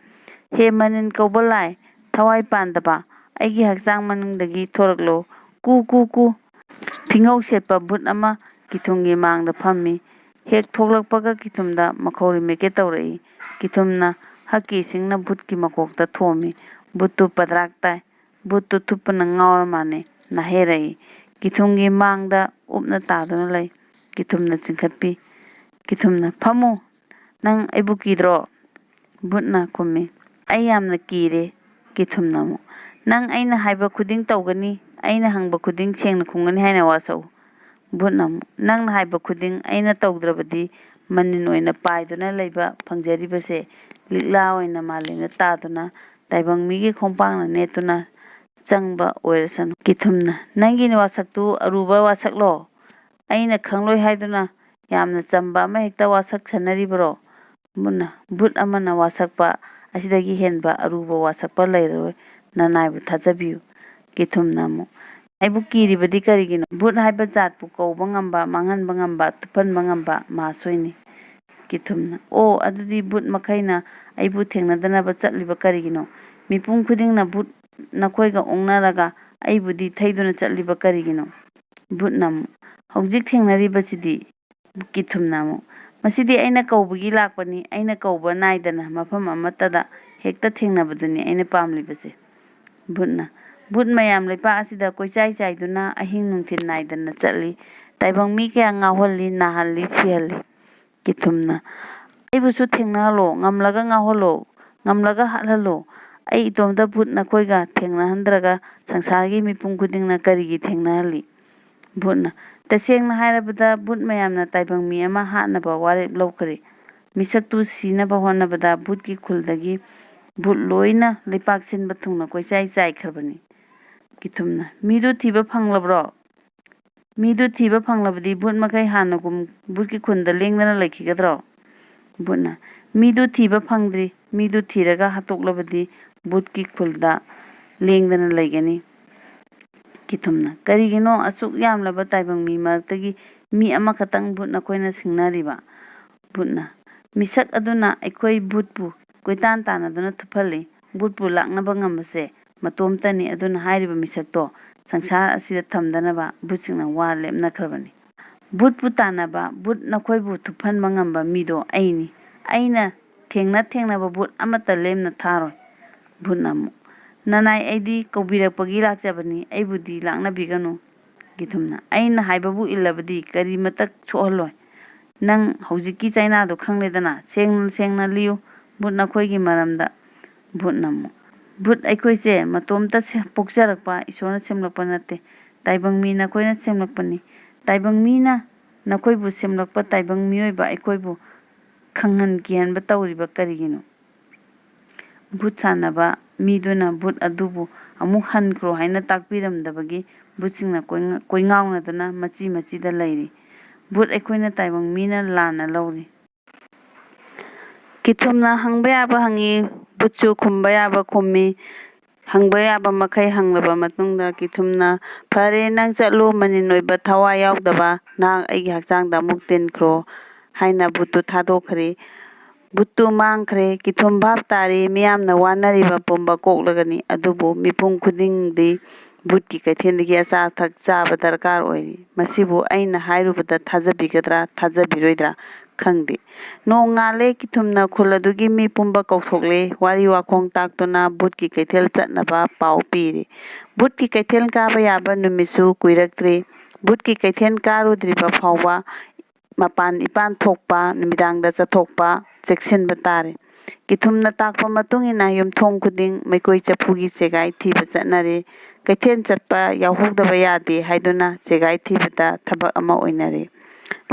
"ꯍꯦ ꯃꯅꯤꯟ ꯀꯧꯕ ꯂꯥꯏ, ꯊꯋꯥꯏ ꯄꯥꯟꯗꯕ, ꯑꯩꯒꯤ ꯍꯛꯆꯥꯡ ꯃꯅꯨꯡꯗꯒꯤ ꯊꯣꯔꯛꯂꯣ꯫ ꯀꯨ, ꯀꯨ, ꯀꯨ"꯫ ꯐꯤꯉꯧ ꯁꯦꯠꯄ ꯚꯨꯠ ꯑꯃ ꯀꯤꯊꯨꯝꯒꯤ ꯃꯥꯡꯗ ꯐꯝꯃꯤ꯫ ꯍꯦꯛ ꯊꯣꯛꯂꯛꯄꯒ ꯀꯤꯊꯨꯝꯗ ꯃꯈꯧꯔꯤ ꯃꯦꯠꯀꯦ ꯇꯧꯔꯛꯏ꯫ ꯀꯤꯊꯨꯝꯅ ꯍꯛꯀꯤ ꯏꯁꯤꯡꯅ ꯚꯨꯠꯀꯤ ꯃꯀꯣꯛꯇ ꯊꯣꯝꯃꯤ꯫ ꯚꯨꯠꯇꯨ ꯄꯗ꯭ꯔꯥꯛ ꯇꯥꯏ꯫ ꯚꯨꯠꯇꯨ ꯊꯨꯞꯄꯅ ꯉꯥꯎꯔ ꯃꯥꯟꯅꯩ꯫ ꯅꯥꯍꯦꯔꯛꯏ꯫ ꯀꯤꯊꯨꯝꯒꯤ ꯃꯥꯡꯗ ꯎꯞꯅ ꯇꯥꯗꯨꯅ ꯂꯩ꯫ ꯀꯤꯊꯨꯝꯅ ꯆꯤꯡꯈꯠꯄꯤ꯫ ꯀꯤꯊꯨꯝꯅ, "ꯐꯝꯃꯨ, ꯅꯪ ꯑꯩꯕꯨ ꯀꯤꯗ꯭ꯔꯣ?" ꯕꯨꯠꯅ ꯈꯨꯝꯃꯤ, "ꯑꯩ ꯌꯥꯝꯅ ꯀꯤꯔꯦ꯫" ꯀꯤꯊꯨꯝꯅ ꯑꯃꯨꯛ, "ꯅꯪ ꯑꯩꯅ ꯍꯥꯏꯕ ꯈꯨꯗꯤꯡ ꯇꯧꯒꯅꯤ, ꯑꯩꯅ ꯍꯪꯕ ꯈꯨꯗꯤꯡ ꯁꯦꯡꯅ ꯈꯨꯝꯒꯅꯤ ꯍꯥꯏꯅ ꯋꯥꯁꯛꯎ꯫" ꯕꯨꯠꯅ ꯑꯃꯨꯛ, "ꯅꯪꯅ ꯍꯥꯏꯕ ꯈꯨꯗꯤꯡ ꯑꯩꯅ ꯇꯧꯗ꯭ꯔꯕꯗꯤ, ꯃꯅꯤꯟ ꯑꯣꯏꯅ ꯄꯥꯏꯗꯨꯅ ꯂꯩꯕ ꯐꯪꯖꯔꯤꯕꯁꯦ ꯂꯤꯛꯂꯥ ꯑꯣꯏꯅ ꯃꯥꯂꯦꯝꯗ ꯇꯥꯗꯨꯅ ꯇꯥꯏꯕꯪ ꯃꯤꯒꯤ ꯈꯣꯡꯄꯥꯛꯅ ꯅꯦꯠꯇꯨꯅ ꯆꯪꯕ ꯑꯣꯏꯔꯁꯅꯨ꯫" ꯀꯤꯊꯨꯝꯅ, "ꯅꯪꯒꯤ ꯋꯥꯁꯛꯇꯨ ꯑꯔꯨꯕ ꯋꯥꯁꯛꯂꯣ? ꯑꯩꯅ ꯈꯪꯂꯣꯏ ꯍꯥꯏꯗꯨꯅ ꯌꯥꯝꯅ ꯆꯝꯕ ꯑꯃ ꯍꯦꯛꯇ ꯋꯥꯁꯛ ꯁꯥꯟꯅꯔꯤꯕꯔꯣ?" ꯕꯨꯠꯅ, "ꯕꯨꯠ ꯑꯃꯅ ꯋꯥꯁꯛꯄ ꯑꯁꯤꯗꯒꯤ ꯍꯦꯟꯕ ꯑꯔꯨꯕ ꯋꯥꯁꯛꯄ ꯂꯩꯔꯔꯣꯏ, ꯅꯅꯥꯏꯕꯨ ꯊꯥꯖꯕꯤꯌꯨ꯫" ꯀꯤꯊꯨꯝꯅ ꯑꯃꯨꯛ, "ꯑꯩꯕꯨ ꯀꯤꯔꯤꯕꯗꯤ ꯀꯔꯤꯒꯤꯅꯣ? ꯕꯨꯠ ꯍꯥꯏꯕ ꯖꯥꯠꯄꯨ ꯀꯧꯕ ꯉꯝꯕ, ꯃꯥꯡꯍꯟꯕ ꯉꯝꯕ, ꯇꯨꯞꯍꯟꯕ ꯉꯝꯕ ꯃꯍꯥꯁꯣꯏꯅꯤ꯫" ꯀꯤꯊꯨꯝꯅ, "ꯑꯣ, ꯑꯗꯨꯗꯤ ꯕꯨꯠ ꯃꯈꯩꯅ ꯑꯩꯕꯨ ꯊꯦꯡꯅꯗꯅꯕ ꯆꯠꯂꯤꯕ ꯀꯔꯤꯒꯤꯅꯣ? ꯃꯤꯄꯨꯝ ꯈꯨꯗꯤꯡꯅ ꯕꯨꯠ ꯅꯈꯣꯏꯒ ꯑꯣꯛꯅꯔꯒ ꯑꯩꯕꯨꯗꯤ ꯊꯩꯗꯨꯅ ꯆꯠꯂꯤꯕ ꯀꯔꯤꯒꯤꯅꯣ?" ꯕꯨꯠꯅ ꯑꯃꯨꯛ, "ꯍꯧꯖꯤꯛ ꯊꯦꯡꯅꯔꯤꯕꯁꯤꯗꯤ?" ꯀꯤꯊꯨꯝꯅ ꯑꯃꯨꯛ, "ꯃꯁꯤꯗꯤ ꯑꯩꯅ ꯀꯧꯕꯒꯤ ꯂꯥꯛꯄꯅꯤ, ꯑꯩꯅ ꯀꯧꯕ ꯅꯥꯏꯗꯅ ꯃꯐꯝ ꯑꯃꯠꯇꯗ ꯍꯦꯛꯇ ꯊꯦꯡꯅꯕꯗꯨꯅꯤ ꯑꯩꯅ ꯄꯥꯝꯂꯤꯕꯁꯦ꯫" ꯕꯨꯠꯅ, "ꯕꯨꯠ ꯃꯌꯥꯝ ꯂꯩꯄꯥꯛ ꯑꯁꯤꯗ ꯀꯣꯏꯆꯥꯏ ꯆꯥꯏꯗꯨꯅ ꯑꯍꯤꯡ ꯅꯨꯡꯊꯤꯜ ꯅꯥꯏꯗꯅ ꯆꯠꯂꯤ, ꯇꯥꯏꯕꯪ ꯃꯤ ꯀꯌꯥ ꯉꯥꯎꯍꯜꯂꯤ, ꯅꯥꯍꯜꯂꯤ, ꯁꯤꯍꯜꯂꯤ꯫" ꯀꯤꯊꯨꯝꯅ, "ꯑꯩꯕꯨꯁꯨ ꯊꯦꯡꯅꯍꯜꯂꯣ, ꯉꯝꯂꯒ ꯉꯥꯎꯍꯜꯂꯣ, ꯉꯝꯂꯒ ꯍꯥꯠꯍꯜꯂꯣ꯫ ꯑꯩ ꯏꯇꯣꯝꯇ ꯕꯨꯠ ꯅꯈꯣꯏꯒ ꯊꯦꯡꯅꯍꯟꯗ꯭ꯔꯒ ꯁꯪꯁꯥꯔꯒꯤ ꯃꯤꯄꯨꯝ ꯈꯨꯗꯤꯡꯅ ꯀꯔꯤꯒꯤ ꯊꯦꯡꯅꯍꯜꯂꯤ?" ꯕꯨꯠꯅ, "ꯇꯁꯦꯡꯅ ꯍꯥꯏꯔꯕꯗ ꯕꯨꯠ ꯃꯌꯥꯝꯅ ꯇꯥꯏꯕꯪ ꯃꯤ ꯑꯃ ꯍꯥꯠꯅꯕ ꯋꯥꯔꯦꯞ ꯂꯧꯈ꯭ꯔꯦ꯫ ꯃꯤꯁꯛꯇꯨ ꯁꯤꯅꯕ ꯍꯣꯠꯅꯕꯗ ꯕꯨꯠꯀꯤ ꯈꯨꯜꯗꯒꯤ ꯕꯨꯠ ꯂꯣꯏꯅ ꯂꯩꯄꯥꯛ ꯁꯤꯟꯕ ꯊꯨꯡꯅ ꯀꯣꯏꯆꯥꯏ ꯆꯥꯏꯈ꯭ꯔꯕꯅꯤ꯫" ꯀꯤꯊꯨꯝꯅ, "ꯃꯤꯗꯨ ꯊꯤꯕ ꯐꯪꯂꯕ꯭ꯔꯣ? ꯃꯤꯗꯨ ꯊꯤꯕ ꯐꯪꯂꯕꯗꯤ ꯕꯨꯠ ꯃꯈꯩ ꯍꯥꯟꯅꯒꯨꯝ ꯕꯨꯠꯀꯤ ꯈꯨꯟꯗ ꯂꯦꯡꯗꯅ ꯂꯩꯈꯤꯒꯗ꯭ꯔꯣ?" ꯕꯨꯠꯅ, "ꯃꯤꯗꯨ ꯊꯤꯕ ꯐꯪꯗ꯭ꯔꯤ꯫ ꯃꯤꯗꯨ ꯊꯤꯔꯒ ꯍꯥꯠꯇꯣꯛꯂꯕꯗꯤ ꯕꯨꯠꯀꯤ ꯈꯨꯜꯗ ꯂꯦꯡꯗꯅ ꯂꯩꯒꯅꯤ꯫" ꯀꯤꯊꯨꯝꯅ, "ꯀꯔꯤꯒꯤꯅꯣ ꯑꯁꯨꯛ ꯌꯥꯝꯂꯕ ꯇꯥꯏꯕꯪ ꯃꯤ ꯃꯔꯛꯇꯒꯤ ꯃꯤ ꯑꯃꯈꯛꯇꯪ ꯕꯨꯠ ꯅꯈꯣꯏꯅ ꯁꯤꯡꯅꯔꯤꯕ?" ꯕꯨꯠꯅ, "ꯃꯤꯁꯛ ꯑꯗꯨꯅ ꯑꯩꯈꯣꯏ ꯕꯨꯠꯄꯨ ꯀꯣꯏꯇꯥꯟ ꯇꯥꯟꯅꯗꯨꯅ ꯊꯨꯞꯍꯜꯂꯤ꯫ ꯕꯨꯠꯄꯨ ꯂꯥꯛꯅꯕ ꯉꯝꯕꯁꯦ ꯃꯇꯣꯝꯇꯅꯤ꯫ ꯑꯗꯨꯅ ꯍꯥꯏꯔꯤꯕ ꯃꯤꯁꯛꯇꯣ ꯁꯪꯁꯥꯔ ꯑꯁꯤꯗ ꯊꯝꯗꯅꯕ ꯕꯨꯠꯁꯤꯡꯅ ꯋꯥ ꯂꯦꯞꯅꯈ꯭ꯔꯕꯅꯤ꯫ ꯕꯨꯠꯄꯨ ꯇꯥꯟꯅꯕ, ꯕꯨꯠ ꯅꯈꯣꯏꯕꯨ ꯊꯨꯞꯍꯟꯕ ꯉꯝꯕ ꯃꯤꯗꯣ ꯑꯩꯅꯤ꯫ ꯑꯩꯅ ꯊꯦꯡꯅ ꯊꯦꯡꯅꯕ ꯕꯨꯠ ꯑꯃꯠꯇ ꯂꯦꯝꯅ ꯊꯥꯔꯣꯏ꯫" ꯕꯨꯠꯅ ꯑꯃꯨꯛ, "ꯅꯅꯥꯏ, ꯑꯩꯗꯤ ꯀꯧꯕꯤꯔꯛꯄꯒꯤ ꯂꯥꯛꯆꯕꯅꯤ, ꯑꯩꯕꯨꯗꯤ ꯂꯥꯛꯅꯕꯤꯒꯅꯨ꯫" ꯀꯤꯊꯨꯝꯅ, "ꯑꯩꯅ ꯍꯥꯏꯕꯕꯨ ꯏꯜꯂꯕꯗꯤ ꯀꯔꯤꯃꯇ ꯁꯣꯛꯍꯜꯂꯣꯏ꯫ ꯅꯪ ꯍꯧꯖꯤꯛꯀꯤ ꯆꯩꯅꯥꯗꯣ ꯈꯪꯂꯦꯗꯅ, ꯁꯦꯡꯅ ꯁꯦꯡꯅ ꯂꯤꯌꯨ꯫ ꯚꯨꯠ ꯅꯈꯣꯏꯒꯤ ꯃꯔꯝꯗ꯫" ꯚꯨꯠꯅ ꯑꯃꯨꯛ, "ꯚꯨꯠ ꯑꯩꯈꯣꯏꯁꯦ ꯃꯇꯣꯝꯇ ꯁꯦ-, ꯄꯣꯛꯆꯔꯛꯄ, ꯏꯁꯣꯔꯅ ꯁꯦꯝꯂꯛꯄ ꯅꯠꯇꯦ꯫ ꯇꯥꯏꯕꯪ ꯃꯤ ꯅꯈꯣꯏꯅ ꯁꯦꯝꯂꯛꯄꯅꯤ꯫ ꯇꯥꯏꯕꯪ ꯃꯤꯅ ꯅꯈꯣꯏꯕꯨ ꯁꯦꯝꯂꯛꯄ ꯇꯥꯏꯕꯪ ꯃꯤꯑꯣꯏꯕ ꯑꯩꯈꯣꯏꯕꯨ ꯈꯪꯍꯟ ꯀꯤꯍꯟꯕ ꯇꯧꯔꯤꯕ ꯀꯔꯤꯒꯤꯅꯣ?" ꯚꯨꯠ ꯁꯥꯟꯅꯕ ꯃꯤꯗꯨꯅ ꯚꯨꯠ ꯑꯗꯨꯕꯨ ꯑꯃꯨꯛ ꯍꯟꯈ꯭ꯔꯣ ꯍꯥꯏꯅ ꯇꯥꯛꯄꯤꯔꯝꯗꯕꯒꯤ ꯚꯨꯠꯁꯤꯡꯅ ꯀꯣꯏꯉ-, ꯀꯣꯏꯉꯥꯎꯅꯗꯨꯅ ꯃꯆꯤ ꯃꯆꯤꯗ ꯂꯩꯔꯤ꯫ ꯚꯨꯠ ꯑꯩꯈꯣꯏꯅ ꯇꯥꯏꯕꯪ ꯃꯤꯅ ꯂꯥꯟꯅ ꯂꯧꯔꯤ꯫ ꯀꯤꯊꯨꯝꯅ ꯍꯪꯕ ꯌꯥꯕ ꯍꯪꯉꯤ, ꯚꯨꯠꯁꯨ ꯈꯨꯝꯕ ꯌꯥꯕ ꯈꯨꯝꯃꯤ꯫ ꯍꯪꯕ ꯌꯥꯕ ꯃꯈꯩ ꯍꯪꯂꯕ ꯃꯇꯨꯡꯗ ꯀꯤꯊꯨꯝꯅ, "ꯐꯔꯦ, ꯅꯪ ꯆꯠꯂꯨ, ꯃꯅꯤꯟ ꯑꯣꯏꯕ ꯊꯋꯥꯏ ꯌꯥꯎꯗꯕ ꯅꯍꯥꯛ ꯑꯩꯒꯤ ꯍꯛꯆꯥꯡꯗ ꯑꯃꯨꯛ ꯇꯤꯟꯈ꯭ꯔꯣ" ꯍꯥꯏꯅ ꯚꯨꯠꯇꯨ ꯊꯥꯗꯣꯛꯈ꯭ꯔꯦ꯫ ꯚꯨꯠꯇꯨ ꯃꯥꯡꯈ꯭ꯔꯦ꯫ ꯀꯤꯊꯨꯝ ꯚꯥꯞ ꯇꯥꯔꯦ, ꯃꯤꯌꯥꯝꯅ ꯋꯥꯅꯔꯤꯕ ꯄꯨꯝꯕ ꯀꯣꯛꯂꯒꯅꯤ, ꯑꯗꯨꯕꯨ ꯃꯤꯄꯨꯝ ꯈꯨꯗꯤꯡꯗꯤ ꯚꯨꯠꯀꯤ ꯀꯩꯊꯦꯜꯗꯒꯤ ꯑꯆꯥ ꯑꯊꯛ ꯆꯥꯕ ꯗꯔꯀꯥꯔ ꯑꯣꯏꯔꯤ꯫ ꯃꯁꯤꯕꯨ ꯑꯩꯅ ꯍꯥꯏꯔꯨꯕꯗ ꯊꯥꯖꯕꯤꯒꯗ꯭ꯔꯥ, ꯊꯥꯖꯕꯤꯔꯣꯏꯗ꯭ꯔꯥ ꯈꯪꯗꯦ꯫ ꯅꯣꯡꯉꯥꯜꯂꯦ, ꯀꯤꯊꯨꯝꯅ ꯈꯨꯜ ꯑꯗꯨꯒꯤ ꯃꯤ ꯄꯨꯝꯕ ꯀꯧꯊꯣꯛꯂꯦ, ꯋꯥꯔꯤ ꯋꯥꯈꯣꯡ ꯇꯥꯛꯇꯨꯅ ꯚꯨꯠꯀꯤ ꯀꯩꯊꯦꯜ ꯆꯠꯅꯕ ꯄꯥꯎ ꯄꯤꯔꯦ꯫ ꯚꯨꯠꯀꯤ ꯀꯩꯊꯦꯜ ꯀꯥꯕ ꯌꯥꯕ ꯅꯨꯃꯤꯠꯁꯨ ꯀꯨꯏꯔꯛꯇ꯭ꯔꯦ꯫ ꯚꯨꯠꯀꯤ ꯀꯩꯊꯦꯜ ꯀꯥꯔꯨꯗ꯭ꯔꯤꯕ ꯐꯥꯎꯕ ꯃꯄꯥꯟ ꯏꯄꯥꯟ ꯊꯣꯛꯄ, ꯅꯨꯃꯤꯗꯥꯡꯗ ꯆꯠꯊꯣꯛꯄ ꯆꯦꯛꯁꯤꯟꯕ ꯇꯥꯔꯦ꯫ ꯀꯤꯊꯨꯝꯅ ꯇꯥꯛꯄ ꯃꯇꯨꯡ ꯏꯟꯅ ꯌꯨꯝꯊꯣꯡ ꯈꯨꯗꯤꯡ ꯃꯩꯀꯣꯏ ꯆꯐꯨꯒꯤ ꯆꯦꯒꯥꯏ ꯊꯤꯕ ꯆꯠꯅꯔꯦ꯫ ꯀꯩꯊꯦꯜ ꯆꯠꯄ ꯌꯥꯎꯍꯧꯗꯕ ꯌꯥꯗꯦ ꯍꯥꯏꯗꯨꯅ ꯆꯦꯒꯥꯏ ꯊꯤꯕꯗ ꯊꯕꯛ ꯑꯃ ꯑꯣꯏꯅꯔꯦ꯫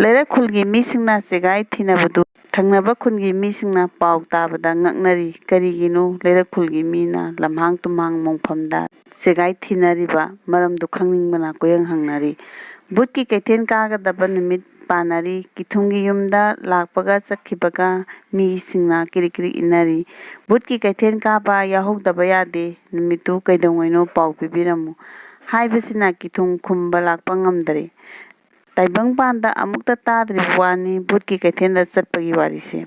ꯂꯩꯔꯛ ꯈꯨꯜꯒꯤ ꯃꯤꯁꯤꯡꯅ ꯆꯦꯒꯥꯏ ꯊꯤꯅꯕꯗꯨ ꯊꯪꯅꯕ ꯈꯨꯟꯒꯤ ꯃꯤꯁꯤꯡꯅ ꯄꯥꯎ ꯇꯥꯕꯗ ꯉꯛꯅꯔꯤ꯫ ꯀꯔꯤꯒꯤꯅꯣ ꯂꯩꯔꯛ ꯈꯨꯜꯒꯤ ꯃꯤꯅ ꯂꯝꯍꯥꯡ ꯇꯨꯝꯍꯥꯡ ꯃꯣꯡꯐꯝꯗ ꯆꯦꯒꯥꯏ ꯊꯤꯅꯔꯤꯕ ꯃꯔꯝꯗꯨ ꯈꯪꯅꯤꯡꯕꯅ ꯀꯣꯏꯍꯪ ꯍꯪꯅꯔꯤ꯫ ꯚꯨꯠꯀꯤ ꯀꯩꯊꯦꯜ ꯀꯥꯒꯗꯕ ꯅꯨꯃꯤꯠ ꯄꯥꯟꯅꯔꯤ꯫ ꯀꯤꯊꯨꯝꯒꯤ ꯌꯨꯝꯗ ꯂꯥꯛꯄꯒ ꯆꯠꯈꯤꯕꯒ ꯃꯤꯁꯤꯡꯅ ꯀꯤꯔꯤꯛ ꯀꯤꯔꯤꯛ ꯏꯟꯅꯔꯤ꯫ "ꯚꯨꯠꯀꯤ ꯀꯩꯊꯦꯜ ꯀꯥꯕ ꯌꯥꯎꯍꯧꯗꯕ ꯌꯥꯗꯦ꯫ ꯅꯨꯃꯤꯠꯇꯨ ꯀꯩꯗꯧꯉꯩꯅꯣ ꯄꯥꯎ ꯄꯤꯕꯤꯔꯝꯃꯨ" ꯍꯥꯏꯕꯁꯤꯅ ꯀꯤꯊꯨꯝ ꯈꯨꯝꯕ ꯂꯥꯛꯄ ꯉꯝꯗꯔꯦ꯫ ꯇꯥꯏꯕꯪꯄꯥꯟꯗ ꯑꯃꯨꯛꯇ ꯇꯥꯗ꯭ꯔꯤꯕ ꯋꯥꯅꯤ ꯚꯨꯠꯀꯤ ꯀꯩꯊꯦꯜꯗ ꯆꯠꯄꯒꯤ ꯋꯥꯔꯤꯁꯦ꯫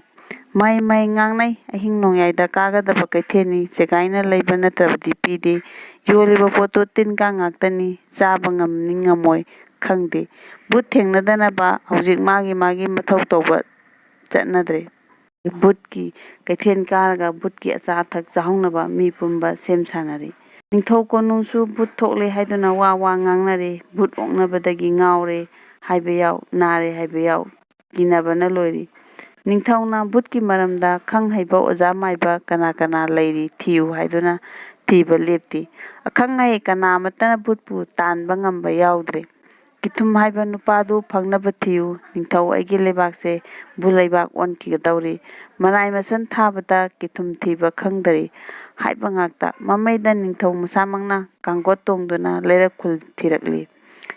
ꯃꯩ ꯃꯩ ꯉꯥꯡꯅꯩ, ꯑꯍꯤꯡ ꯅꯣꯡꯌꯥꯏꯗ ꯀꯥꯒꯗꯕ ꯀꯩꯊꯦꯜꯅꯤ, ꯆꯦꯒꯥꯏꯅ ꯂꯩꯕ ꯅꯠꯇ꯭ꯔꯕꯗꯤ ꯄꯤꯗꯦ, ꯌꯣꯜꯂꯤꯕ ꯄꯣꯠꯇꯨ ꯇꯤꯟ ꯀꯥꯡ ꯉꯥꯛꯇꯅꯤ, ꯆꯥꯕ ꯉꯝꯅꯤ ꯉꯝꯃꯣꯏ ꯈꯪꯗꯦ꯫ ꯚꯨꯠ ꯊꯦꯡꯅꯗꯅꯕ ꯍꯧꯖꯤꯛ ꯃꯥꯒꯤ ꯃꯥꯒꯤ ꯃꯊꯧ ꯇꯧꯕ ꯆꯠꯅꯗ꯭ꯔꯦ꯫ ꯚꯨꯠꯀꯤ ꯀꯩꯊꯦꯜ ꯀꯥꯔꯒ ꯚꯨꯠꯀꯤ ꯑꯆꯥ ꯑꯊꯛ ꯆꯥꯍꯧꯅꯕ ꯃꯤ ꯄꯨꯝꯕ ꯁꯦꯝ ꯁꯥꯅꯔꯤ꯫ ꯅꯤꯡꯊꯧ ꯀꯣꯅꯨꯡꯁꯨ ꯚꯨꯠ ꯊꯣꯛꯂꯦ ꯍꯥꯏꯗꯨꯅ ꯋꯥ ꯋꯥ ꯉꯥꯡꯅꯔꯦ꯫ ꯚꯨꯠ ꯑꯣꯛꯅꯕꯗꯒꯤ ꯉꯥꯎꯔꯦ ꯍꯥꯏꯕ ꯌꯥꯎ, ꯅꯥꯔꯦ ꯍꯥꯏꯕ ꯌꯥꯎ, ꯀꯤꯅꯕꯅ ꯂꯣꯏꯔꯤ꯫ ꯅꯤꯡꯊꯧꯅ ꯚꯨꯠꯀꯤ ꯃꯔꯝꯗ ꯈꯪ ꯍꯩꯕ ꯑꯣꯖꯥ ꯃꯥꯏꯕ ꯀꯅꯥ ꯀꯅꯥ ꯂꯩꯔꯤ ꯊꯤꯌꯨ ꯍꯥꯏꯗꯨꯅ ꯊꯤꯕ ꯂꯦꯞꯇꯦ꯫ ꯑꯈꯪ ꯑꯍꯩ ꯀꯅꯥ ꯑꯃꯠꯇꯅ ꯚꯨꯠꯄꯨ ꯇꯥꯟꯕ ꯉꯝꯕ ꯌꯥꯎꯗ꯭ꯔꯦ꯫ ꯀꯤꯊꯨꯝ ꯍꯥꯏꯕ ꯅꯨꯄꯥꯗꯨ ꯐꯪꯅꯕ ꯊꯤꯌꯨ꯫ ꯅꯤꯡꯊꯧ, ꯑꯩꯒꯤ ꯂꯩꯕꯥꯛꯁꯦ ꯚꯨ ꯂꯩꯕꯥꯛ ꯑꯣꯟꯈꯤꯒꯗꯧꯔꯤ꯫ ꯃꯔꯥꯏ ꯃꯁꯟ ꯊꯥꯕꯗ ꯀꯤꯊꯨꯝ ꯊꯤꯕ ꯈꯪꯗꯔꯤ ꯍꯥꯏꯕ ꯉꯥꯛꯇ꯫ ꯃꯃꯩꯗ ꯅꯤꯡꯊꯧ ꯃꯁꯥꯃꯛꯅ ꯀꯥꯡꯒꯣꯠ ꯇꯣꯡꯗꯨꯅ ꯂꯩꯔꯛ ꯈꯨꯜ ꯊꯤꯔꯛꯂꯤ꯫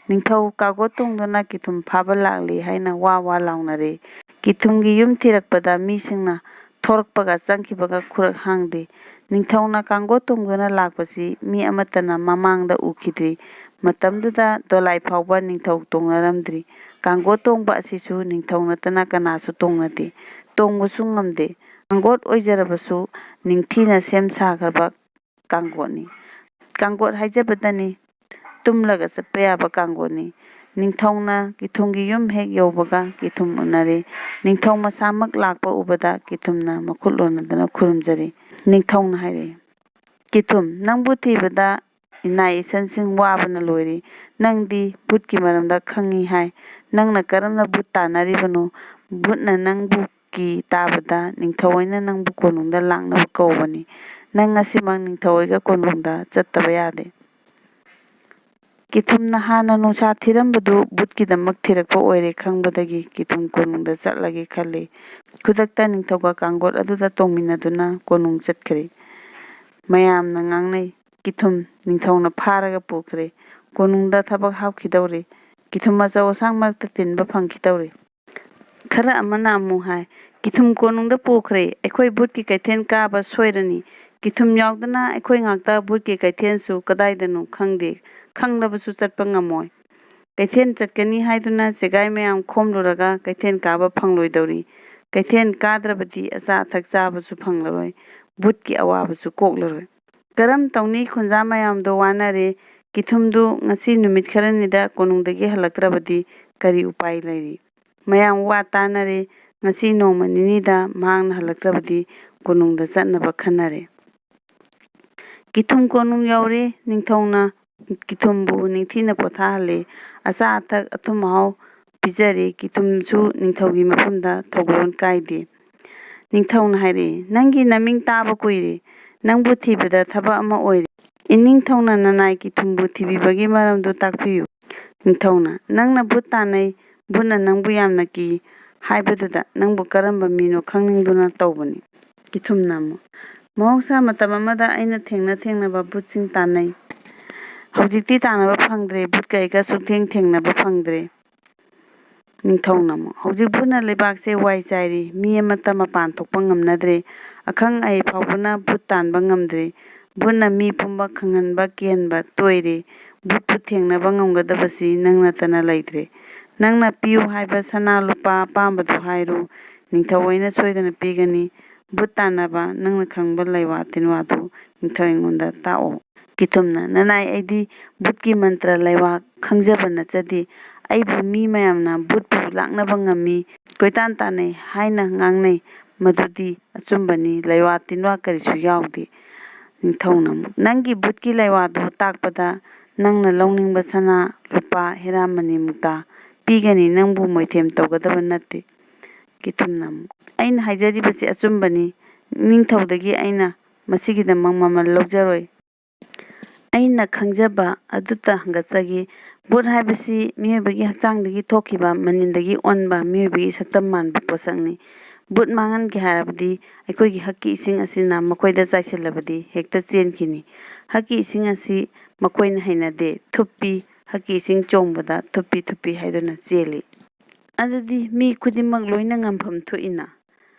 ꯅꯤꯡꯊꯧ ꯀꯥꯡꯒꯣꯠ ꯇꯣꯡꯗꯨꯅ ꯀꯤꯊꯨꯝ ꯐꯥꯕ ꯂꯥꯛꯂꯤ ꯍꯥꯏꯅ ꯋꯥ ꯋꯥ ꯂꯥꯎꯅꯔꯤ꯫ ꯀꯤꯊꯨꯝꯒꯤ ꯌꯨꯝ ꯊꯤꯔꯛꯄꯗ ꯃꯤꯁꯤꯡꯅ ꯊꯣꯔꯛꯄꯒ ꯆꯪꯈꯤꯕꯒ ꯈꯨꯔꯛ ꯍꯥꯡꯗꯦ꯫ ꯅꯤꯡꯊꯧꯅ ꯀꯥꯡꯒꯣꯠ ꯇꯣꯡꯗꯨꯅ ꯂꯥꯛꯄꯁꯤ ꯃꯤ ꯑꯃꯠꯇꯅ ꯃꯃꯥꯡꯗ ꯎꯈꯤꯗ꯭ꯔꯤ꯫ ꯃꯇꯝꯗꯨꯗ ꯗꯣꯂꯥꯏ ꯐꯥꯎꯕ ꯅꯤꯡꯊꯧ ꯇꯣꯡꯅꯔꯝꯗ꯭ꯔꯤ꯫ ꯀꯥꯡꯒꯣꯠ ꯇꯣꯡꯕ ꯑꯁꯤꯁꯨ ꯅꯤꯡꯊꯧ ꯅꯠꯇꯅ ꯀꯅꯥꯁꯨ ꯇꯣꯡꯅꯗꯦ꯫ ꯇꯣꯡꯕꯁꯨ ꯉꯝꯗꯦ꯫ ꯀꯥꯡꯒꯣꯠ ꯑꯣꯏꯖꯔꯕꯁꯨ ꯅꯤꯡꯊꯤꯅ ꯁꯦꯝ ꯁꯥꯈ꯭ꯔꯕ ꯀꯥꯡꯒꯣꯠꯅꯤ꯫ ꯀꯥꯡꯒꯣꯠ ꯍꯥꯏꯖꯕꯗꯅꯤ, ꯇꯨꯝꯂꯒ ꯆꯠꯄ ꯌꯥꯕ ꯀꯥꯡꯒꯣꯠꯅꯤ꯫ ꯅꯤꯡꯊꯧꯅ ꯀꯤꯊꯨꯝꯒꯤ ꯌꯨꯝ ꯍꯦꯛ ꯌꯧꯕꯒ ꯀꯤꯊꯨꯝ ꯎꯅꯔꯦ꯫ ꯅꯤꯡꯊꯧ ꯃꯁꯥꯃꯛ ꯂꯥꯛꯄ ꯎꯕꯗ ꯀꯤꯊꯨꯝꯅ ꯃꯈꯨꯠ ꯂꯣꯟꯅꯗꯨꯅ ꯈꯨꯔꯨꯝꯖꯔꯦ꯫ ꯅꯤꯡꯊꯧꯅ ꯍꯥꯏꯔꯛꯏ, "ꯀꯤꯊꯨꯝ, ꯅꯪꯕꯨ ꯊꯤꯕꯗ ꯏꯅꯥꯏ ꯏꯁꯟꯁꯤꯡ ꯋꯥꯕꯅ ꯂꯣꯏꯔꯦ꯫ ꯅꯪꯗꯤ ꯚꯨꯠꯀꯤ ꯃꯔꯝꯗ ꯈꯪꯏ ꯍꯥꯏ꯫ ꯅꯪꯅ ꯀꯔꯝꯅ ꯚꯨꯠ ꯇꯥꯟꯅꯔꯤꯕꯅꯣ? ꯚꯨꯠꯅ ꯅꯪꯕꯨ ꯀꯤ ꯇꯥꯕꯗ ꯅꯤꯡꯊꯧ ꯑꯣꯏꯅ ꯅꯪꯕꯨ ꯀꯣꯅꯨꯡꯗ ꯂꯥꯛꯅꯕ ꯀꯧꯕꯅꯤ꯫ ꯅꯪ ꯉꯁꯤꯃꯛ ꯅꯤꯡꯊꯧ ꯑꯣꯏꯒ ꯀꯣꯅꯨꯡꯗ ꯆꯠꯇꯕ ꯌꯥꯗꯦ꯫" ꯀꯤꯊꯨꯝꯅ ꯍꯥꯟꯅ ꯅꯨꯡꯁꯥ ꯊꯤꯔꯝꯕꯗꯨ ꯚꯨꯠꯀꯤꯗꯃꯛ ꯊꯤꯔꯛꯄ ꯑꯣꯏꯔꯦ ꯈꯪꯕꯗꯒꯤ ꯀꯤꯊꯨꯝ ꯀꯣꯅꯨꯡꯗ ꯆꯠꯂꯒꯦ ꯈꯜꯂꯤ꯫ ꯈꯨꯗꯛꯇ ꯅꯤꯡꯊꯧꯒ ꯀꯥꯡꯒꯣꯠ ꯑꯗꯨꯗ ꯇꯣꯡꯃꯤꯟꯅꯗꯨꯅ ꯀꯣꯅꯨꯡ ꯆꯠꯈ꯭ꯔꯦ꯫ ꯃꯌꯥꯝꯅ ꯉꯥꯡꯅꯩ, "ꯀꯤꯊꯨꯝ ꯅꯤꯡꯊꯧꯅ ꯐꯥꯔꯒ ꯄꯨꯈ꯭ꯔꯦ꯫ ꯀꯣꯅꯨꯡꯗ ꯊꯕꯛ ꯍꯥꯞꯈꯤꯗꯧꯔꯦ꯫ ꯀꯤꯊꯨꯝ ꯑꯆꯧ ꯑꯁꯥꯡ ꯃꯔꯛꯇ ꯇꯤꯟꯕ ꯐꯪꯈꯤꯗꯧꯔꯦ꯫" ꯈꯔ ꯑꯃꯅ ꯑꯃꯨꯛ ꯍꯥꯏ, "ꯀꯤꯊꯨꯝ ꯀꯣꯅꯨꯡꯗ ꯄꯨꯈ꯭ꯔꯦ꯫ ꯑꯩꯈꯣꯏ ꯚꯨꯠꯀꯤ ꯀꯩꯊꯦꯜ ꯀꯥꯕ ꯁꯣꯏꯔꯅꯤ꯫ ꯀꯤꯊꯨꯝ ꯌꯥꯎꯗꯅ ꯑꯩꯈꯣꯏ ꯉꯥꯛꯇ ꯚꯨꯠꯀꯤ ꯀꯩꯊꯦꯜꯁꯨ ꯀꯗꯥꯏꯗꯅꯣ ꯈꯪꯗꯦ꯫ ꯈꯪꯂꯕꯁꯨ ꯆꯠꯄ ꯉꯝꯃꯣꯏ꯫ ꯀꯩꯊꯦꯜ ꯆꯠꯀꯅꯤ ꯍꯥꯏꯗꯨꯅ ꯆꯦꯒꯥꯏ ꯃꯌꯥꯝ ꯈꯣꯝꯂꯨꯔꯒ ꯀꯩꯊꯦꯜ ꯀꯥꯕ ꯐꯪꯂꯣꯏꯗꯧꯔꯤ꯫ ꯀꯩꯊꯦꯜ ꯀꯥꯗ꯭ꯔꯕꯗꯤ ꯑꯆꯥ ꯑꯊꯛ ꯆꯥꯕꯁꯨ ꯐꯪꯂꯔꯣꯏ꯫ ꯚꯨꯠꯀꯤ ꯑꯋꯥꯕꯁꯨ ꯀꯣꯛꯂꯔꯣꯏ꯫ ꯀꯔꯝ ꯇꯧꯅꯤ? ꯈꯨꯟꯖꯥ ꯃꯌꯥꯝꯗꯣ ꯋꯥꯅꯔꯦ꯫ ꯀꯤꯊꯨꯝꯗꯨ ꯉꯁꯤ ꯅꯨꯃꯤꯠ ꯈꯔꯅꯤꯗ ꯀꯣꯅꯨꯡꯗꯒꯤ ꯍꯜꯂꯛꯇ꯭ꯔꯕꯗꯤ ꯀꯔꯤ ꯎꯄꯥꯏ ꯂꯩꯔꯤ?" ꯃꯌꯥꯝ ꯋꯥ ꯇꯥꯅꯔꯦ꯫ ꯉꯁꯤ ꯅꯣꯡꯃ ꯅꯤꯅꯤꯗ ꯃꯍꯥꯛꯅ ꯍꯜꯂꯛꯇ꯭ꯔꯕꯗꯤ ꯀꯣꯅꯨꯡꯗ ꯆꯠꯅꯕ ꯈꯟꯅꯔꯦ꯫ ꯀꯤꯊꯨꯝ ꯀꯣꯅꯨꯡ ꯌꯧꯔꯦ꯫ ꯅꯤꯡꯊꯧꯅ ꯀꯤꯊꯨꯝꯕꯨ ꯅꯤꯡꯊꯤꯅ ꯄꯣꯊꯥꯍꯜꯂꯦ꯫ ꯑꯆꯥ ꯑꯊꯛ ꯑꯊꯨꯝ ꯑꯍꯥꯎ ꯄꯤꯖꯔꯦ꯫ ꯀꯤꯊꯨꯝꯁꯨ ꯅꯤꯡꯊꯧꯒꯤ ꯃꯐꯝꯗ ꯊꯧꯒꯜꯂꯣꯟ ꯀꯥꯏꯗꯦ꯫ ꯅꯤꯡꯊꯧꯅ ꯍꯥꯏꯔꯛꯏ, "ꯅꯪꯒꯤ ꯅꯃꯤꯡ ꯇꯥꯕ ꯀꯨꯏꯔꯦ꯫ ꯅꯪꯕꯨ ꯊꯤꯕꯗ ꯊꯕꯛ ꯑꯃ ꯑꯣꯏꯔꯦ꯫ ꯏꯅꯤꯡꯊꯧꯅ ꯅꯅꯥꯏ ꯀꯤꯊꯨꯝꯕꯨ ꯊꯤꯕꯤꯕꯒꯤ ꯃꯔꯝꯗꯨ ꯇꯥꯛꯄꯤꯌꯨ꯫" ꯅꯤꯡꯊꯧꯅ, "ꯅꯪꯅ ꯚꯨꯠ ꯇꯥꯟꯅꯩ, ꯚꯨꯠꯅ ꯅꯪꯕꯨ ꯌꯥꯝꯅ ꯀꯤ ꯍꯥꯏꯕꯗꯨꯗ ꯅꯪꯕꯨ ꯀꯔꯝꯕ ꯃꯤꯅꯣ ꯈꯪꯅꯤꯡꯗꯨꯅ ꯇꯧꯕꯅꯤ꯫" ꯀꯤꯊꯨꯝꯅ ꯑꯃꯨꯛ, "ꯃꯍꯧꯁꯥ ꯃꯇꯝ ꯑꯃꯗ ꯑꯩꯅ ꯊꯦꯡꯅ ꯊꯦꯡꯅꯕ ꯚꯨꯠꯁꯤꯡ ꯇꯥꯟꯅꯩ꯫ ꯍꯧꯖꯤꯛꯇꯤ ꯇꯥꯟꯅꯕ ꯐꯪꯗ꯭ꯔꯦ꯫ ꯚꯨꯠ ꯀꯩꯀꯥ ꯁꯨꯛꯊꯦꯡ ꯊꯦꯡꯅꯕ ꯐꯪꯗ꯭ꯔꯦ꯫" ꯅꯤꯡꯊꯧꯅ ꯑꯃꯨꯛ, "ꯍꯧꯖꯤꯛ ꯚꯨꯠꯅ ꯂꯩꯕꯥꯛꯁꯦ ꯋꯥꯏ ꯆꯥꯏꯔꯤ꯫ ꯃꯤ ꯑꯃꯠꯇ ꯃꯄꯥꯟ ꯊꯣꯛꯄ ꯉꯝꯅꯗ꯭ꯔꯦ꯫ ꯑꯈꯪ ꯑꯍꯩ ꯐꯥꯎꯕꯅ ꯚꯨꯠ ꯇꯥꯟꯕ ꯉꯝꯗ꯭ꯔꯦ꯫ ꯚꯨꯠꯅ ꯃꯤ ꯄꯨꯝꯕ ꯈꯪꯍꯟꯕ ꯀꯤꯍꯟꯕ ꯇꯣꯏꯔꯦ꯫ ꯚꯨꯠꯄꯨ ꯊꯦꯡꯅꯕ ꯉꯝꯒꯗꯕꯁꯤ ꯅꯪ ꯅꯠꯇꯅ ꯂꯩꯇ꯭ꯔꯦ꯫ ꯅꯪꯅ ꯄꯤꯌꯨ ꯍꯥꯏꯕ ꯁꯅꯥ ꯂꯨꯄꯥ ꯑꯄꯥꯝꯕꯗꯨ ꯍꯥꯏꯔꯨ꯫ ꯅꯤꯡꯊꯧ ꯑꯩꯅ ꯁꯣꯏꯗꯅ ꯄꯤꯒꯅꯤ꯫ ꯚꯨꯠ ꯇꯥꯟꯅꯕ ꯅꯪꯅ ꯈꯪꯕ ꯂꯩꯋꯥ ꯇꯤꯟꯋꯥꯗꯨ ꯅꯤꯡꯊꯧ ꯑꯩꯉꯣꯟꯗ ꯇꯥꯛꯑꯣ꯫" ꯀꯤꯊꯨꯝꯅ, "ꯅꯅꯥꯏ, ꯑꯩꯗꯤ ꯚꯨꯠꯀꯤ ꯃꯟꯇ꯭ꯔ ꯂꯩꯋꯥ ꯈꯪꯖꯕ ꯅꯠꯆꯗꯦ꯫ ꯑꯩꯕꯨ ꯃꯤ ꯃꯌꯥꯝꯅ ꯚꯨꯠꯄꯨ ꯂꯥꯛꯅꯕ ꯉꯝꯃꯤ, ꯀꯣꯏꯇꯥꯟ ꯇꯥꯟꯅꯩ ꯍꯥꯏꯅ ꯉꯥꯡꯅꯩ꯫ ꯃꯗꯨꯗꯤ ꯑꯆꯨꯝꯕꯅꯤ, ꯂꯩꯋꯥ ꯇꯤꯟꯋꯥ ꯀꯔꯤꯁꯨ ꯌꯥꯎꯗꯦ꯫" ꯅꯤꯡꯊꯧꯅ ꯑꯃꯨꯛ, "ꯅꯪꯒꯤ ꯚꯨꯠꯀꯤ ꯂꯩꯋꯥꯗꯨ ꯇꯥꯛꯄꯗ ꯅꯪꯅ ꯂꯧꯅꯤꯡꯕ ꯁꯅꯥ, ꯂꯨꯄꯥ, ꯍꯦꯔꯥ, ꯃꯅꯤ, ꯃꯨꯛꯇꯥ ꯄꯤꯒꯅꯤ, ꯅꯪꯕꯨ ꯃꯣꯏꯊꯦꯝ ꯇꯧꯒꯗꯕ ꯅꯠꯇꯦ꯫" ꯀꯤꯊꯨꯝꯅ ꯑꯃꯨꯛ, "ꯑꯩꯅ ꯍꯥꯏꯖꯔꯤꯕꯁꯤ ꯑꯆꯨꯝꯕꯅꯤ꯫ ꯅꯤꯡꯊꯧꯗꯒꯤ ꯑꯩꯅ ꯃꯁꯤꯒꯤꯗꯃꯛ ꯃꯃꯜ ꯂꯧꯖꯔꯣꯏ꯫ ꯑꯩꯅ ꯈꯪꯖꯕ ꯑꯗꯨꯇ ꯍꯪꯒꯠꯆꯒꯦ꯫ ꯚꯨꯠ ꯍꯥꯏꯕꯁꯤ ꯃꯤꯑꯣꯏꯕꯒꯤ ꯍꯛꯆꯥꯡꯗꯒꯤ ꯊꯣꯛꯈꯤꯕ ꯃꯅꯤꯟꯗꯒꯤ ꯑꯣꯟꯕ ꯃꯤꯑꯣꯏꯕꯒꯤ ꯁꯛꯇꯝ ꯃꯥꯟꯕ ꯄꯣꯠꯁꯛꯅꯤ꯫ ꯚꯨꯠ ꯃꯥꯡꯍꯟꯒꯦ ꯍꯥꯏꯔꯕꯗꯤ ꯑꯩꯈꯣꯏꯒꯤ ꯍꯛꯀꯤ ꯏꯁꯤꯡ ꯑꯁꯤꯅ ꯃꯈꯣꯏꯗ ꯆꯥꯏꯁꯤꯜꯂꯕꯗꯤ ꯍꯦꯛꯇ ꯆꯦꯟꯈꯤꯅꯤ꯫ ꯍꯛꯀꯤ ꯏꯁꯤꯡ ꯑꯁꯤ ꯃꯈꯣꯏꯅ ꯍꯩꯅꯗꯦ꯫ ꯊꯨꯞꯄꯤ, ꯍꯛꯀꯤ ꯏꯁꯤꯡ ꯆꯣꯡꯕꯗ ꯊꯨꯞꯄꯤ ꯊꯨꯞꯄꯤ ꯍꯥꯏꯗꯨꯅ ꯆꯦꯜꯂꯤ꯫ ꯑꯗꯨꯗꯤ ꯃꯤ ꯈꯨꯗꯤꯡꯃꯛ ꯂꯣꯏꯅ ꯉꯝꯐꯝ ꯊꯣꯛꯏꯅ꯫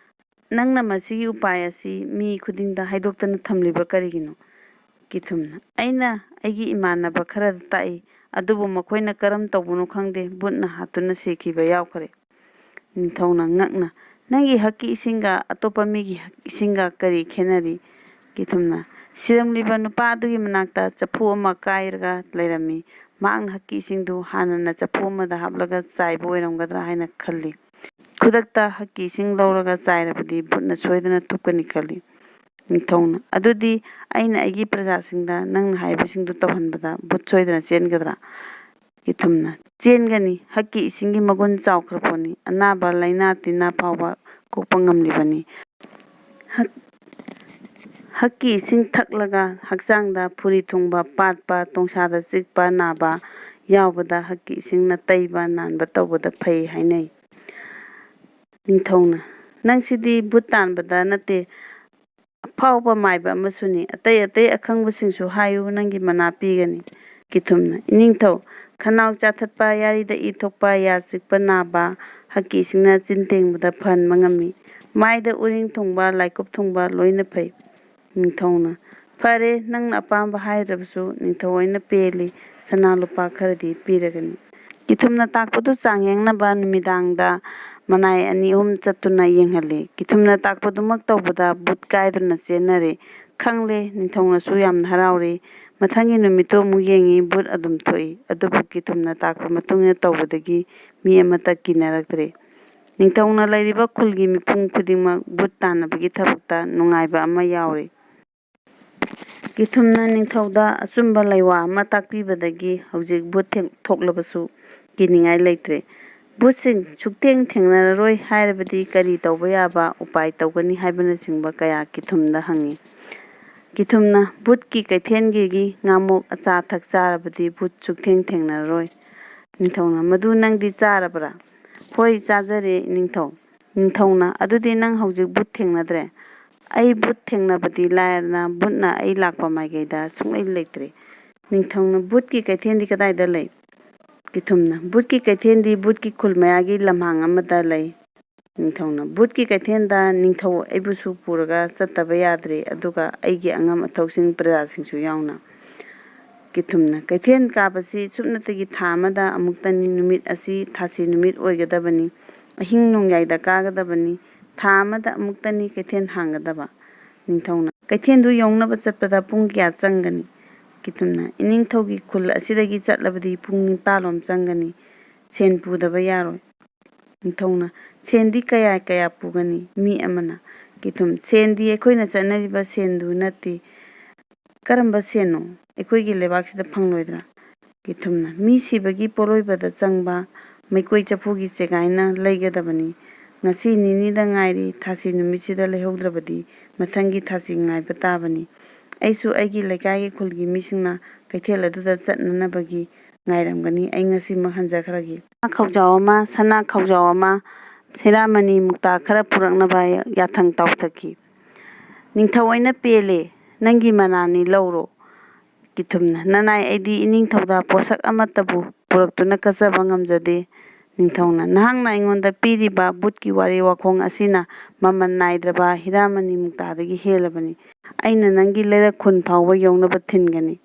ꯅꯪꯅ ꯃꯁꯤꯒꯤ ꯎꯄꯥꯏ ꯑꯁꯤ ꯃꯤ ꯈꯨꯗꯤꯡꯗ ꯍꯥꯏꯗꯣꯛꯇꯅ ꯊꯝꯂꯤꯕ ꯀꯔꯤꯒꯤꯅꯣ?" ꯀꯤꯊꯨꯝꯅ, "ꯑꯩꯅ ꯑꯩꯒꯤ ꯏꯃꯥꯟꯅꯕ ꯈꯔꯗ ꯇꯥꯛꯏ, ꯑꯗꯨꯕꯨ ꯃꯈꯣꯏꯅ ꯀꯔꯝ ꯇꯧꯕꯅꯣ ꯈꯪꯗꯦ, ꯚꯨꯠꯅ ꯍꯥꯠꯇꯨꯅ ꯁꯤꯈꯤꯕ ꯌꯥꯎꯈ꯭ꯔꯦ꯫" ꯅꯤꯡꯊꯧꯅ ꯉꯛꯅ, "ꯅꯪꯒꯤ ꯍꯛꯀꯤ ꯏꯁꯤꯡꯒ ꯑꯇꯣꯞꯄ ꯃꯤꯒꯤ ꯍꯛ ꯏꯁꯤꯡꯒ ꯀꯔꯤ ꯈꯦꯠꯅꯔꯤ?" ꯀꯤꯊꯨꯝꯅ, "ꯁꯤꯔꯝꯂꯤꯕ ꯅꯨꯄꯥ ꯑꯗꯨꯒꯤ ꯃꯅꯥꯛꯇ ꯆꯐꯨ ꯑꯃ ꯀꯥꯏꯔꯒ ꯂꯩꯔꯝꯃꯤ꯫ ꯃꯍꯥꯛꯅ ꯍꯛꯀꯤ ꯏꯁꯤꯡꯗꯨ ꯍꯥꯟꯅꯅ ꯆꯐꯨ ꯑꯃꯗ ꯍꯥꯞꯂꯒ ꯆꯥꯏꯕ ꯑꯣꯏꯔꯝꯒꯗ꯭ꯔꯥ ꯍꯥꯏꯅ ꯈꯜꯂꯤ꯫" ꯈꯨꯗꯛꯇ ꯍꯛꯀꯤ ꯏꯁꯤꯡ ꯂꯧꯔꯒ ꯆꯥꯏꯔꯕꯗꯤ ꯚꯨꯠꯅ ꯁꯣꯏꯗꯅ ꯊꯨꯞꯀꯅꯤ ꯈꯜꯂꯤ꯫ ꯅꯤꯡꯊꯧꯅ, "ꯑꯗꯨꯗꯤ ꯑꯩꯅ ꯑꯩꯒꯤ ꯄ꯭ꯔꯖꯥꯁꯤꯡꯗ ꯅꯪꯅ ꯍꯥꯏꯕꯁꯤꯡꯗꯨ ꯇꯧꯍꯟꯕꯗ ꯚꯨꯠ ꯁꯣꯏꯗꯅ ꯆꯦꯟꯒꯗ꯭ꯔꯥ?" ꯀꯤꯊꯨꯝꯅ, "ꯆꯦꯟꯒꯅꯤ꯫ ꯍꯛꯀꯤ ꯏꯁꯤꯡꯒꯤ ꯃꯒꯨꯟ ꯆꯥꯎꯈ꯭ꯔ ꯄꯣꯠꯅꯤ꯫ ꯑꯅꯥꯕ ꯂꯥꯏꯅꯥ ꯇꯤꯟꯅꯥ ꯐꯥꯎꯕ ꯀꯣꯛꯄ ꯉꯝꯂꯤꯕꯅꯤ꯫ ꯍꯛ-, ꯍꯛꯀꯤ ꯏꯁꯤꯡ ꯊꯛꯂꯒ ꯍꯛꯆꯥꯡꯗ ꯐꯨꯔꯤ ꯊꯨꯡꯕ, ꯄꯥꯠꯄ, ꯇꯣꯡꯁꯥꯗ ꯆꯤꯛꯄ, ꯅꯥꯕ ꯌꯥꯎꯕꯗ ꯍꯛꯀꯤ ꯏꯁꯤꯡꯅ ꯇꯩꯕ ꯅꯥꯟꯕ ꯇꯧꯕꯗ ꯐꯩ ꯍꯥꯏꯅꯩ꯫" ꯅꯤꯡꯊꯧꯅ, "ꯅꯪꯁꯤꯗꯤ ꯚꯨꯠ ꯇꯥꯟꯕꯗ ꯅꯠꯇꯦ, ꯑꯐꯥꯎꯕ ꯃꯥꯏꯕ ꯑꯃꯁꯨꯅꯤ꯫ ꯑꯇꯩ ꯑꯇꯩ ꯑꯈꯪꯕꯁꯤꯡꯁꯨ ꯍꯥꯏꯌꯨ, ꯅꯪꯒꯤ ꯃꯅꯥ ꯄꯤꯒꯅꯤ꯫" ꯀꯤꯊꯨꯝꯅ, "ꯏꯅꯤꯡꯊꯧ, ꯈꯅꯥꯎ ꯆꯥꯊꯠꯄ, ꯌꯥꯔꯤꯗ ꯏ ꯊꯣꯛꯄ, ꯌꯥ ꯆꯤꯛꯄ ꯅꯥꯕ, ꯍꯛꯀꯤ ꯏꯁꯤꯡꯅ ꯆꯤꯟ ꯇꯦꯡꯕꯗ ꯐꯍꯟꯕ ꯉꯝꯃꯤ꯫ ꯃꯥꯏꯗ ꯎꯔꯤꯡ ꯊꯨꯡꯕ, ꯂꯥꯏꯀꯨꯞ ꯊꯨꯡꯕ ꯂꯣꯏꯅ ꯐꯩ꯫" ꯅꯤꯡꯊꯧꯅ, "ꯐꯔꯦ, ꯅꯪꯅ ꯑꯄꯥꯝꯕ ꯍꯥꯏꯗ꯭ꯔꯕꯁꯨ ꯅꯤꯡꯊꯧ ꯑꯣꯏꯅ ꯄꯦꯜꯂꯤ, ꯁꯅꯥ ꯂꯨꯄꯥ ꯈꯔꯗꯤ ꯄꯤꯔꯒꯅꯤ꯫" ꯀꯤꯊꯨꯝꯅ ꯇꯥꯛꯄꯗꯨ ꯆꯥꯡꯌꯦꯡꯅꯕ ꯅꯨꯃꯤꯗꯥꯡꯗ ꯃꯅꯥꯏ ꯑꯅꯤ ꯑꯍꯨꯝ ꯆꯠꯇꯨꯅ ꯌꯦꯡꯍꯜꯂꯤ꯫ ꯀꯤꯊꯨꯝꯅ ꯇꯥꯛꯄꯗꯨꯃꯛ ꯇꯧꯕꯗ ꯚꯨꯠ ꯀꯥꯏꯗꯨꯅ ꯆꯦꯟꯅꯔꯦ꯫ ꯈꯪꯂꯦ, ꯅꯤꯡꯊꯧꯅꯁꯨ ꯌꯥꯝꯅ ꯍꯔꯥꯎꯔꯦ꯫ ꯃꯊꯪꯒꯤ ꯅꯨꯃꯤꯠꯇꯨ ꯑꯃꯨꯛ ꯌꯦꯡꯉꯤ, ꯚꯨꯠ ꯑꯗꯨꯝ ꯊꯣꯛꯏ꯫ ꯑꯗꯨꯕꯨ ꯀꯤꯊꯨꯝꯅ ꯇꯥꯛꯄ ꯃꯇꯨꯡ ꯏꯟꯅ ꯇꯧꯕꯗꯒꯤ ꯃꯤ ꯑꯃꯠꯇ ꯀꯤꯅꯔꯛꯇ꯭ꯔꯦ꯫ ꯅꯤꯡꯊꯧꯅ ꯂꯩꯔꯤꯕ ꯈꯨꯜꯒꯤ ꯃꯤꯄꯨꯝ ꯈꯨꯗꯤꯡꯃꯛ ꯚꯨꯠ ꯇꯥꯟꯅꯕꯒꯤ ꯊꯕꯛꯇ ꯅꯨꯡꯉꯥꯏꯕ ꯑꯃ ꯌꯥꯎꯔꯦ꯫ ꯀꯤꯊꯨꯝꯅ ꯅꯤꯡꯊꯧꯗ ꯑꯆꯨꯝꯕ ꯂꯩꯋꯥ ꯑꯃ ꯇꯥꯛꯄꯤꯕꯗꯒꯤ ꯍꯧꯖꯤꯛ ꯚꯨꯠ ꯊꯦꯡ-, ꯊꯣꯛꯂꯕꯁꯨ ꯀꯤꯅꯤꯡꯉꯥꯏ ꯂꯩꯇ꯭ꯔꯦ꯫ "ꯚꯨꯠꯁꯤꯡ ꯁꯨꯛꯊꯦꯡ ꯊꯦꯡꯅꯔꯔꯣꯏ ꯍꯥꯏꯔꯕꯗꯤ ꯀꯔꯤ ꯇꯧꯕ ꯌꯥꯕ ꯎꯄꯥꯏ ꯇꯧꯒꯅꯤ?" ꯍꯥꯏꯕꯅꯆꯤꯡꯕ ꯀꯌꯥ ꯀꯤꯊꯨꯝꯗ ꯍꯪꯉꯤ꯫ ꯀꯤꯊꯨꯝꯅ, "ꯚꯨꯠꯀꯤ ꯀꯩꯊꯦꯜꯒꯤ ꯉꯥꯃꯣꯛ ꯑꯆꯥ ꯑꯊꯛ ꯆꯥꯔꯕꯗꯤ ꯚꯨꯠ ꯁꯨꯛꯊꯦꯡ ꯊꯦꯡꯅꯔꯔꯣꯏ꯫" ꯅꯤꯡꯊꯧꯅ, "ꯃꯗꯨ ꯅꯪꯗꯤ ꯆꯥꯔꯕ꯭ꯔꯥ?" "ꯍꯣꯏ, ꯆꯥꯖꯔꯦ, ꯏꯅꯤꯡꯊꯧ꯫" ꯅꯤꯡꯊꯧꯅ, "ꯑꯗꯨꯗꯤ ꯅꯪ ꯍꯧꯖꯤꯛ ꯚꯨꯠ ꯊꯦꯡꯅꯗ꯭ꯔꯦ?" "ꯑꯩ ꯚꯨꯠ ꯊꯦꯡꯅꯕꯗꯤ ꯂꯥꯏꯔꯗꯅ, ꯚꯨꯠꯅ ꯑꯩ ꯂꯥꯛꯄ ꯃꯥꯏꯀꯩꯗ ꯁꯨꯡꯂꯩ ꯂꯩꯇ꯭ꯔꯦ꯫" ꯅꯤꯡꯊꯧꯅ, "ꯚꯨꯠꯀꯤ ꯀꯩꯊꯦꯜꯗꯤ ꯀꯗꯥꯏꯗ ꯂꯩ?" ꯀꯤꯊꯨꯝꯅ, "ꯚꯨꯠꯀꯤ ꯀꯩꯊꯦꯜꯗꯤ ꯚꯨꯠꯀꯤ ꯈꯨꯜ ꯃꯌꯥꯒꯤ ꯂꯝꯍꯥꯡ ꯑꯃꯗ ꯂꯩ꯫" ꯅꯤꯡꯊꯧꯅ, "ꯚꯨꯠꯀꯤ ꯀꯩꯊꯦꯜꯗ ꯅꯤꯡꯊꯧ ꯑꯩꯕꯨꯁꯨ ꯄꯨꯔꯒ ꯆꯠꯇꯕ ꯌꯥꯗ꯭ꯔꯦ, ꯑꯗꯨꯒ ꯑꯩꯒꯤ ꯑꯉꯝ ꯑꯊꯧꯁꯤꯡ ꯄ꯭ꯔꯖꯥꯁꯤꯡꯁꯨ ꯌꯥꯎꯅ꯫" ꯀꯤꯊꯨꯝꯅ, "ꯀꯩꯊꯦꯜ ꯀꯥꯕꯁꯤ ꯁꯨꯞꯅꯇꯒꯤ ꯊꯥ ꯑꯃꯗ ꯑꯃꯨꯛꯇꯅꯤ꯫ ꯅꯨꯃꯤꯠ ꯑꯁꯤ ꯊꯥꯁꯤ ꯅꯨꯃꯤꯠ ꯑꯣꯏꯒꯗꯕꯅꯤ꯫ ꯑꯍꯤꯡ ꯅꯣꯡꯌꯥꯏꯗ ꯀꯥꯒꯗꯕꯅꯤ꯫ ꯊꯥ ꯑꯃꯗ ꯑꯃꯨꯛꯇꯅꯤ ꯀꯩꯊꯦꯜ ꯍꯥꯡꯒꯗꯕ꯫" ꯅꯤꯡꯊꯧꯅ, "ꯀꯩꯊꯦꯜꯗꯨ ꯌꯧꯅꯕ ꯆꯠꯄꯗ ꯄꯨꯡ ꯀꯌꯥ ꯆꯪꯒꯅꯤ?" ꯀꯤꯊꯨꯝꯅ, "ꯏꯅꯤꯡꯊꯧꯒꯤ ꯈꯨꯜ ꯑꯁꯤꯗꯒꯤ ꯆꯠꯂꯕꯗꯤ ꯄꯨꯡ ꯅꯤꯄꯥꯜꯂꯣꯝ ꯆꯪꯒꯅꯤ꯫ ꯁꯦꯟ ꯄꯨꯗꯕ ꯌꯥꯔꯣꯏ꯫" ꯅꯤꯡꯊꯧꯅ, "ꯁꯦꯟꯗꯤ ꯀꯌꯥ ꯀꯌꯥ ꯄꯨꯒꯅꯤ?" ꯃꯤ ꯑꯃꯅ, ꯀꯤꯊꯨꯝ, "ꯁꯦꯟꯗꯤ ꯑꯩꯈꯣꯏꯅ ꯆꯠꯅꯔꯤꯕ ꯁꯦꯟꯗꯨ ꯅꯠꯇꯦ꯫ ꯀꯔꯝꯕ ꯁꯦꯟꯅꯣ? ꯑꯩꯈꯣꯏꯒꯤ ꯂꯩꯕꯥꯛꯁꯤꯗ ꯐꯪꯂꯣꯏꯗ꯭ꯔꯥ?" ꯀꯤꯊꯨꯝꯅ, "ꯃꯤ ꯁꯤꯕꯒꯤ ꯄꯣꯠꯂꯣꯏꯕꯗ ꯆꯪꯕ ꯃꯩꯀꯣꯏ ꯆꯐꯨꯒꯤ ꯆꯦꯒꯥꯏꯅ ꯂꯩꯒꯗꯕꯅꯤ꯫ ꯉꯁꯤ ꯅꯤꯅꯤꯗ ꯉꯥꯏꯔꯤ, ꯊꯥꯁꯤ ꯅꯨꯃꯤꯠꯁꯤꯗ ꯂꯩꯍꯧꯗ꯭ꯔꯕꯗꯤ ꯃꯊꯪꯒꯤ ꯊꯥꯁꯤ ꯉꯥꯏꯕ ꯇꯥꯕꯅꯤ꯫ ꯑꯩꯁꯨ ꯑꯩꯒꯤ ꯂꯩꯀꯥꯏꯒꯤ ꯈꯨꯜꯒꯤ ꯃꯤꯁꯤꯡꯅ ꯀꯩꯊꯦꯜ ꯑꯗꯨꯗ ꯆꯠꯅꯅꯕꯒꯤ ꯉꯥꯏꯔꯝꯒꯅꯤ꯫ ꯑꯩ ꯉꯁꯤꯃꯛ ꯍꯟꯖꯈ꯭ꯔꯒꯦ꯫" ꯈꯧꯖꯥꯎ ꯑꯃ, ꯁꯅꯥ ꯈꯧꯖꯥꯎ ꯑꯃ, ꯍꯤꯔꯥꯃꯅꯤ ꯃꯨꯛꯇꯥ ꯈꯔ ꯄꯨꯔꯛꯅꯕ ꯌꯥꯊꯪ ꯇꯥꯎꯊꯈꯤ꯫ "ꯅꯤꯡꯊꯧ ꯑꯩꯅ ꯄꯦꯜꯂꯦ, ꯅꯪꯒꯤ ꯃꯅꯥꯅꯤ ꯂꯧꯔꯣ꯫" ꯀꯤꯊꯨꯝꯅ, "ꯅꯅꯥꯏ, ꯑꯩꯗꯤ ꯏꯅꯤꯡꯊꯧꯗ ꯄꯣꯠꯁꯛ ꯑꯃꯠꯇꯕꯨ ꯄꯨꯔꯛꯇꯨꯅ ꯀꯠꯆꯕ ꯉꯝꯖꯗꯦ꯫" ꯅꯤꯡꯊꯧꯅ, "ꯅꯍꯥꯛꯅ ꯑꯩꯉꯣꯟꯗ ꯄꯤꯔꯤꯕ ꯕꯨꯠꯀꯤ ꯋꯥꯔꯦ ꯋꯥꯈꯣꯡ ꯑꯁꯤꯅ ꯃꯃꯜ ꯅꯥꯏꯗ꯭ꯔꯕ ꯍꯤꯔꯥꯃꯅꯤ ꯃꯨꯛꯇꯥꯗꯒꯤ ꯍꯦꯜꯂꯕꯅꯤ꯫ ꯑꯩꯅ ꯅꯪꯒꯤ ꯂꯩꯔꯛ ꯈꯨꯟ ꯐꯥꯎꯕ ꯌꯧꯅꯕ ꯊꯤꯟꯒꯅꯤ꯫"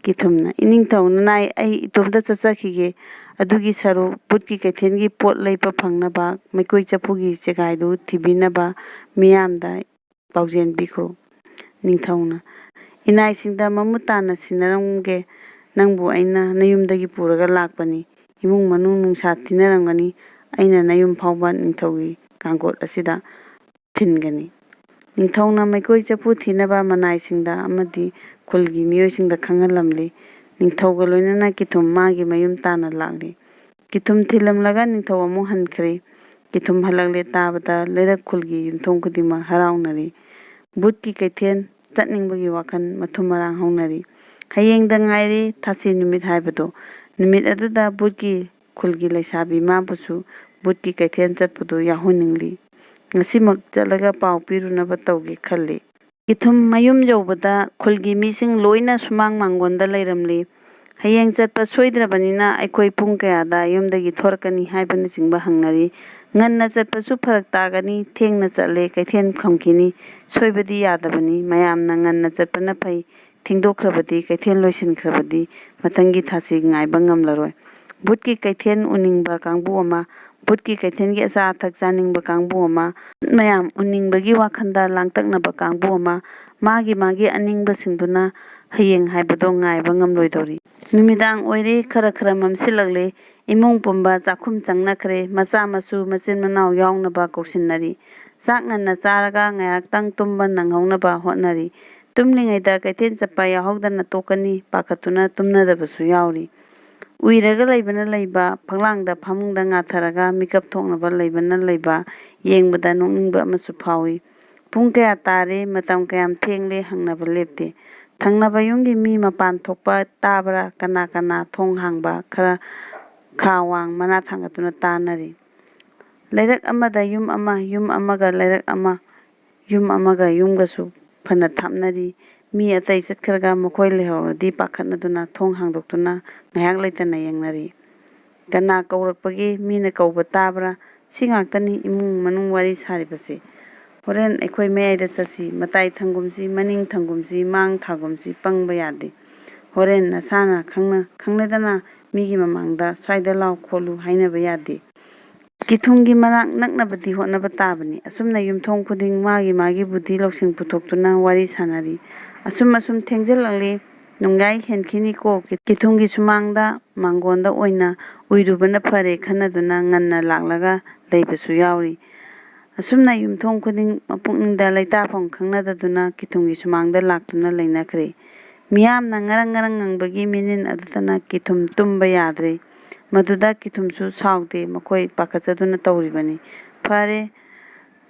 ꯀꯤꯊꯨꯝꯅ, "ꯏꯅꯤꯡꯊꯧ ꯅꯅꯥꯏ, ꯑꯩ ꯏꯇꯣꯝꯇ ꯆꯠꯆꯈꯤꯒꯦ꯫ ꯑꯗꯨꯒꯤ ꯁꯔꯨꯛ ꯕꯨꯠꯀꯤ ꯀꯩꯊꯦꯜꯒꯤ ꯄꯣꯠ ꯂꯩꯕ ꯐꯪꯅꯕ ꯃꯩꯀꯣꯏ ꯆꯐꯨꯒꯤ ꯆꯦꯒꯥꯏꯗꯨ ꯊꯤꯕꯤꯅꯕ ꯃꯤꯌꯥꯝꯗ ꯄꯥꯎꯖꯦꯜ ꯄꯤꯈ꯭ꯔꯣ꯫" ꯅꯤꯡꯊꯧꯅ, "ꯏꯅꯥꯏꯁꯤꯡꯗ ꯃꯃꯨꯠ ꯇꯥꯅ ꯁꯤꯟꯅꯔꯝꯒꯦ꯫ ꯅꯪꯕꯨ ꯑꯩꯅ ꯅꯌꯨꯝꯗꯒꯤ ꯄꯨꯔꯒ ꯂꯥꯛꯄꯅꯤ꯫ ꯏꯃꯨꯡ ꯃꯅꯨꯡ ꯅꯨꯡꯁꯥ ꯊꯤꯅꯔꯝꯒꯅꯤ꯫ ꯑꯩꯅ ꯅꯌꯨꯝ ꯐꯥꯎꯕ ꯅꯤꯡꯊꯧꯒꯤ ꯀꯥꯡꯒꯣꯠ ꯑꯁꯤꯗ ꯊꯤꯟꯒꯅꯤ꯫" ꯅꯤꯡꯊꯧꯅ ꯃꯩꯀꯣꯏ ꯆꯐꯨ ꯊꯤꯅꯕ ꯃꯅꯥꯏꯁꯤꯡꯗ ꯑꯃꯗꯤ ꯈꯨꯜꯒꯤ ꯃꯤꯑꯣꯏꯁꯤꯡꯗ ꯈꯪꯍꯜꯂꯝꯂꯤ꯫ ꯅꯤꯡꯊꯧꯒ ꯂꯣꯏꯅꯅ ꯀꯤꯊꯨꯝ ꯃꯥꯒꯤ ꯃꯌꯨꯝ ꯇꯥꯟꯅ ꯂꯥꯛꯂꯤ꯫ ꯀꯤꯊꯨꯝ ꯊꯤꯜꯂꯝꯂꯒ ꯅꯤꯡꯊꯧ ꯑꯃꯨꯛ ꯍꯟꯈ꯭ꯔꯦ꯫ ꯀꯤꯊꯨꯝ ꯍꯜꯂꯛꯂꯦ ꯇꯥꯕꯗ ꯂꯩꯔꯛ ꯈꯨꯜꯒꯤ ꯌꯨꯝꯊꯣꯡ ꯈꯨꯗꯤꯡꯃꯛ ꯍꯔꯥꯎꯅꯔꯤ꯫ ꯕꯨꯠꯀꯤ ꯀꯩꯊꯦꯜ ꯆꯠꯅꯤꯡꯕꯒꯤ ꯋꯥꯈꯜ ꯃꯊꯨꯝ ꯃꯔꯥꯡ ꯍꯧꯅꯔꯤ꯫ ꯍꯌꯦꯡꯗ ꯉꯥꯏꯔꯦ, ꯊꯥꯁꯤ ꯅꯨꯃꯤꯠ ꯍꯥꯏꯕꯗꯣ꯫ ꯅꯨꯃꯤꯠ ꯑꯗꯨꯗ ꯕꯨꯠꯀꯤ ꯈꯨꯜꯒꯤ ꯂꯩꯁꯥꯕꯤ ꯃꯥꯕꯨꯁꯨ ꯕꯨꯠꯀꯤ ꯀꯩꯊꯦꯜ ꯆꯠꯄꯗꯨ ꯌꯥꯎꯍꯟꯅꯤꯡꯂꯤ꯫ ꯉꯁꯤꯃꯛ ꯆꯠꯂꯒ ꯄꯥꯎ ꯄꯤꯔꯨꯅꯕ ꯇꯧꯒꯦ ꯈꯜꯂꯤ꯫ ꯀꯤꯊꯨꯝ ꯃꯌꯨꯝ ꯌꯧꯕꯗ ꯈꯨꯜꯒꯤ ꯃꯤꯁꯤꯡ ꯂꯣꯏꯅ ꯁꯨꯃꯥꯡ ꯃꯥꯡꯒꯣꯟꯗ ꯂꯩꯔꯝꯂꯤ꯫ "ꯍꯌꯦꯡ ꯆꯠꯄ ꯁꯣꯏꯗ꯭ꯔꯕꯅꯤꯅ ꯑꯩꯈꯣꯏ ꯄꯨꯡ ꯀꯌꯥꯗ ꯌꯨꯝꯗꯒꯤ ꯊꯣꯔꯛꯀꯅꯤ?" ꯍꯥꯏꯕꯅꯆꯤꯡꯕ ꯍꯪꯅꯔꯤ꯫ "ꯉꯟꯅ ꯆꯠꯄꯁꯨ ꯐꯔꯛ ꯇꯥꯒꯅꯤ, ꯊꯦꯡꯅ ꯆꯠꯂꯦ ꯀꯩꯊꯦꯜ ꯈꯝꯈꯤꯅꯤ꯫ ꯁꯣꯏꯕꯗꯤ ꯌꯥꯗꯕꯅꯤ, ꯃꯌꯥꯝꯅ ꯉꯟꯅ ꯆꯠꯄꯅ ꯐꯩ꯫ ꯊꯦꯡꯗꯣꯛꯈ꯭ꯔꯕꯗꯤ, ꯀꯩꯊꯦꯜ ꯂꯣꯏꯁꯤꯟꯈ꯭ꯔꯕꯗꯤ ꯃꯊꯪꯒꯤ ꯊꯥꯁꯤ ꯉꯥꯏꯕ ꯉꯝꯂꯔꯣꯏ꯫" ꯕꯨꯠꯀꯤ ꯀꯩꯊꯦꯜ ꯎꯅꯤꯡꯕ ꯀꯥꯡꯕꯨ ꯑꯃ, ꯕꯨꯠꯀꯤ ꯀꯩꯊꯦꯜꯒꯤ ꯑꯆꯥ ꯑꯊꯛ ꯆꯥꯅꯤꯡꯕ ꯀꯥꯡꯕꯨ ꯑꯃ, ꯃꯌꯥꯝ ꯎꯅꯤꯡꯕꯒꯤ ꯋꯥꯈꯜꯗ ꯂꯥꯡꯇꯛꯅꯕ ꯀꯥꯡꯕꯨ ꯑꯃ, ꯃꯥꯒꯤ ꯃꯥꯒꯤ ꯑꯅꯤꯡꯕꯁꯤꯡꯗꯨꯅ ꯍꯌꯦꯡ ꯍꯥꯏꯕꯗꯣ ꯉꯥꯏꯕ ꯉꯝꯂꯣꯏꯗꯧꯔꯤ꯫ ꯅꯨꯃꯤꯗꯥꯡ ꯑꯣꯏꯔꯦ, ꯈꯔ ꯈꯔ ꯃꯝꯁꯤꯜꯂꯛꯂꯦ꯫ ꯏꯃꯨꯡ ꯄꯨꯝꯕ ꯆꯥꯛꯈꯨꯝ ꯆꯪꯅꯈ꯭ꯔꯦ꯫ ꯃꯆꯥ ꯃꯁꯨ ꯃꯆꯤꯟ ꯃꯅꯥꯎ ꯌꯥꯎꯅꯕ ꯀꯧꯁꯤꯟꯅꯔꯤ꯫ ꯆꯥꯛ ꯉꯟꯅ ꯆꯥꯔꯒ ꯉꯥꯏꯍꯥꯛꯇꯪ ꯇꯨꯝꯕ ꯅꯪꯍꯧꯅꯕ ꯍꯣꯠꯅꯔꯤ꯫ ꯇꯨꯝꯂꯤꯉꯩꯗ ꯀꯩꯊꯦꯜ ꯆꯠꯄ ꯌꯥꯎꯍꯧꯗꯅ ꯇꯣꯛꯀꯅꯤ ꯄꯥꯈꯠꯇꯨꯅ ꯇꯨꯝꯅꯗꯕꯁꯨ ꯌꯥꯎꯔꯤ꯫ ꯎꯏꯔꯒ ꯂꯩꯕꯅ ꯂꯩꯕ, ꯐꯛꯂꯥꯡꯗ ꯐꯃꯨꯡꯗ ꯉꯥꯊꯔꯒ ꯃꯤꯀꯞ ꯊꯣꯛꯅꯕ ꯂꯩꯕꯅ ꯂꯩꯕ, ꯌꯦꯡꯕꯗ ꯅꯣꯛꯅꯤꯡꯕ ꯑꯃꯁꯨ ꯐꯥꯎꯏ꯫ ꯄꯨꯡ ꯀꯌꯥ ꯇꯥꯔꯦ, ꯃꯇꯝ ꯀꯌꯥꯝ ꯊꯦꯡꯂꯦ ꯍꯪꯅꯕ ꯂꯦꯞꯇꯦ꯫ ꯊꯪꯅꯕ ꯌꯨꯝꯒꯤ ꯃꯤ ꯃꯄꯥꯟ ꯊꯣꯛꯄ ꯇꯥꯕ꯭ꯔꯥ, ꯀꯅꯥ ꯀꯅꯥ ꯊꯣꯡ ꯍꯥꯡꯕ, ꯈꯔ ꯈꯥ ꯋꯥꯡ ꯃꯅꯥ ꯊꯥꯡꯒꯠꯇꯨꯅ ꯇꯥꯅꯔꯤ꯫ ꯂꯩꯔꯛ ꯑꯃꯗ ꯌꯨꯝ ꯑꯃ, ꯌꯨꯝ ꯑꯃꯒ ꯂꯩꯔꯛ ꯑꯃ, ꯌꯨꯝ ꯑꯃꯒ ꯌꯨꯝꯒꯁꯨ ꯐꯅ ꯊꯥꯞꯅꯔꯤ꯫ ꯃꯤ ꯑꯇꯩ ꯆꯠꯈ꯭ꯔꯒ ꯃꯈꯣꯏ ꯂꯩꯍꯧꯔꯗꯤ ꯄꯥꯈꯠꯅꯗꯨꯅ ꯊꯣꯡ ꯍꯥꯡꯗꯣꯛꯇꯨꯅ ꯉꯥꯏꯍꯥꯛ ꯂꯩꯇꯅ ꯌꯦꯡꯅꯔꯤ꯫ ꯀꯅꯥ ꯀꯧꯔꯛꯄꯒꯦ? ꯃꯤꯅ ꯀꯧꯕ ꯇꯥꯕ꯭ꯔꯥ? ꯁꯤ ꯉꯥꯛꯇꯅꯤ ꯏꯃꯨꯡ ꯃꯅꯨꯡ ꯋꯥꯔꯤ ꯁꯥꯔꯤꯕꯁꯦ꯫ ꯍꯣꯔꯦꯟ ꯑꯩꯈꯣꯏ ꯃꯌꯥꯏꯗ ꯆꯠꯁꯤ, ꯃꯇꯥꯏ ꯊꯪꯒꯨꯝꯁꯤ, ꯃꯅꯤꯡ ꯊꯪꯒꯨꯝꯁꯤ, ꯃꯥꯡ ꯊꯥꯒꯨꯝꯁꯤ, ꯄꯪꯕ ꯌꯥꯗꯦ꯫ ꯍꯣꯔꯦꯟ ꯅꯁꯥꯅ ꯈꯪꯅ ꯈꯪꯂꯦꯗꯅ, ꯃꯤꯒꯤ ꯃꯃꯥꯡꯗ ꯁ꯭ꯋꯥꯏꯗ ꯂꯥꯎ ꯈꯣꯠꯂꯨ ꯍꯥꯏꯅꯕ ꯌꯥꯗꯦ꯫ ꯀꯤꯊꯨꯝꯒꯤ ꯃꯅꯥꯛ ꯅꯛꯅꯕꯗꯤ ꯍꯣꯠꯅꯕ ꯇꯥꯕꯅꯤ꯫ ꯑꯁꯨꯝꯅ ꯌꯨꯝꯊꯣꯡ ꯈꯨꯗꯤꯡ ꯃꯥꯒꯤ ꯃꯥꯒꯤ ꯕꯨꯙꯤ ꯂꯧꯁꯤꯡ ꯄꯨꯊꯣꯛꯇꯨꯅ ꯋꯥꯔꯤ ꯁꯥꯟꯅꯔꯤ꯫ ꯑꯁꯨꯝ ꯑꯁꯨꯝ ꯊꯦꯡꯖꯤꯜꯂꯛꯂꯤ꯫ ꯅꯣꯡꯌꯥꯏ ꯍꯦꯟꯈꯤꯅꯤꯀꯣ꯫ ꯀꯤꯊꯨꯝꯒꯤ ꯁꯨꯃꯥꯡꯗ ꯃꯥꯡꯒꯣꯟꯗ ꯑꯣꯏꯅ ꯎꯏꯔꯨꯕꯅ ꯐꯔꯦ ꯈꯟꯅꯗꯨꯅ ꯉꯟꯅ ꯂꯥꯛꯂꯒ ꯂꯩꯕꯁꯨ ꯌꯥꯎꯔꯤ꯫ ꯑꯁꯨꯝꯅ ꯌꯨꯝꯊꯣꯡ ꯈꯨꯗꯤꯡ ꯃꯄꯨꯛꯅꯤꯡꯗ ꯂꯩꯇꯥꯐꯝ ꯈꯪꯅꯗꯗꯨꯅ ꯀꯤꯊꯨꯝꯒꯤ ꯁꯨꯃꯥꯡꯗ ꯂꯥꯛꯇꯨꯅ ꯂꯩꯅꯈ꯭ꯔꯦ꯫ ꯃꯤꯌꯥꯝꯅ ꯉꯔꯪ ꯉꯔꯪ ꯉꯪꯕꯒꯤ ꯃꯤꯅꯤꯟ ꯑꯗꯨꯗꯅ ꯀꯤꯊꯨꯝ ꯇꯨꯝꯕ ꯌꯥꯗ꯭ꯔꯦ꯫ ꯃꯗꯨꯗ ꯀꯤꯊꯨꯝꯁꯨ ꯁꯥꯎꯗꯦ, ꯃꯈꯣꯏ ꯄꯥꯈꯠꯆꯗꯨꯅ ꯇꯧꯔꯤꯕꯅꯤ꯫ ꯐꯔꯦ,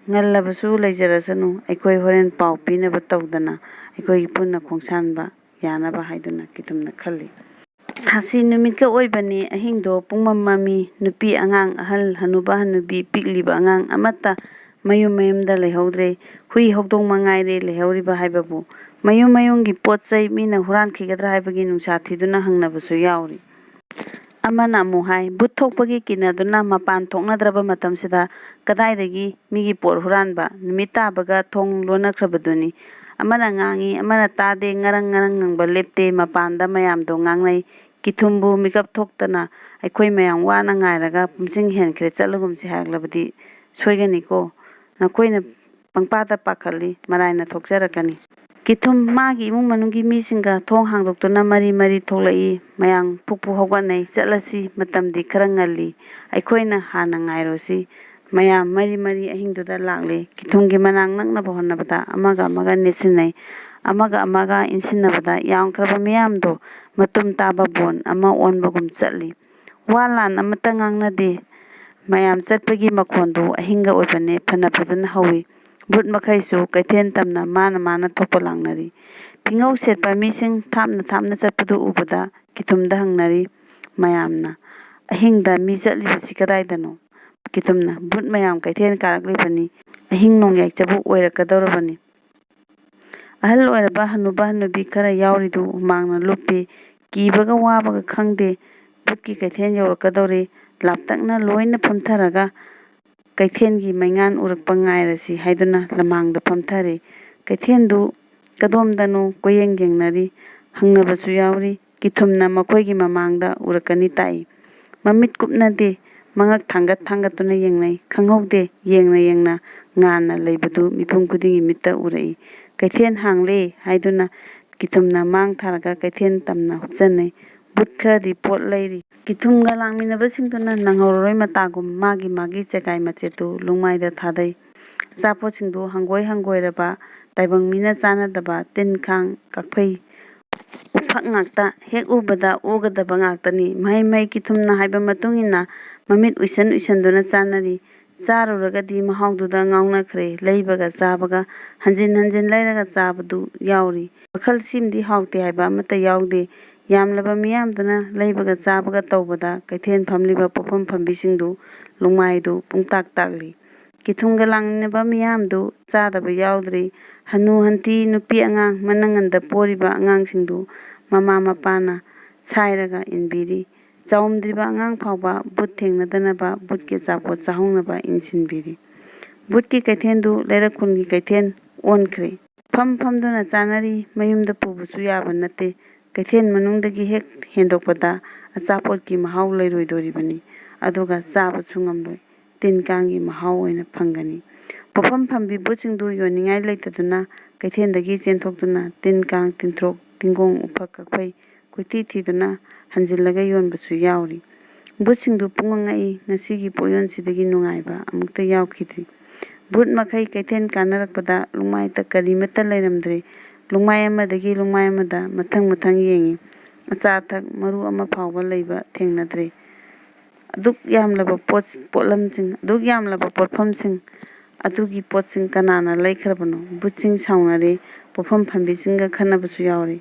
ꯉꯜꯂꯕꯁꯨ ꯂꯩꯖꯔꯁꯅꯨ, ꯑꯩꯈꯣꯏ ꯍꯣꯔꯦꯟ ꯄꯥꯎ ꯄꯤꯅꯕ ꯇꯧꯗꯅ ꯑꯩꯈꯣꯏꯒꯤ ꯄꯨꯟꯅ ꯈꯣꯡꯁꯥꯟꯕ ꯌꯥꯅꯕ ꯍꯥꯏꯗꯨꯅ ꯀꯤꯊꯨꯝꯅ ꯈꯜꯂꯤ꯫ ꯊꯥꯁꯤ ꯅꯨꯃꯤꯠꯀ ꯑꯣꯏꯕꯅꯤ꯫ ꯑꯍꯤꯡꯗꯣ ꯄꯨꯡꯃꯝ ꯃꯝꯃꯤ꯫ ꯅꯨꯄꯤ ꯑꯉꯥꯡ, ꯑꯍꯜ, ꯍꯅꯨꯕ ꯍꯅꯨꯕꯤ, ꯄꯤꯛꯂꯤꯕ ꯑꯉꯥꯡ ꯑꯃꯠꯇ ꯃꯌꯨꯝ ꯃꯌꯨꯝꯗ ꯂꯩꯍꯧꯗ꯭ꯔꯦ꯫ ꯍꯨꯏ ꯍꯧꯗꯣꯡ ꯃꯉꯥꯏꯔꯦ ꯂꯩꯍꯧꯔꯤꯕ ꯍꯥꯏꯕꯕꯨ꯫ ꯃꯌꯨꯝ ꯃꯌꯨꯝꯒꯤ ꯄꯣꯠ ꯆꯩ ꯃꯤꯅ ꯍꯨꯔꯥꯟꯈꯤꯒꯗ꯭ꯔꯥ ꯍꯥꯏꯕꯒꯤ ꯅꯨꯡꯁꯥ ꯊꯤꯗꯨꯅ ꯍꯪꯅꯕꯁꯨ ꯌꯥꯎꯔꯤ꯫ ꯑꯃꯅ ꯑꯃꯨꯛ ꯍꯥꯏ, "ꯚꯨꯠ ꯊꯣꯛꯄꯒꯤ ꯀꯤꯅꯗꯨꯅ ꯃꯄꯥꯟ ꯊꯣꯛꯅꯗ꯭ꯔꯕ ꯃꯇꯝꯁꯤꯗ ꯀꯗꯥꯏꯗꯒꯤ ꯃꯤꯒꯤ ꯄꯣꯠ ꯍꯨꯔꯥꯟꯕ? ꯅꯨꯃꯤꯠ ꯇꯥꯕꯒ ꯊꯣꯡ ꯂꯣꯟꯅꯈ꯭ꯔꯕꯗꯨꯅꯤ꯫" ꯑꯃꯅ ꯉꯥꯡꯏ, ꯑꯃꯅ ꯇꯥꯗꯦ, ꯉꯔꯪ ꯉꯔꯪ ꯉꯪꯕ ꯂꯦꯞꯇꯦ꯫ ꯃꯄꯥꯟꯗ ꯃꯌꯥꯝꯗꯣ ꯉꯥꯡꯅꯩ꯫ ꯀꯤꯊꯨꯝꯕꯨ ꯃꯤꯀꯞ ꯊꯣꯛꯇꯅ ꯑꯩꯈꯣꯏ ꯃꯌꯥꯝ ꯋꯥꯅ ꯉꯥꯏꯔꯒ ꯄꯨꯡꯁꯤꯡ ꯍꯦꯟꯈ꯭ꯔꯦ, ꯆꯠꯂꯒꯨꯝꯁꯤ ꯍꯥꯏꯔꯛꯂꯕꯗꯤ ꯁꯣꯏꯒꯅꯤꯀꯣ꯫ ꯅꯈꯣꯏꯅ ꯄꯪꯄꯥꯗ ꯄꯥꯈꯠꯂꯤ, ꯃꯔꯥꯏꯅ ꯊꯣꯛꯆꯔꯛꯀꯅꯤ꯫ ꯀꯤꯊꯨꯝ ꯃꯥꯒꯤ ꯏꯃꯨꯡ ꯃꯅꯨꯡꯒꯤ ꯃꯤꯁꯤꯡꯒ ꯊꯣꯡ ꯍꯥꯡꯗꯣꯛꯇꯨꯅ ꯃꯔꯤ ꯃꯔꯤ ꯊꯣꯛꯂꯛꯏ꯫ ꯃꯌꯥꯝ ꯐꯨꯛ ꯐꯨꯛ ꯍꯧꯒꯠꯅꯩ꯫ "ꯆꯠꯂꯁꯤ, ꯃꯇꯝꯗꯤ ꯈꯔ ꯉꯜꯂꯤ꯫ ꯑꯩꯈꯣꯏꯅ ꯍꯥꯟꯅ ꯉꯥꯏꯔꯨꯁꯤ꯫" ꯃꯌꯥꯝ ꯃꯔꯤ ꯃꯔꯤ ꯑꯍꯤꯡꯗꯨꯗ ꯂꯥꯛꯂꯦ꯫ ꯀꯤꯊꯨꯝꯒꯤ ꯃꯅꯥꯛ ꯅꯛꯅꯕ ꯍꯣꯠꯅꯕꯗ ꯑꯃꯒ ꯑꯃꯒ ꯅꯦꯠꯁꯤꯟꯅꯩ꯫ ꯑꯃꯒ ꯑꯃꯒ ꯏꯟꯁꯤꯟꯅꯕꯗ ꯌꯥꯝꯈ꯭ꯔꯕ ꯃꯤꯌꯥꯝꯗꯣ ꯃꯇꯨꯝ ꯇꯥꯕ ꯕꯣꯟ ꯑꯃ ꯑꯣꯟꯕꯒꯨꯝ ꯆꯠꯂꯤ꯫ ꯋꯥ ꯂꯥꯟ ꯑꯃꯠꯇ ꯉꯥꯡꯅꯗꯦ꯫ ꯃꯌꯥꯝ ꯆꯠꯄꯒꯤ ꯃꯈꯣꯟꯗꯨ ꯑꯍꯤꯡꯒ ꯑꯣꯏꯕꯅꯦ ꯐꯅ ꯐꯖꯅ ꯍꯧꯏ꯫ ꯚꯨꯠ ꯃꯈꯩꯁꯨ ꯀꯩꯊꯦꯜ ꯇꯝꯅ ꯃꯥꯅ ꯃꯥꯅ ꯊꯣꯛꯄ ꯂꯥꯡꯅꯔꯤ꯫ ꯐꯤꯉꯧ ꯁꯦꯠꯄ ꯃꯤꯁꯤꯡ ꯊꯥꯞꯅ ꯊꯥꯞꯅ ꯆꯠꯄꯗꯨ ꯎꯕꯗ ꯀꯤꯊꯨꯝꯗ ꯍꯪꯅꯔꯤ ꯃꯌꯥꯝꯅ, "ꯑꯍꯤꯡꯗ ꯃꯤ ꯆꯠꯂꯤꯕꯁꯤ ꯀꯗꯥꯏꯗꯅꯣ?" ꯀꯤꯊꯨꯝꯅ, "ꯚꯨꯠ ꯃꯌꯥꯝ ꯀꯩꯊꯦꯜ ꯀꯥꯔꯛꯂꯤꯕꯅꯤ꯫ ꯑꯍꯤꯡ ꯅꯣꯡꯌꯥꯏ ꯆꯕꯨ ꯑꯣꯏꯔꯛꯀꯗꯧꯔꯕꯅꯤ꯫" ꯑꯍꯜ ꯑꯣꯏꯔꯕ ꯍꯅꯨꯕ ꯍꯅꯨꯕꯤ ꯈꯔ ꯌꯥꯎꯔꯤꯗꯨ ꯍꯨꯃꯥꯡꯅ ꯂꯨꯞꯄꯤ꯫ ꯀꯤꯕꯒ ꯋꯥꯕꯒ ꯈꯪꯗꯦ꯫ ꯚꯨꯠꯀꯤ ꯀꯩꯊꯦꯜ ꯌꯧꯔꯛꯀꯗꯧꯔꯦ꯫ ꯂꯥꯞꯇꯛꯅ ꯂꯣꯏꯅ ꯐꯝꯊꯔꯒ ꯀꯩꯊꯦꯜꯒꯤ ꯃꯩꯉꯥꯟ ꯎꯔꯛꯄ ꯉꯥꯏꯔꯁꯤ ꯍꯥꯏꯗꯨꯅ ꯂꯃꯥꯡꯗ ꯐꯝꯊꯔꯦ꯫ ꯀꯩꯊꯦꯜꯗꯨ ꯀꯗꯣꯝꯗꯅꯣ ꯀꯣꯏꯌꯦꯡ ꯌꯦꯡꯅꯔꯤ꯫ ꯍꯪꯅꯕꯁꯨ ꯌꯥꯎꯔꯤ꯫ ꯀꯤꯊꯨꯝꯅ ꯃꯈꯣꯏꯒꯤ ꯃꯃꯥꯡꯗ ꯎꯔꯛꯀꯅꯤ ꯇꯥꯛꯏ꯫ ꯃꯃꯤꯠ ꯀꯨꯞꯅꯗꯦ꯫ ꯃꯉꯛ ꯊꯥꯡꯒꯠ ꯊꯥꯡꯒꯠꯇꯨꯅ ꯌꯦꯡꯅꯩ꯫ ꯈꯪꯍꯧꯗꯦ꯫ ꯌꯦꯡꯅ ꯌꯦꯡꯅ ꯉꯥꯟꯅ ꯂꯩꯕꯗꯨ ꯃꯤꯄꯨꯝ ꯈꯨꯗꯤꯡꯒꯤ ꯃꯤꯠꯇ ꯎꯔꯛꯏ꯫ ꯀꯩꯊꯦꯜ ꯍꯥꯡꯂꯦ ꯍꯥꯏꯗꯨꯅ ꯀꯤꯊꯨꯝꯅ ꯃꯥꯡ ꯊꯥꯔꯒ ꯀꯩꯊꯦꯜ ꯇꯝꯅ ꯍꯨꯞꯆꯟꯅꯩ꯫ ꯚꯨꯠ ꯈꯔꯗꯤ ꯄꯣꯠ ꯂꯩꯔꯤ꯫ ꯀꯤꯊꯨꯝꯒ ꯂꯥꯛꯃꯤꯟꯅꯕꯁꯤꯡꯗꯨꯅ ꯅꯪꯍꯧꯔꯔꯣꯏ ꯃꯇꯥꯒꯨꯝ ꯃꯥꯒꯤ ꯃꯥꯒꯤ ꯆꯦꯀꯥꯏ ꯃꯆꯦꯠꯇꯨ ꯂꯨꯡꯃꯥꯏꯗ ꯊꯥꯗꯩ꯫ ꯑꯆꯥꯄꯣꯠꯁꯤꯡꯗꯨ ꯍꯪꯒꯣꯏ ꯍꯪꯒꯣꯏꯔꯕ, ꯇꯥꯏꯕꯪ ꯃꯤꯅ ꯆꯥꯅꯗꯕ ꯇꯤꯟ ꯀꯥꯡ, ꯀꯥꯛꯐꯩ, ꯎꯐꯛ ꯉꯥꯛꯇ, ꯍꯦꯛ ꯎꯕꯗ ꯑꯣꯒꯗꯕ ꯉꯥꯛꯇꯅꯤ꯫ ꯃꯍꯩ ꯃꯍꯩ ꯀꯤꯊꯨꯝꯅ ꯍꯥꯏꯕ ꯃꯇꯨꯡ ꯏꯟꯅ ꯃꯃꯤꯠ ꯎꯏꯁꯟ ꯎꯏꯁꯟꯗꯨꯅ ꯆꯥꯅꯔꯤ꯫ ꯆꯥꯔꯨꯔꯒꯗꯤ ꯃꯍꯥꯎꯗꯨꯗ ꯉꯥꯎꯅꯈ꯭ꯔꯦ꯫ ꯂꯩꯕꯒ ꯆꯥꯕꯒ ꯍꯟꯖꯤꯟ ꯍꯟꯖꯤꯟ ꯂꯩꯔꯒ ꯆꯥꯕꯗꯨ ꯌꯥꯎꯔꯤ꯫ ꯋꯥꯈꯜ ꯁꯤꯃꯗꯤ ꯍꯥꯎꯇꯦ ꯍꯥꯏꯕ ꯑꯃꯠꯇ ꯌꯥꯎꯗꯦ꯫ ꯌꯥꯝꯂꯕ ꯃꯤꯌꯥꯝꯗꯨꯅ ꯂꯩꯕꯒ ꯆꯥꯕꯒ ꯇꯧꯕꯗ ꯀꯩꯊꯦꯜ ꯐꯝꯂꯤꯕ ꯄꯣꯠꯐꯝ ꯐꯝꯕꯤꯁꯤꯡꯗꯨ ꯂꯨꯡꯃꯥꯏꯗꯨ ꯄꯨꯡꯇꯥꯛ ꯇꯥꯛꯂꯤ꯫ ꯀꯤꯊꯨꯝꯒ ꯂꯥꯡꯃꯤꯟꯅꯕ ꯃꯤꯌꯥꯝꯗꯨ ꯆꯥꯗꯕ ꯌꯥꯎꯗ꯭ꯔꯤ꯫ ꯍꯅꯨ ꯍꯟꯊꯤ, ꯅꯨꯄꯤ ꯑꯉꯥꯡ, ꯃꯅꯪꯒꯟꯗ ꯄꯣꯔꯤꯕ ꯑꯉꯥꯡꯁꯤꯡꯗꯨ ꯃꯃꯥ ꯃꯄꯥꯅ ꯁꯥꯏꯔꯒ ꯏꯟꯕꯤꯔꯤ꯫ ꯆꯥꯎꯝꯗ꯭ꯔꯤꯕ ꯑꯉꯥꯡ ꯐꯥꯎꯕ ꯚꯨꯠ ꯊꯦꯡꯅꯗꯅꯕ ꯚꯨꯠꯀꯤ ꯑꯆꯥꯄꯣꯠ ꯆꯥꯍꯧꯅꯕ ꯏꯟꯁꯤꯟꯕꯤꯔꯤ꯫ ꯚꯨꯠꯀꯤ ꯀꯩꯊꯦꯜꯗꯨ ꯂꯩꯔꯛ ꯈꯨꯟꯒꯤ ꯀꯩꯊꯦꯜ ꯑꯣꯟꯈ꯭ꯔꯦ꯫ ꯐꯝ ꯐꯝꯗꯨꯅ ꯆꯥꯅꯔꯤ꯫ ꯃꯌꯨꯝꯗ ꯄꯨꯕꯁꯨ ꯌꯥꯕ ꯅꯠꯇꯦ꯫ ꯀꯩꯊꯦꯜ ꯃꯅꯨꯡꯗꯒꯤ ꯍꯦꯛ ꯍꯦꯟꯗꯣꯛꯄꯗ ꯑꯆꯥꯄꯣꯠꯀꯤ ꯃꯍꯥꯎ ꯂꯩꯔꯣꯏꯗꯣꯔꯤꯕꯅꯤ꯫ ꯑꯗꯨꯒ ꯆꯥꯕꯁꯨ ꯉꯝꯂꯣꯏ꯫ ꯇꯤꯟ ꯀꯥꯡꯒꯤ ꯃꯍꯥꯎ ꯑꯣꯏꯅ ꯐꯪꯒꯅꯤ꯫ ꯄꯣꯠꯐꯝ ꯐꯝꯕꯤ ꯚꯨꯠꯁꯤꯡꯗꯨ ꯌꯣꯟꯅꯤꯡꯉꯥꯏ ꯂꯩꯇꯗꯨꯅ ꯀꯩꯊꯦꯜꯗꯒꯤ ꯆꯦꯟꯊꯣꯛꯇꯨꯅ ꯇꯤꯟ ꯀꯥꯡ, ꯇꯤꯟꯊ꯭ꯔꯣꯛ, ꯇꯤꯡꯒꯣꯡ, ꯎꯐꯛ ꯀꯛꯐꯩ ꯀꯣꯏꯊꯤ ꯊꯤꯗꯨꯅ ꯍꯟꯖꯤꯜꯂꯒ ꯌꯣꯟꯕꯁꯨ ꯌꯥꯎꯔꯤ꯫ ꯕꯨꯠꯁꯤꯡꯗꯨ ꯄꯨꯡꯉꯛ ꯉꯛꯏ, ꯉꯁꯤꯒꯤ ꯄꯣꯠꯌꯣꯟꯁꯤꯗꯒꯤ ꯅꯨꯡꯉꯥꯏꯕ ꯑꯃꯨꯛꯇ ꯌꯥꯎꯈꯤꯗ꯭ꯔꯤ꯫ ꯕꯨꯠ ꯃꯈꯩ ꯀꯩꯊꯦꯜ ꯀꯥꯟꯅꯔꯛꯄꯗ ꯂꯨꯡꯃꯥꯏꯗ ꯀꯔꯤꯃꯠꯇ ꯂꯩꯔꯝꯗ꯭ꯔꯦ꯫ ꯂꯨꯡꯃꯥꯏ ꯑꯃꯗꯒꯤ ꯂꯨꯡꯃꯥꯏ ꯑꯃꯗ ꯃꯊꯪ ꯃꯊꯪ ꯌꯦꯡꯉꯤ꯫ ꯑꯆꯥ ꯑꯊꯛ ꯃꯔꯨ ꯑꯃ ꯐꯥꯎꯕ ꯂꯩꯕ ꯊꯦꯡꯅꯗ꯭ꯔꯦ꯫ ꯑꯗꯨꯛ ꯌꯥꯝꯂꯕ ꯄꯣꯠ, ꯄꯣꯠꯂꯝꯁꯤꯡ, ꯑꯗꯨꯛ ꯌꯥꯝꯂꯕ ꯄꯣꯠꯐꯝꯁꯤꯡ, ꯑꯗꯨꯒꯤ ꯄꯣꯠꯁꯤꯡ ꯀꯅꯥꯅ ꯂꯩꯈ꯭ꯔꯕꯅꯣ? ꯕꯨꯠꯁꯤꯡ ꯁꯥꯎꯅꯔꯦ꯫ ꯄꯣꯠꯐꯝ ꯐꯝꯕꯤꯁꯤꯡꯒ ꯈꯠꯅꯕꯁꯨ ꯌꯥꯎꯔꯦ꯫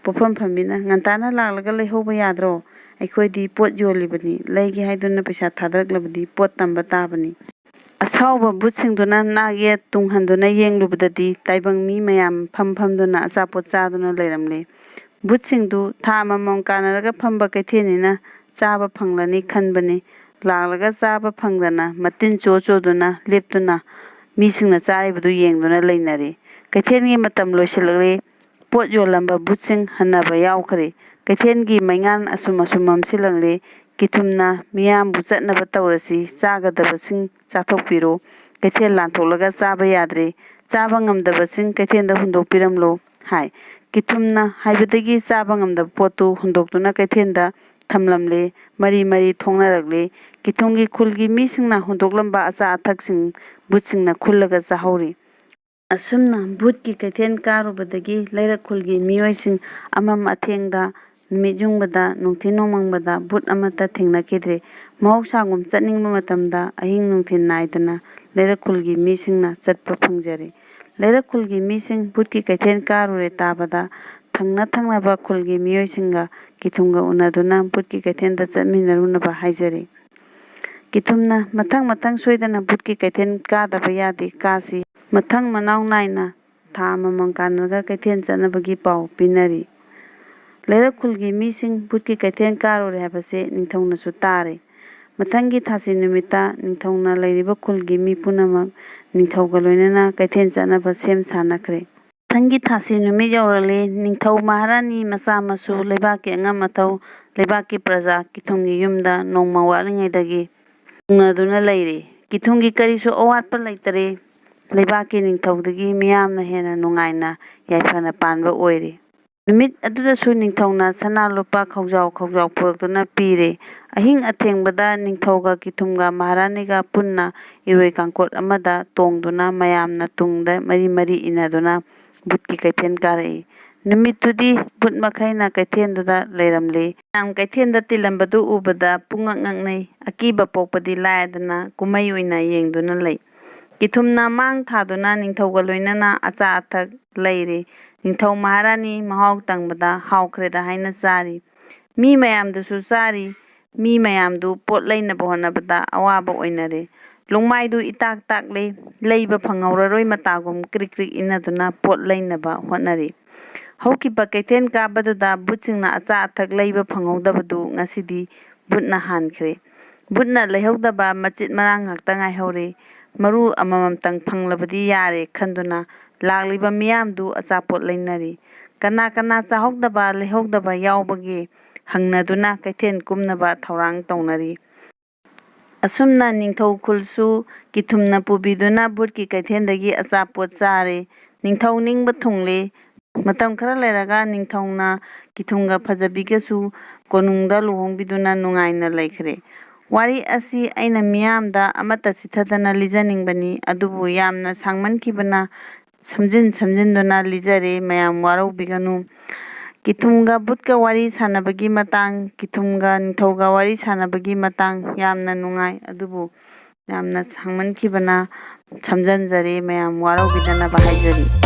ꯄꯣꯠꯐꯝ ꯐꯝꯕꯤꯅ, "ꯉꯟꯇꯥꯅ ꯂꯥꯛꯂꯒ ꯂꯩꯍꯧꯕ ꯌꯥꯗ꯭ꯔꯣ? ꯑꯩꯈꯣꯏꯗꯤ ꯄꯣꯠ ꯌꯣꯜꯂꯤꯕꯅꯤ꯫ ꯂꯩꯒꯦ ꯍꯥꯏꯗꯨꯅ ꯄꯩꯁꯥ ꯊꯥꯗꯔꯛꯂꯕꯗꯤ ꯄꯣꯠ ꯇꯝꯕ ꯇꯥꯕꯅꯤ"꯫ ꯑꯁꯥꯎꯕ ꯕꯨꯠꯁꯤꯡꯗꯨꯅ ꯅꯥꯛ ꯌꯦꯠ ꯇꯨꯡꯍꯟꯗꯨꯅ ꯌꯦꯡꯂꯨꯕꯗꯗꯤ ꯇꯥꯏꯕꯪ ꯃꯤ ꯃꯌꯥꯝ ꯐꯝ ꯐꯝꯗꯨꯅ ꯑꯆꯥꯄꯣꯠ ꯆꯥꯗꯨꯅ ꯂꯩꯔꯝꯂꯦ꯫ ꯕꯨꯠꯁꯤꯡꯗꯨ ꯊꯥ ꯑꯃꯃꯝ ꯀꯥꯟꯅꯔꯒ ꯐꯝꯕ ꯀꯩꯊꯦꯜꯅꯤꯅ ꯆꯥꯕ ꯐꯪꯂꯅꯤ ꯈꯟꯕꯅꯤ꯫ ꯂꯥꯛꯂꯒ ꯆꯥꯕ ꯐꯪꯗꯅ ꯃꯇꯤꯟ ꯆꯣ ꯆꯣꯗꯨꯅ ꯂꯦꯞꯇꯨꯅ ꯃꯤꯁꯤꯡꯅ ꯆꯥꯔꯤꯕꯗꯨ ꯌꯦꯡꯗꯨꯅ ꯂꯩꯅꯔꯤ꯫ ꯀꯩꯊꯦꯜꯒꯤ ꯃꯇꯝ ꯂꯣꯏꯁꯤꯜꯂꯛꯂꯦ꯫ ꯄꯣꯠ ꯌꯣꯜꯂꯝꯕ ꯕꯨꯠꯁꯤꯡ ꯍꯟꯅꯕ ꯌꯥꯎꯈ꯭ꯔꯦ꯫ ꯀꯩꯊꯦꯜꯒꯤ ꯃꯩꯉꯥꯟ ꯑꯁꯨꯝ ꯑꯁꯨꯝ ꯃꯝꯁꯤꯜꯂꯛꯂꯦ꯫ ꯀꯤꯊꯨꯝꯅ ꯃꯤꯌꯥꯝꯕꯨ ꯆꯠꯅꯕ ꯇꯧꯔꯁꯤ, ꯆꯥꯒꯗꯕꯁꯤꯡ ꯆꯥꯊꯣꯛꯄꯤꯔꯣ꯫ ꯀꯩꯊꯦꯜ ꯂꯥꯟꯊꯣꯛꯂꯒ ꯆꯥꯕ ꯌꯥꯗ꯭ꯔꯦ꯫ ꯆꯥꯕ ꯉꯝꯗꯕꯁꯤꯡ ꯀꯩꯊꯦꯜꯗ ꯍꯨꯟꯗꯣꯛꯄꯤꯔꯝꯂꯣ ꯍꯥꯏ꯫ ꯀꯤꯊꯨꯝꯅ ꯍꯥꯏꯕꯗꯒꯤ ꯆꯥꯕ ꯉꯝꯗꯕ ꯄꯣꯠꯇꯨ ꯍꯨꯟꯗꯣꯛꯇꯨꯅ ꯀꯩꯊꯦꯜꯗ ꯊꯝꯂꯝꯂꯦ꯫ ꯃꯔꯤ ꯃꯔꯤ ꯊꯣꯛꯅꯔꯛꯂꯦ꯫ ꯀꯤꯊꯨꯝꯒꯤ ꯈꯨꯜꯒꯤ ꯃꯤꯁꯤꯡꯅ ꯍꯨꯟꯗꯣꯛꯂꯝꯕ ꯑꯆꯥ ꯑꯊꯛꯁꯤꯡ ꯕꯨꯠꯁꯤꯡꯅ ꯈꯨꯜꯂꯒ ꯆꯥꯍꯧꯔꯤ꯫ ꯑꯁꯨꯝꯅ ꯕꯨꯠꯀꯤ ꯀꯩꯊꯦꯜ ꯀꯥꯔꯨꯕꯗꯒꯤ ꯂꯩꯔꯛ ꯈꯨꯜꯒꯤ ꯃꯤꯑꯣꯏꯁꯤꯡ ꯑꯃꯝ ꯑꯊꯦꯡꯗ, ꯅꯨꯃꯤꯠ ꯌꯨꯡꯕꯗ, ꯅꯨꯡꯊꯤꯜ ꯅꯣꯡꯃꯪꯕꯗ ꯕꯨꯠ ꯑꯃꯠꯇ ꯊꯦꯡꯅꯈꯤꯗ꯭ꯔꯦ꯫ ꯃꯍꯧꯁꯥꯒꯨꯝ ꯆꯠꯅꯤꯡꯕ ꯃꯇꯝꯗ ꯑꯍꯤꯡ ꯅꯨꯡꯊꯤꯜ ꯅꯥꯏꯗꯅ ꯂꯩꯔꯛ ꯈꯨꯜꯒꯤ ꯃꯤꯁꯤꯡꯅ ꯆꯠꯄ ꯐꯪꯖꯔꯦ꯫ ꯂꯩꯔꯛ ꯈꯨꯜꯒꯤ ꯃꯤꯁꯤꯡ ꯕꯨꯠꯀꯤ ꯀꯩꯊꯦꯜ ꯀꯥꯔꯨꯔꯦ ꯇꯥꯕꯗ ꯊꯪꯅ ꯊꯪꯅꯕ ꯈꯨꯜꯒꯤ ꯃꯤꯑꯣꯏꯁꯤꯡꯒ ꯀꯤꯊꯨꯝꯒ ꯎꯅꯗꯨꯅ ꯕꯨꯠꯀꯤ ꯀꯩꯊꯦꯜꯗ ꯆꯠꯃꯤꯟꯅꯔꯨꯅꯕ ꯍꯥꯏꯖꯔꯤ꯫ ꯀꯤꯊꯨꯝꯅ, "ꯃꯊꯪ ꯃꯊꯪ ꯁꯣꯏꯗꯅ ꯕꯨꯠꯀꯤ ꯀꯩꯊꯦꯜ ꯀꯥꯗꯕ ꯌꯥꯗꯦ, ꯀꯥꯁꯤ꯫ ꯃꯊꯪ ꯃꯅꯥꯎ ꯅꯥꯏꯅ ꯊꯥ ꯑꯃꯃꯝ ꯀꯥꯟꯅꯔꯒ ꯀꯩꯊꯦꯜ ꯆꯠꯅꯕꯒꯤ ꯄꯥꯎ ꯄꯤꯅꯔꯤ"꯫ ꯂꯩꯔꯛ ꯈꯨꯜꯒꯤ ꯃꯤꯁꯤꯡ ꯕꯨꯠꯀꯤ ꯀꯩꯊꯦꯜ ꯀꯥꯔꯨꯔꯦ ꯍꯥꯏꯕꯁꯦ ꯅꯤꯡꯊꯧꯅꯁꯨ ꯇꯥꯔꯦ꯫ ꯃꯊꯪꯒꯤ ꯊꯥꯁꯤ ꯅꯨꯃꯤꯠꯇ ꯅꯤꯡꯊꯧꯅ ꯂꯩꯔꯤꯕ ꯈꯨꯜꯒꯤ ꯃꯤ ꯄꯨꯝꯅꯃꯛ ꯅꯤꯡꯊꯧꯒ ꯂꯣꯏꯅꯅ ꯀꯩꯊꯦꯜ ꯆꯠꯅꯕ ꯁꯦꯝ ꯁꯥꯅꯈ꯭ꯔꯦ꯫ ꯃꯊꯪꯒꯤ ꯊꯥꯁꯤ ꯅꯨꯃꯤꯠ ꯌꯧꯔꯛꯂꯦ꯫ ꯅꯤꯡꯊꯧ ꯃꯍꯥꯔꯥꯅꯤ ꯃꯆꯥ ꯃꯁꯨ, ꯂꯩꯕꯥꯛꯀꯤ ꯑꯉꯝ ꯑꯊꯧ, ꯂꯩꯕꯥꯛꯀꯤ ꯄ꯭ꯔꯖꯥ ꯀꯤꯊꯨꯝꯒꯤ ꯌꯨꯝꯗ ꯅꯣꯡꯃ ꯋꯥꯠꯂꯤꯉꯩꯗꯒꯤ ꯊꯨꯡꯅꯗꯨꯅ ꯂꯩꯔꯦ꯫ ꯀꯤꯊꯨꯝꯒꯤ ꯀꯔꯤꯁꯨ ꯑꯋꯥꯠꯄ ꯂꯩꯇꯔꯦ꯫ ꯂꯩꯕꯥꯛꯀꯤ ꯅꯤꯡꯊꯧꯗꯒꯤ ꯃꯤꯌꯥꯝꯅ ꯍꯦꯟꯅ ꯅꯨꯡꯉꯥꯏꯅ ꯌꯥꯏꯐꯅ ꯄꯥꯟꯕ ꯑꯣꯏꯔꯦ꯫ ꯅꯨꯃꯤꯠ ꯑꯗꯨꯗꯁꯨ ꯅꯤꯡꯊꯧꯅ ꯁꯅꯥ ꯂꯨꯄꯥ ꯈꯧꯖꯥꯎ ꯈꯧꯖꯥꯎ ꯄꯨꯔꯛꯇꯨꯅ ꯄꯤꯔꯦ꯫ ꯑꯍꯤꯡ ꯑꯊꯦꯡꯕꯗ ꯅꯤꯡꯊꯧꯒ ꯀꯤꯊꯨꯝꯒ ꯃꯍꯥꯔꯥꯅꯤꯒ ꯄꯨꯟꯅ ꯏꯔꯣꯏ ꯀꯥꯡꯀꯣꯠ ꯑꯃꯗ ꯇꯣꯡꯗꯨꯅ ꯃꯌꯥꯝꯅ ꯇꯨꯡꯗ ꯃꯔꯤ ꯃꯔꯤ ꯏꯟꯅꯗꯨꯅ ꯚꯨꯠꯀꯤ ꯀꯩꯊꯦꯜ ꯀꯥꯔꯛꯏ꯫ ꯅꯨꯃꯤꯠꯇꯨꯗꯤ ꯚꯨꯠ ꯃꯈꯩꯅ ꯀꯩꯊꯦꯜꯗꯨꯗ ꯂꯩꯔꯝꯂꯤ꯫ ꯃꯌꯥꯝ ꯀꯩꯊꯦꯜꯗ ꯇꯤꯜꯂꯝꯕꯗꯨ ꯎꯕꯗ ꯄꯨꯡꯉꯛ ꯉꯛꯅꯩ꯫ ꯑꯀꯤꯕ ꯄꯣꯛꯄꯗꯤ ꯂꯥꯏꯗꯅ ꯀꯨꯝꯍꯩ ꯑꯣꯏꯅ ꯌꯦꯡꯗꯨꯅ ꯂꯩ꯫ ꯀꯤꯊꯨꯝꯅ ꯃꯥꯡ ꯊꯥꯗꯨꯅ ꯅꯤꯡꯊꯧꯒ ꯂꯣꯏꯅꯅ ꯑꯆꯥ ꯑꯊꯛ ꯂꯩꯔꯤ꯫ ꯅꯤꯡꯊꯧ ꯃꯍꯥꯔꯥꯅꯤ ꯃꯍꯥꯎ ꯇꯪꯕꯗ ꯍꯥꯎꯈ꯭ꯔꯦꯗ ꯍꯥꯏꯅ ꯆꯥꯔꯤ꯫ ꯃꯤ ꯃꯌꯥꯝꯗꯨꯁꯨ ꯆꯥꯔꯤ꯫ ꯃꯤ ꯃꯌꯥꯝꯗꯨ ꯄꯣꯠ ꯂꯩꯅꯕ ꯍꯣꯠꯅꯕꯗ ꯑꯋꯥꯕ ꯑꯣꯏꯅꯔꯦ꯫ ꯂꯨꯡꯃꯥꯏꯗꯨ ꯏꯇꯥꯛ ꯇꯥꯛꯂꯦ꯫ ꯂꯩꯕ ꯐꯪꯍꯧꯔꯔꯣꯏ ꯃꯇꯥꯒꯨꯝ ꯀ꯭ꯔꯤꯛ ꯀ꯭ꯔꯤꯛ ꯏꯟꯅꯗꯨꯅ ꯄꯣꯠ ꯂꯩꯅꯕ ꯍꯣꯠꯅꯔꯤ꯫ ꯍꯧꯈꯤꯕ ꯀꯩꯊꯦꯜ ꯀꯥꯕꯗꯨꯗ ꯚꯨꯠꯁꯤꯡꯅ ꯑꯆꯥ ꯑꯊꯛ ꯂꯩꯕ ꯐꯪꯍꯧꯗꯕꯗꯨ ꯉꯁꯤꯗꯤ ꯚꯨꯠꯅ ꯍꯥꯟꯈ꯭ꯔꯦ꯫ ꯚꯨꯠꯅ ꯂꯩꯍꯧꯗꯕ ꯃꯆꯤꯠ ꯃꯔꯥꯡ ꯉꯥꯛꯇ ꯉꯥꯏꯍꯧꯔꯦ꯫ ꯃꯔꯨ ꯑꯃꯃꯝꯇꯪ ꯐꯪꯂꯕꯗꯤ ꯌꯥꯔꯦ ꯈꯟꯗꯨꯅ ꯂꯥꯛꯂꯤꯕ ꯃꯤꯌꯥꯝꯗꯨ ꯑꯆꯥꯄꯣꯠ ꯂꯩꯅꯔꯤ꯫ ꯀꯅꯥ ꯀꯅꯥ ꯆꯥꯍꯧꯗꯕ ꯂꯩꯍꯧꯗꯕ ꯌꯥꯎꯕꯒꯦ ꯍꯪꯅꯗꯨꯅ ꯀꯩꯊꯦꯜ ꯀꯨꯝꯅꯕ ꯊꯧꯔꯥꯡ ꯇꯧꯅꯔꯤ꯫ ꯑꯁꯨꯝꯅ ꯅꯤꯡꯊꯧ ꯈꯨꯜꯁꯨ ꯀꯤꯊꯨꯝꯅ ꯄꯨꯕꯤꯗꯨꯅ ꯚꯨꯠꯀꯤ ꯀꯩꯊꯦꯜꯗꯒꯤ ꯑꯆꯥꯄꯣꯠ ꯆꯥꯔꯦ꯫ ꯅꯤꯡꯊꯧ ꯅꯤꯡꯕ ꯊꯨꯡꯂꯦ꯫ ꯃꯇꯝ ꯈꯔ ꯂꯩꯔꯒ ꯅꯤꯡꯊꯧꯅ ꯀꯤꯊꯨꯝꯒ ꯐꯖꯕꯤꯒꯁꯨ ꯀꯣꯅꯨꯡꯗ ꯂꯨꯍꯣꯡꯕꯤꯗꯨꯅ ꯅꯨꯡꯉꯥꯏꯅ ꯂꯩꯈ꯭ꯔꯦ꯫ ꯋꯥꯔꯤ ꯑꯁꯤ ꯑꯩꯅ ꯃꯤꯌꯥꯝꯗ ꯑꯃꯠꯇ ꯆꯤꯊꯗꯅ ꯂꯤꯖꯅꯤꯡꯕꯅꯤ, ꯑꯗꯨꯕꯨ ꯌꯥꯝꯅ ꯁꯥꯡꯃꯟꯈꯤꯕꯅ ꯁꯝꯖꯤꯟ ꯁꯝꯖꯤꯟꯗꯨꯅ ꯂꯤꯖꯔꯦ, ꯃꯌꯥꯝ ꯋꯥꯔꯧꯕꯤꯒꯅꯨ꯫ ꯀꯤꯊꯨꯝꯒ ꯚꯨꯠꯀ ꯋꯥꯔꯤ ꯁꯥꯟꯅꯕꯒꯤ ꯃꯇꯥꯡ, ꯀꯤꯊꯨꯝꯒ ꯅꯤꯡꯊꯧꯒ ꯋꯥꯔꯤ ꯁꯥꯟꯅꯕꯒꯤ ꯃꯇꯥꯡ ꯌꯥꯝꯅ ꯅꯨꯡꯉꯥꯏ, ꯑꯗꯨꯕꯨ ꯌꯥꯝꯅ ꯁꯥꯡꯃꯟꯈꯤꯕꯅ ꯁꯝꯖꯟꯖꯔꯦ, ꯃꯌꯥꯝ ꯋꯥꯔꯧꯕꯤꯗꯅꯕ ꯍꯥꯏꯖꯔꯤ꯫